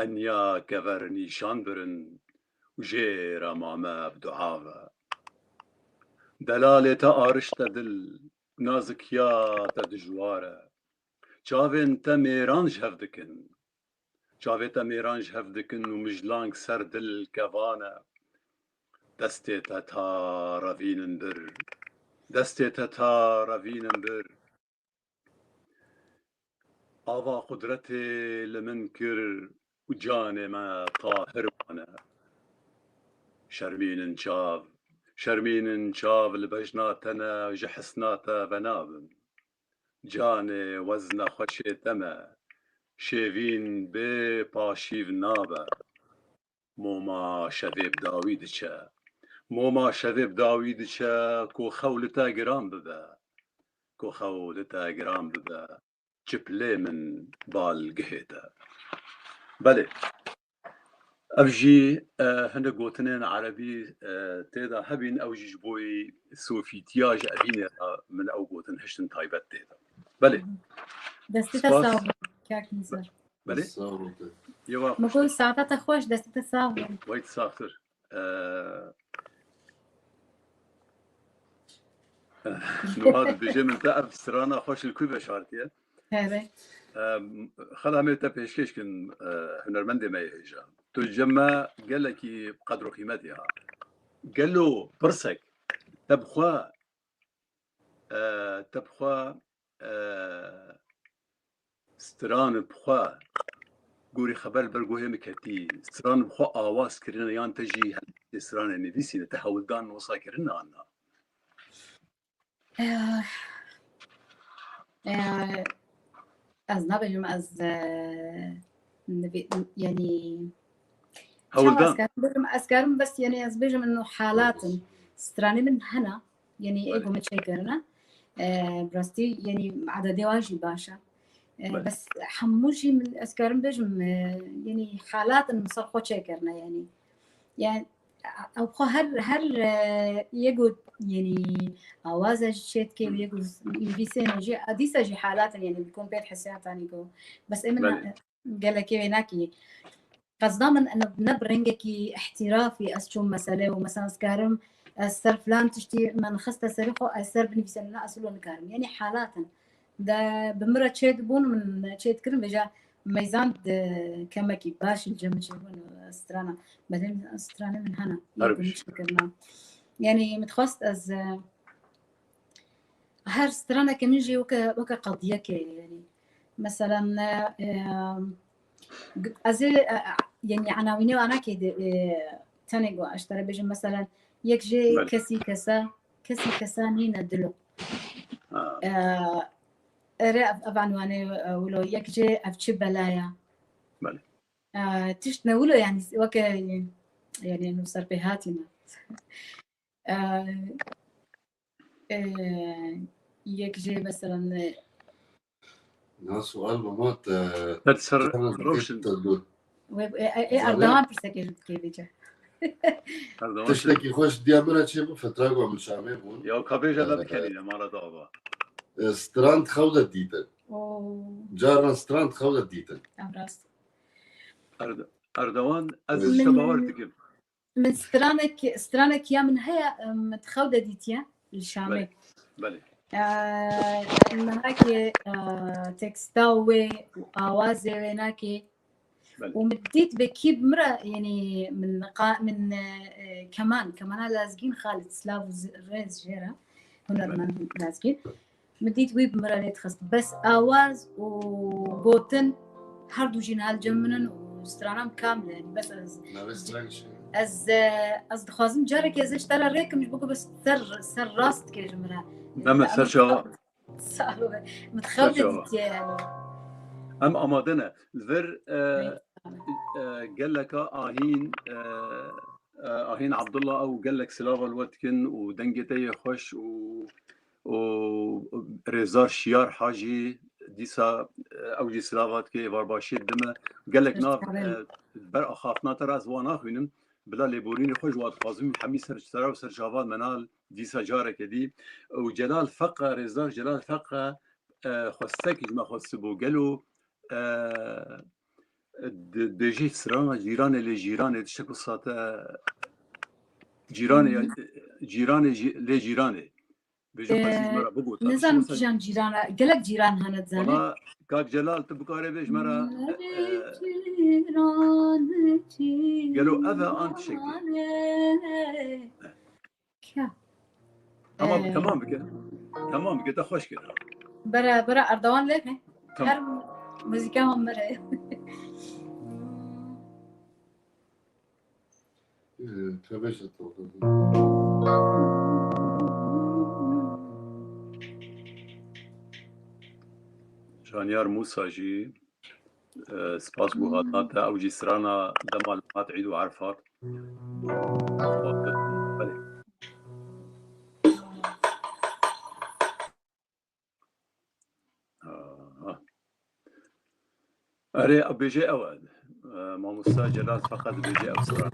Enya kever nîşan birin û jê re mame bi dua ve. Delalê te arişte dil, nazikiya te dijwar e. Çavên te mêran ji hev dikin. Çavê te mêran ji hev dikin û mijlang ser dil kevan e. Destê te ta revînin bir. Destê te ta revînin bir. Ava qudretê li min kir û canê me tahir mane. Şermînin çav, şermînin çav li bejna te ne, ji hisna te venabin. Canê wezne xweşê te me, şêvîn bê paşîv nabe. Moma şevê bi dawî diçe. Moma şevê bi dawî diçe, ku xew li te giran bibe. Ku xew li te giran bibe. Çiplê min balgihê te. Belê. Ev jî, e, hinek gotinên erebî, e, tê de hebîn, ew jî ji bo sofîtiya ji evînê re min ew gotin hiştin taybet tê de. Belê. Destê te sağ olun, kak Nizar. Belê? Sağ olun. Yewa Min xweş got, be. Saeta te xweş, destê te sax bin. Wayt saxtir. Ee, Nuha dibêje min te ev strana xweş li ku veşartiye? Here. Em, xela me te pêşkêş kin, e, hunermendê me yê hêja. Tu cem me gelekî qedr û qîmetê ha. Gelo pirsek, te bi xwe, e, te bi xwe, e, stran bi xwe, gorî xeber li ber guhê min ketî, stran bi xwe awaz kirine yan te jî hemî stranê nivîsîne, te hewldan wisa kirine an na? Eh, eh, ez nabêjim ez, eh, nivî-, yanî, çawa Hewldan. ez karim bêjim, ez karim bes, yanî, ez bêjim ino halat in. Stranê min hene, yanî, Belê. êgo min çêkirine. Eh, bi rastî, yanî, ededê wan jî baş e. Eh, Belê. bes hemû jî min, ez karim bêjim, eh, yanî, halat in min ser xwe çêkirine, yanî. Yani, ew xwe her, her, e, yek got, yani, awaza jî çêdike û yek got nivîsêne jî, a dîsa jî halat in, yani, bi kompêt hisiyatanî ku. Bes ê min Belê. gelekê wê nakî. Qezda min ne, ne bi rengekî ihtirafî ez çûm meselê û mesela ez karim, ez ser filan tiştî me nixiste serê xwe, ez ser binivîsem, ne, ez wilo nikarim. Yani, halat in. De bi min re çêdibûn, min çêdikirin, vêca meyzan di kemekî baş li cem min çêbûn, strana. Bedên stranê min hene, Her yek min biş. çêkirina. Yani, min dixwest ez, e, her straneke min jî weke, weke qediyeke ye, yani. Mesela, e, e, ez ê, e, e, yani, enawînê wana kê de, e, tenê got, ez te re bêjim, mesela, yek jê Belê. kesî kesa, kesî kesa nîne dilo. Ha. E, Ere ev, ev anwanê, e, wilo yek jê ev çi belaya? Belê. E, tişt ne wilo, yani, weke, yani, nu ser pê hatî me. E, e, yek jê, mesela, e, Na sual mama te Her ser te rewşin. te dur. Wê, e, e, e, Zane? Erdogan pirsekê ji dikê vêce. Erdogan Tiştekî xweş diya min re çê bû, fetra ku min Şamê bûn. Ya ka bêje me Ee, bikenîne, mala dava. e, Strand xew de dîtin. Oo. Caran Strand xew de dîtin. Em rast. Erd-, Erdogan, ez Min, te bawer dikim. Min stranek, stranek ya min heye, em, xew de dîtiye, li Şamê. Belê, belê. Ee, niha ki, e, teksta wê û awazê wê nakê. Belê. Û min dît, wekî bi min re, yanî min qa-, min, e, keman, kemana lezgîn Xalid, silav û z-, rêz jê re, hunermend Belê. lezgîn. Min dît wî bi min re lê dixist. Bes awaz û gotin her du jî niha li cem min in û stranan kamil e. Yanî bes ez, Navê stran çi ye? ez, e, ez dixwazim carekê ez ê ji te re rê kim, ji bo ku bes ser, ser rast dikê ji min re. Deme Em ser çawa. Sağ ol. Min xew de Ser çawa. dîtiye yani. Em amade ne. Li vir, e, Neyse. e, geleka ahîn, e, E, Ahîn Abdullah, ew gelek silava li we dikin û dengê te yê xweş û, û Rêzdar Şiyar Hacî, dîsa, e, ew jî silava dike, êvarbaşiyê dime. Gelek nav, e, ber axaftina te re ez wan naxwînim. Bila lêborînê xwe ji wan dixwazim. Hemî ser, sera û serçava menal dîsa careke dî. Û Celal Feqe, Rêzdar Celal Feqe, e, xwestekî ji me xwestibû. Gelo, e, di-, dibêjî strana cîranê lê cîranê, tiştek wisa te cîranê ya, cîranê jî-, lê cîranê. Bêjin qesî ji me re bigot. Nizanim kîjan cîran e, gelek cîran hene dizane. Valla, kak Celal, tu bikare bê ji me re, e, gelo ev e an tiştekî. Kya? Tamam, e, tamam bike. Tamam bike, te xweş kir. Bere, bere Erdogan lê ne? Tamam. Her muzîka hon bere. Ee, tövbe estağfurullah. Şaniyar Musa jî, e, spas bo hatina te. Ew jî strana dema li hat Îd û Erfat. Belê. Aha. Erê, bêje ew e. E, mamosta Celal feqet bêje ew sira.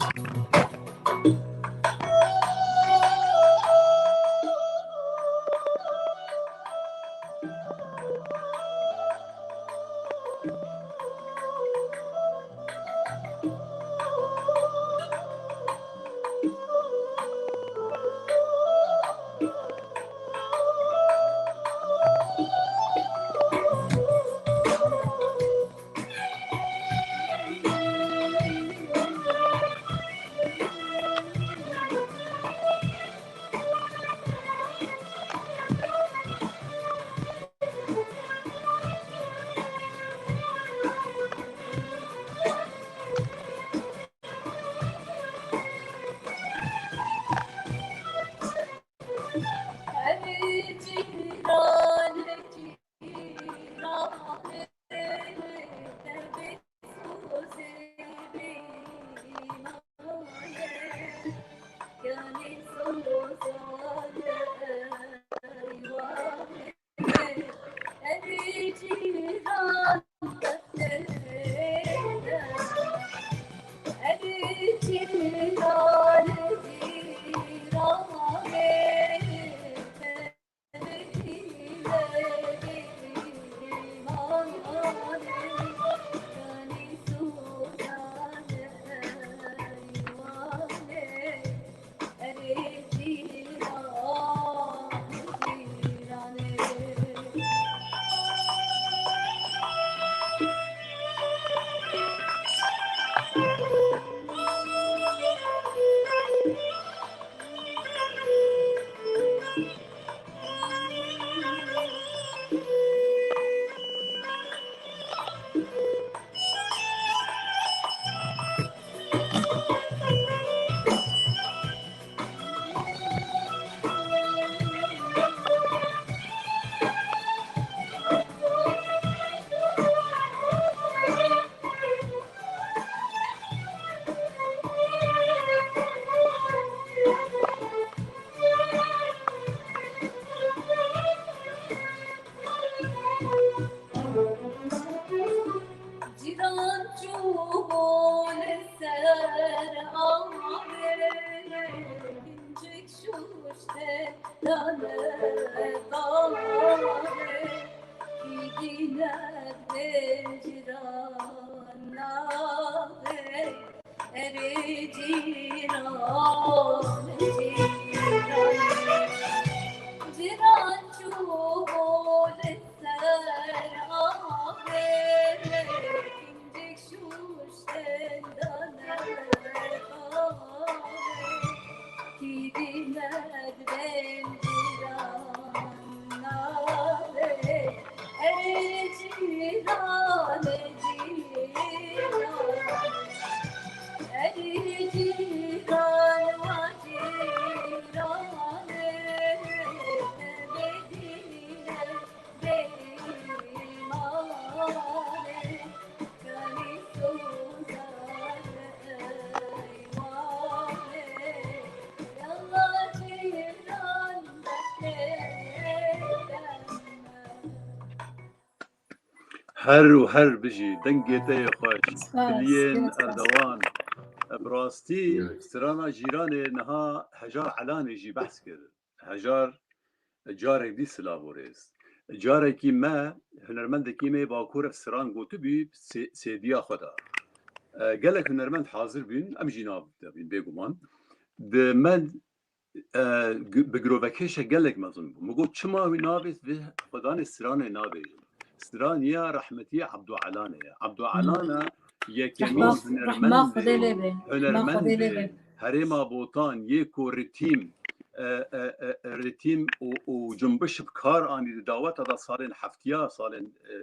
Cîran çûbû li ser avê, kincik şûşte dane bavê, kîdî nebdên cîran navê. Erê cîran, cîran, cîran çûbû li ser avê, kincik şûştên dane bavê, kîdî nebdên cîran navê. Erê cîran, cîran, erê cîran. Her û her bijî, dengê te yê xweş. Spas, diliyên gelek spas. Erdewan. Bi rastî, strana Cîranê niha Hejar Elanê jî behs kir. Hejar, carek dî silav û rêz. Carekî me, hunermendekî me yê Bakur ev stran gotibî sê-, sêdiya xwe de. E, gelek hunermend hazir bîn, em jî nav de bîn, bêguman. Di me, e, gi-, bi girovekêşe gelek mezin bû. Min got, çima wî navê vê xwedanê stranê nabêjin? Stran ya rehmetiyê Abdû Elanê ye. Abdû Elana yekemîn hunermendê, hunermendê Herêma Botan yê ku ritîm, e, e, e, ritîm û, û cumbiş bi kar anî di daweta da salên heftiya, salên, e,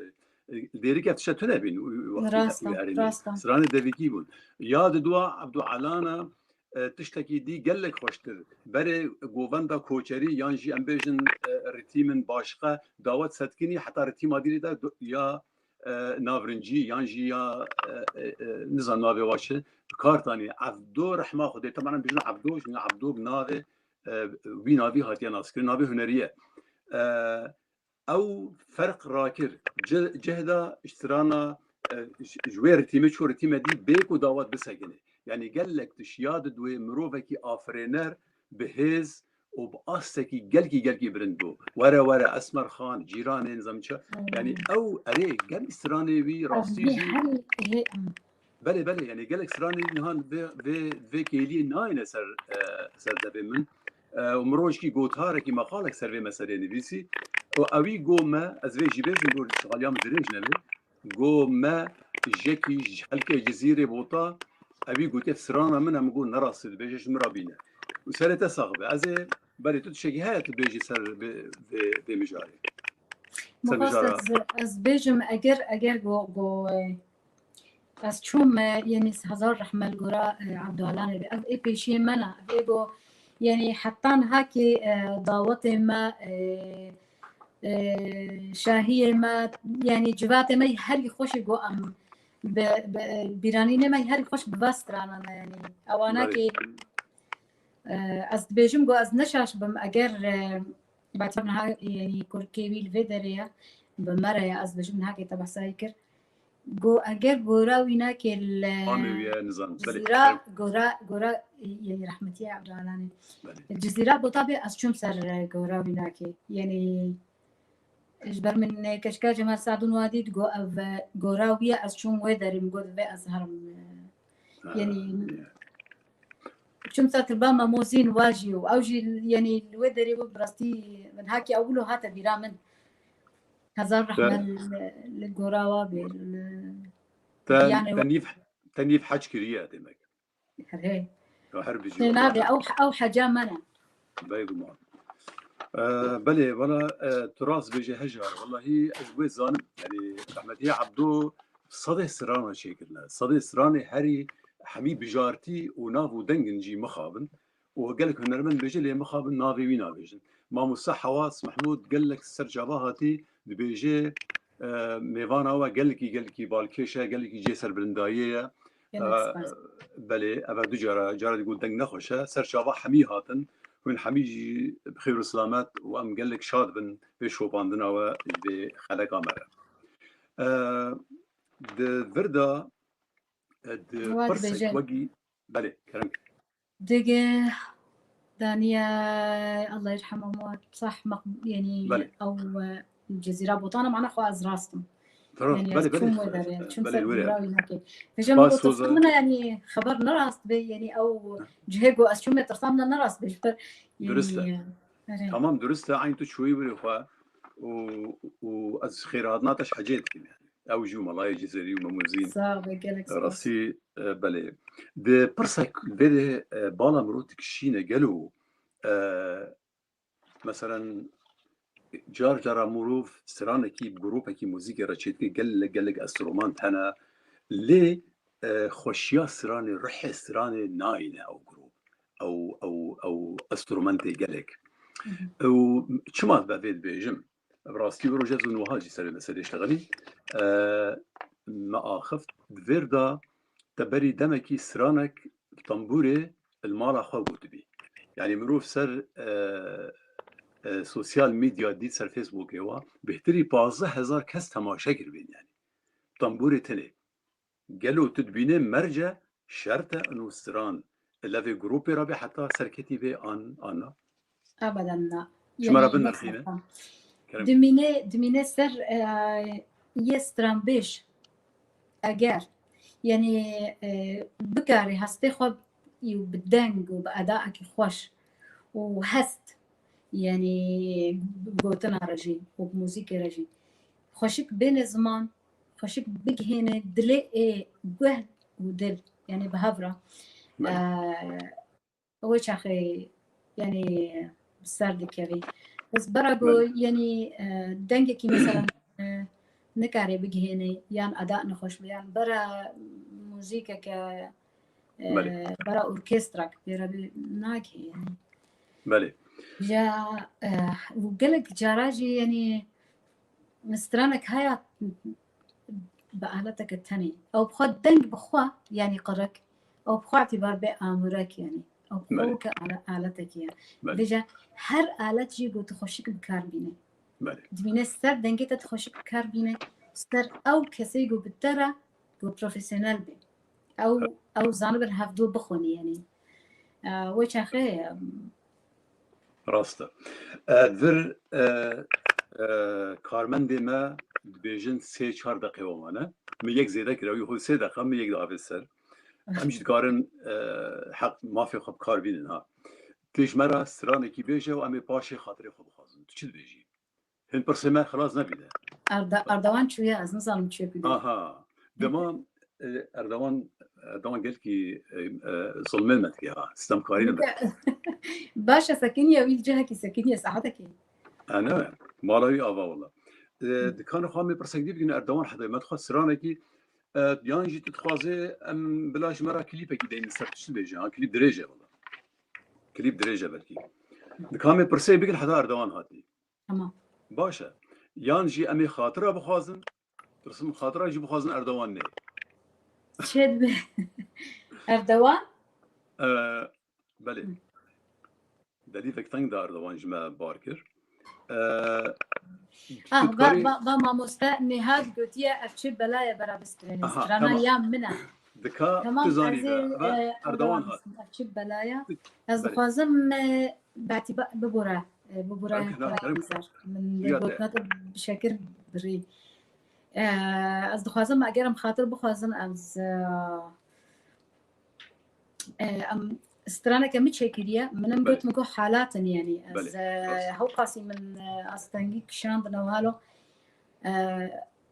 e, dêrike tişe tune bîn û, û wextî Rast e, wî herêmî. Rast e. Stranê devîkî bûn. Ya di dua Abdû Elana, e, tiştekî dî gelek xweştir. Berê govenda koçerî yan jî em bêjin, e, ritîmin başqe dawet setkînî heta ritîma dîrî de do-, ya, e, navrincî yan jî ya, e, e, e, nizam navê wa çi, kartanî Evdo rehma Xwedê. Temana em bêjin Evdo, ji Evdo bi navê, e, wî navî hatiye naskirin, navê hunerî ye. E, ew ferq rakir. Ci-, cihda strana, e, ji, ji wê ritîmê çû ritîme dî bê ku dawet bisekine. Yanî gelek tişt ya di duyê mirovekî afirêner bi hêz û bi astekî gelkî, gelkî bilind bû. Were, were, Esmer Xan, cîranê, nizam çi. Hmm. Yanî ew, erê, gelî stranê wî rastî jî. Belê, belê, yanî gelek stranê niha vê, vê, vê kêliyê nayêne ser, e, ser devê min. E, û min rojkî gotarekî, meqalek ser vê meseleyê nivîsî. Û ewî got me, ez vê jî bêjim, got, şixaliya min dirêj nebe. Got me, jekî ji helkê Cizîrê Bota, ewî gotiye strana min e, min got, ne rastî dibêje, ji min re bîne. Û serê te sax be. Ez ê, berê tu tiştekî heye tu bêjî ser vê, vê, vê mijarê. Ser Min xwest mijara. ez, ez bêjim, eger, eger go, go, e, ez çûm, e, yenî hezar rehme li gora, e, Abdû Elanê be. Ev ê pêşiyê me ne. Ev ê go, yenî heta niha kê, e, dawetê me, e, e, şahiyê me, yenî civatê me herî xweşî go em bi, bi, bîranînê me herî xweş bi va strana me, yenî ewana Belê. kê, e, ez dibêjim go ez ne şaş bim eger, e, Batem niha, yanî kurkê wî li vê derê ye, bi me re ye, ez dibêjim niha kê te behsa wî kir. Go, eger gora wî nake li Amê wî ye, nizam. Belê. Cizîra, gora, gora, yanî rehmetiye Abdû Elanê. Belê. Cizîra Bota bê, ez çûm ser, e, gora wî nake. Yanî ji ber min, e, keçika Cemal Sadûn wa dît, go ev, e, gora wî ye, ez çûm wê derê, min got vê ez herim, e, Ha, yanî ye. Çim ser kirba Memo Zîn wa jî û ew jî, yanî li wê derê bû, bi rastî min hakî ewilo hate bîra min. Hezar Te rehme li, li gora wa bê, li Te, yanî te nîv, te nîv hec kiriye demek. Herê. Ya her bijî Tê wala. nabê, ew, ew heca me ne. Bêguman. E, belê, wala, e, tu rast bêje Hejar. Wallahî ez wê zanim. Yanî rehmetî Ebdo sedê strana çêkirine. Sedê stranê herî hemî bijartî û nav û dengin jî mixabin. Û gelek hunermend bêje lê mixabin navê wî nabêjin. Mamoste Hewas Mehmûd gelek ser çava hatî dibêje, e, mêvana we gelekî, gelekî balkêş e, gelekî cihê serbilindayiyê ye. Gelek E, spas. Belê, ev du cara, cara dî got deng nexweş e. Ser çava hemî hatin. Hûn hemî jî bi xêr û silamet û em gelek şad bin vê şopandina we ji vê xeleka me re. E, di vir de, e, di Wa pirsek dibêje. wegî, belê, kerem. Dige daniye, Allah yerhemu, sah maq-, yanî Belê. ew, e, Cezîra Botana, mana xwe ez rast im. Tamam, Yanî belê, ez belê. çûm wê derê, çûm Belê, ser wê. Dûra wî nakê. Vêca Spas, min got, Soza. tirsa min e, yanî xeber ne rast be, yanî ew cihê ku ez çûm wê tirsa min ne rast be ji ber, yanî, Durist e. e, erê. Tamam, durist e, eyn tu çûyî wê xwe û, û ez xêrhatina te ji hecê dikim yanî. Ew jî û Melayê Cizêrî û Memûzîn. Sağ be, gelek spas. Rastî, e, belê. Di pirsek vê de, e, bala mirov dikişîne gelo, e, meselen, car cara mirov stranekî, grûpekî muzîkê re çêdike gelek, gelek enstrûman hene. Lê, e, xweşiya stranê, ruhê stranê nayîne ew grûp. Ew, ew, ew enstrûmentê gelek. Hı hı. Ew çima dibe vê dibêjim? Bi rastî wiro jî ez û niha jî serê meselê ştexelî. E, me axift, di vêr de te berî demekî stranek bi tembûrê li mala xwe gotibî. Yanî mirov ser, e, e, sosyal medya dît, ser Facebookê wa, bêhtirî pazdeh hezar kes temaşe kiribîn yanî. tembûrê tenê. Gelo tu dibînê merce şert e ino stran li vê grûpê re be heta serketî bê an, an na? Ebeden na. Ji me re binirxîne. Kerem. Dimîne, dimîne ser e, yê stranbêj. Eger, yanî e, bikarê hestê xwe û bi deng û bi edaekî xweş û hest, yanî bi gotina re jî û bi muzîkê re jî xweşik bêne ziman, xweşik bigihêne dilê ê guh û dil, yanî bi hev re. Belê. E, wê çaxê, yanî bi ser dikevî. Bes bera ku, Belê. yanî e, dengekî mesela e, nikare bigihêne, yan eda nexweş be, yan bera muzîkeke e, Belê. bera orkestrak pê re bi nagihê, yanî. Belê. Ya e, û gelek cara jî, yanî stranek haya bi aleteke tenê. Ew bi xwe deng bi xwe, yanî qirik, ew bi xwe îtibar bê amûrek, yanî. Ew bi xwe Belê. weke ale-, aletekî ye. Belê. Vêca her alet jî gotu xweşik bi kar bîne. Belê. Dimîne ser dengê te xweşik bi kar bîne, ser ew kesê ku bi te re ku profesyonel be. Ew, ew zanibin hevdu bixwîne, yanî. E, wê çaxê, em, Rast e. E, vir e, e, karmendê me dibêjin sê çar deqê we mane. Min yek zêde kir, ew xwe sê deqa, min yek davê ser. Em jî dikarin e, heq mafê xwe bi kar bînin ha. Tu ji me re stranekî bêje û em ê paşê xatirê xwe bixwazin. Tu çi dibêjî? Hin pirsê me xilas nebîne. Erda-, Erdogan çûye, ez nizanim çi ku dê. Aha. Dema e, Erdogan, Erdogan gelkî e, e, zilmê me dike ha. Stemkarî ne. Baş e, sekiniye, wî cihekî sekiniye, saetekî. Ha, ne? Mala wî ava wala. E, dikanê xwe em ê pirsek dî bikin, Erdogan heta me dixwest stranekî e, yan jî tu dixwazê em bila ji me re klîpekî deynin ser, tu çi dibêjî? Ha, klîp dirêj e wala. Klîp dirêj e belkî. Dikanê pirsê bikin heta Erdogan hatî. Tamam. Baş e. Yan jî em ê xatira bixwazin, pirsim xatira jî bixwazin Erdogan nê. Çê dibe? Erdogan? E, belê. Delîvek teng de Erdogan ji me bar kir. E, Ah, tu va, dikarî- va, va mamoste Nihad gotiye ev çi belaye bera bistrêne. Aha, Strana tamam. Ya min e. Dika Tamam, tu zanî ez de. ê, Ve e, Erdogan hat. Ev çi belaye. Ez Belê. Dixwazim e, Betî ba- bibûre. E, bibûre Kerem ke, kerem ke. Ser. Min Ya te. Gotina te bi şekir birî. E, ez dixwazim eger em xatir bixwazin ez e, e, em straneke min çêkiriye. Min em Belê. Got, min got halatin, yanî ez Belê, e, rast. hewqasî min e, astengî kişandin ew halo. E,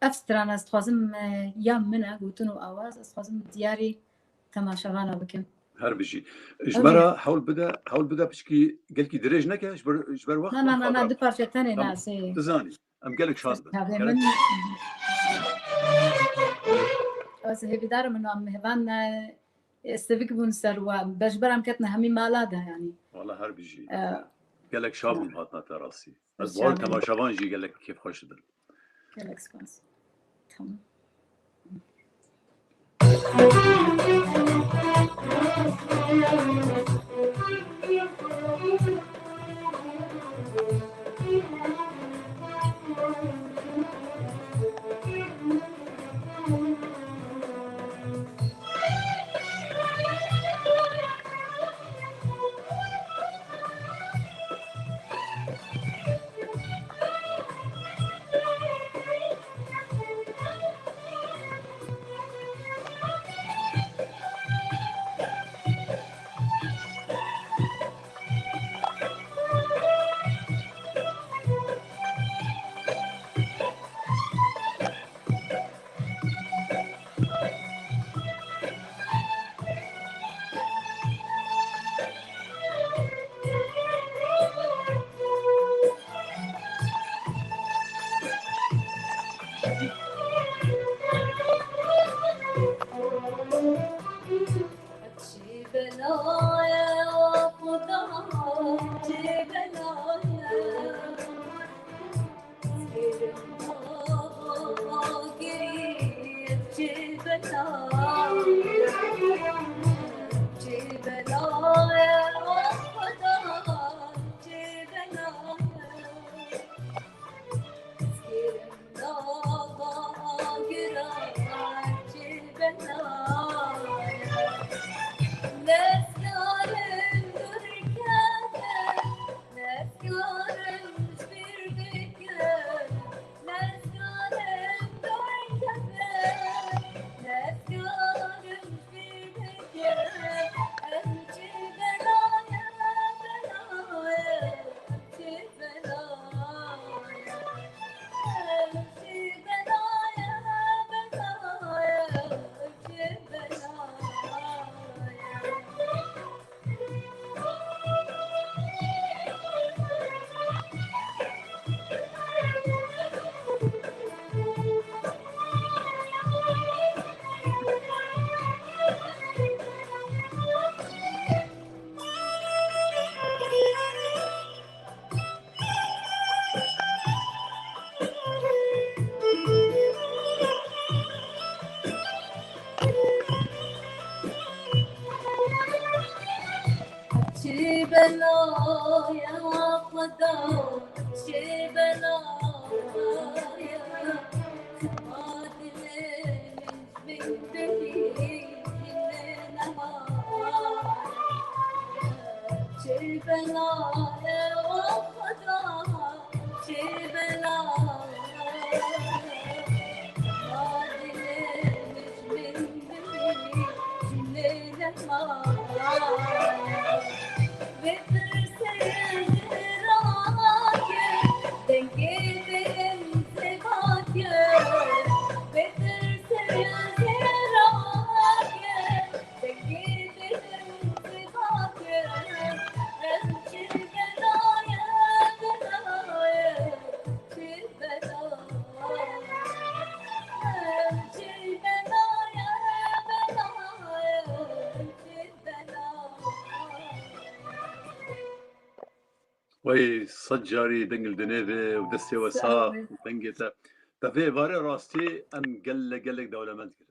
ev strana ez dixwazim e, ya min e, gotin û awaz, ez dixwazim diyarî temaşevana bikim. Her bijî. Ji Ew me ye. Re hewl bide, hewl bide piçkî gelkî dirêj neke, ji ber, ji ber wext Na, em na, na, xatira na, du bixwazin. parçe tenê Tamam. Nasê. Tu zanî. Em gelek şad bin. Çavê Gerek- min. Ez hêvîdar im, em mêvan e, sivik bûn ser we. Bejber em ketine hemî mala de, yanî. Wala her bijî. E, Gelek şad bûm hatina te rastî. Ez Sağ bawer olun. Temaşevan jî gelek kêfxweş dibin. Gelek spas. Tamam. Ay, sed carî deng li dinê be û destê we sax û dengê te. Te vê êvarê rastî em gelek gelek dewlemend kirin.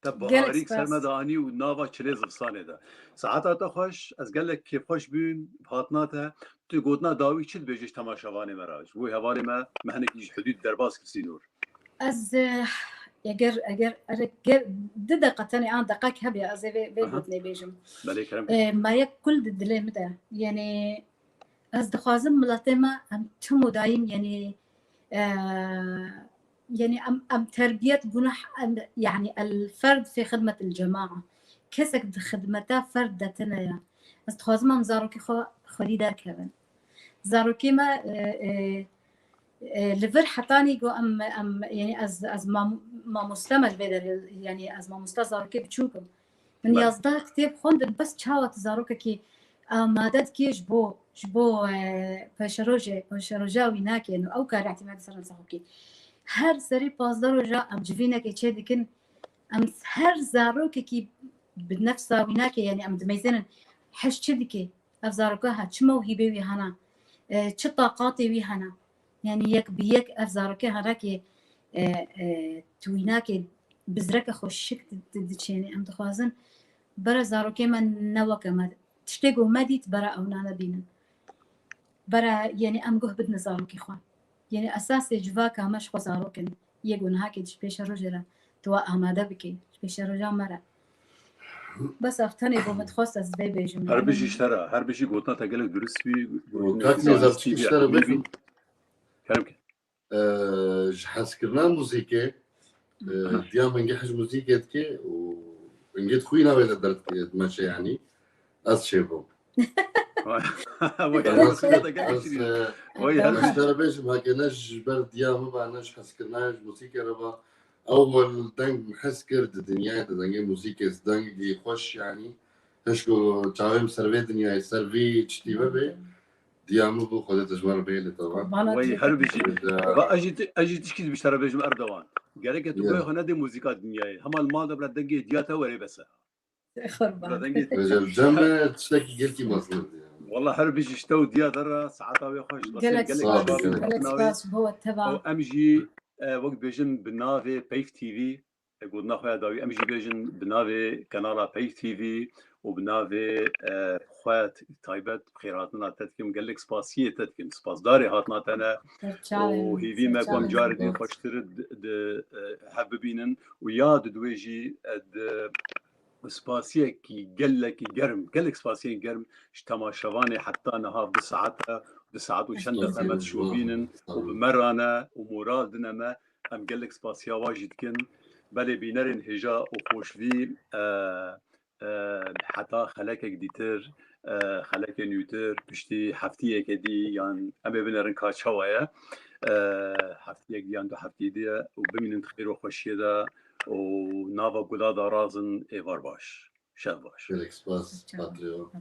Te biharîk ser me de anî û nava çilê zivistanê de. Saeta te xweş, ez gelek kêfxweş bûm bi hatina te. Tu gotina dawî çi dibêjî ji temaşevanê me re? Ji bo hevalê me, me hinekî ji hidûd derbas kir sînor. Ez, eh, eger, eger, eger, ger, di deqa tenê an deqak hebe, ez ê vê, vê gotinê bêjim. Belê, kerem. Eh, me yek kul di dilê min de. Yani, ez dixwazim miletê me em tim û dayîm, yani, eh, yani em, em terbiyet gunah, em, yani el ferd fi xidmet el cema'a. Kesek di xidmeta ferd de tine ya. Ez dixwazim em zarokê xwe xwedî derkevin. Zarokê me, e, e, e, li vir hetanî got em, em, yani ez, ez mam-, mamoste me li vê derê, yani ez mamosta zarokê biçûk im. Min yazdeh kitêb xwendin, bes çawa tu zarokekî amade dikê ji bo, ji bo, e, peşerojê, peşeroja wî nake, no ew kar îtîmad ser zarokê. Her serî pazdeh roja em civînekê çê dikin, em her zarokekî bi nefsa wî nake, yani em dimeyzênin heş çi dike, ev zaroka ha, çi mewhîbê wî hana, e, çi taqatê wî hana. Yani yek bi yek ev zarokê hana ki, e, e, tu wî nake bizreke xweşik di-, di-, diçênê. Em dixwazin bere zarokê me ne weke me. Tiştê ku me dît bere ew nane bînin. Bere, yani em guh bidin zarokê xwe. Yani esasê civaka me ji xwe zarok in. Yê ku niha kê ji pêşerojê re tu wa amade bikî, ji pêşeroja me re. Bes ev tenê ku min dixwest ez vê bêjim. Her bijî ji te re, her bijî gotina te gelek durist bî. Gotina te durist bî. Kerem ke. Ji hezkirina muzîkê, e, diya min geh ji muzîkê dike û min geh xwîna wê de derdike, dimeşe yanî. Ez çêbûm. Ez, e, ez ji te re bêjim, heke ne ji ber diya min ba, ne ji hezkirina ji muzîkê re ba. Ewil deng min hez kir di dinyayê de dengê muzîkê, dengekî xweş yanî. Hişk û çavê min ser vê dinyayê, ser vî çitî vebe. Diya min bû, Xwedê te ji me re bihêle te. Wey, her bijî. Ba, ez jî ti-, ez jî tişkî dibî ji te re bêjim, Erdogan. Gereke tu guhê xwe nedê muzîka dinyayê. Hema li mal de bira dengê diya te were bes e. Bira dengê te. Cem, tiştekî gelkî mezin diye. Walla her bijî ji te û diya te re saeta wê xweş. Gelek spas, gelek spas bo we teva. Û em jî, e, wek dibêjin bi navê Peyv T V, e, gotina xwe ya dawî em jî bêjin bi navê kanala Peyv T V û bi navê, e, xwe taybet bi xêrhatina te dikim. Gelek spasiyê te dikim. Spasdarê hatina te ne. Û hêvî me ku em carê din xweştir di, di, e, hev bibînin û ya di duwê jî, e, di spasiyekî gelekî germ, gelek spasiyên germ ji temaşevanê heta niha bi saete, bi saet û çend deqe me dişopînin û bi me re ne û moral dine me. Em gelek spasiya wan jî dikin. Belê bînerên hêja û xweşvî, e, e, heta xelekek dîtir, e, xelekên nûtir, piştî heftiyeke dî yan em ê binerin ka çawa ye. E, heftiyek dî yan du heftiyê dî ye û bimînin di xêr û xweşiyê de û nava guda darazin êvar baş. Şev baş. Gelek spas, Patrio.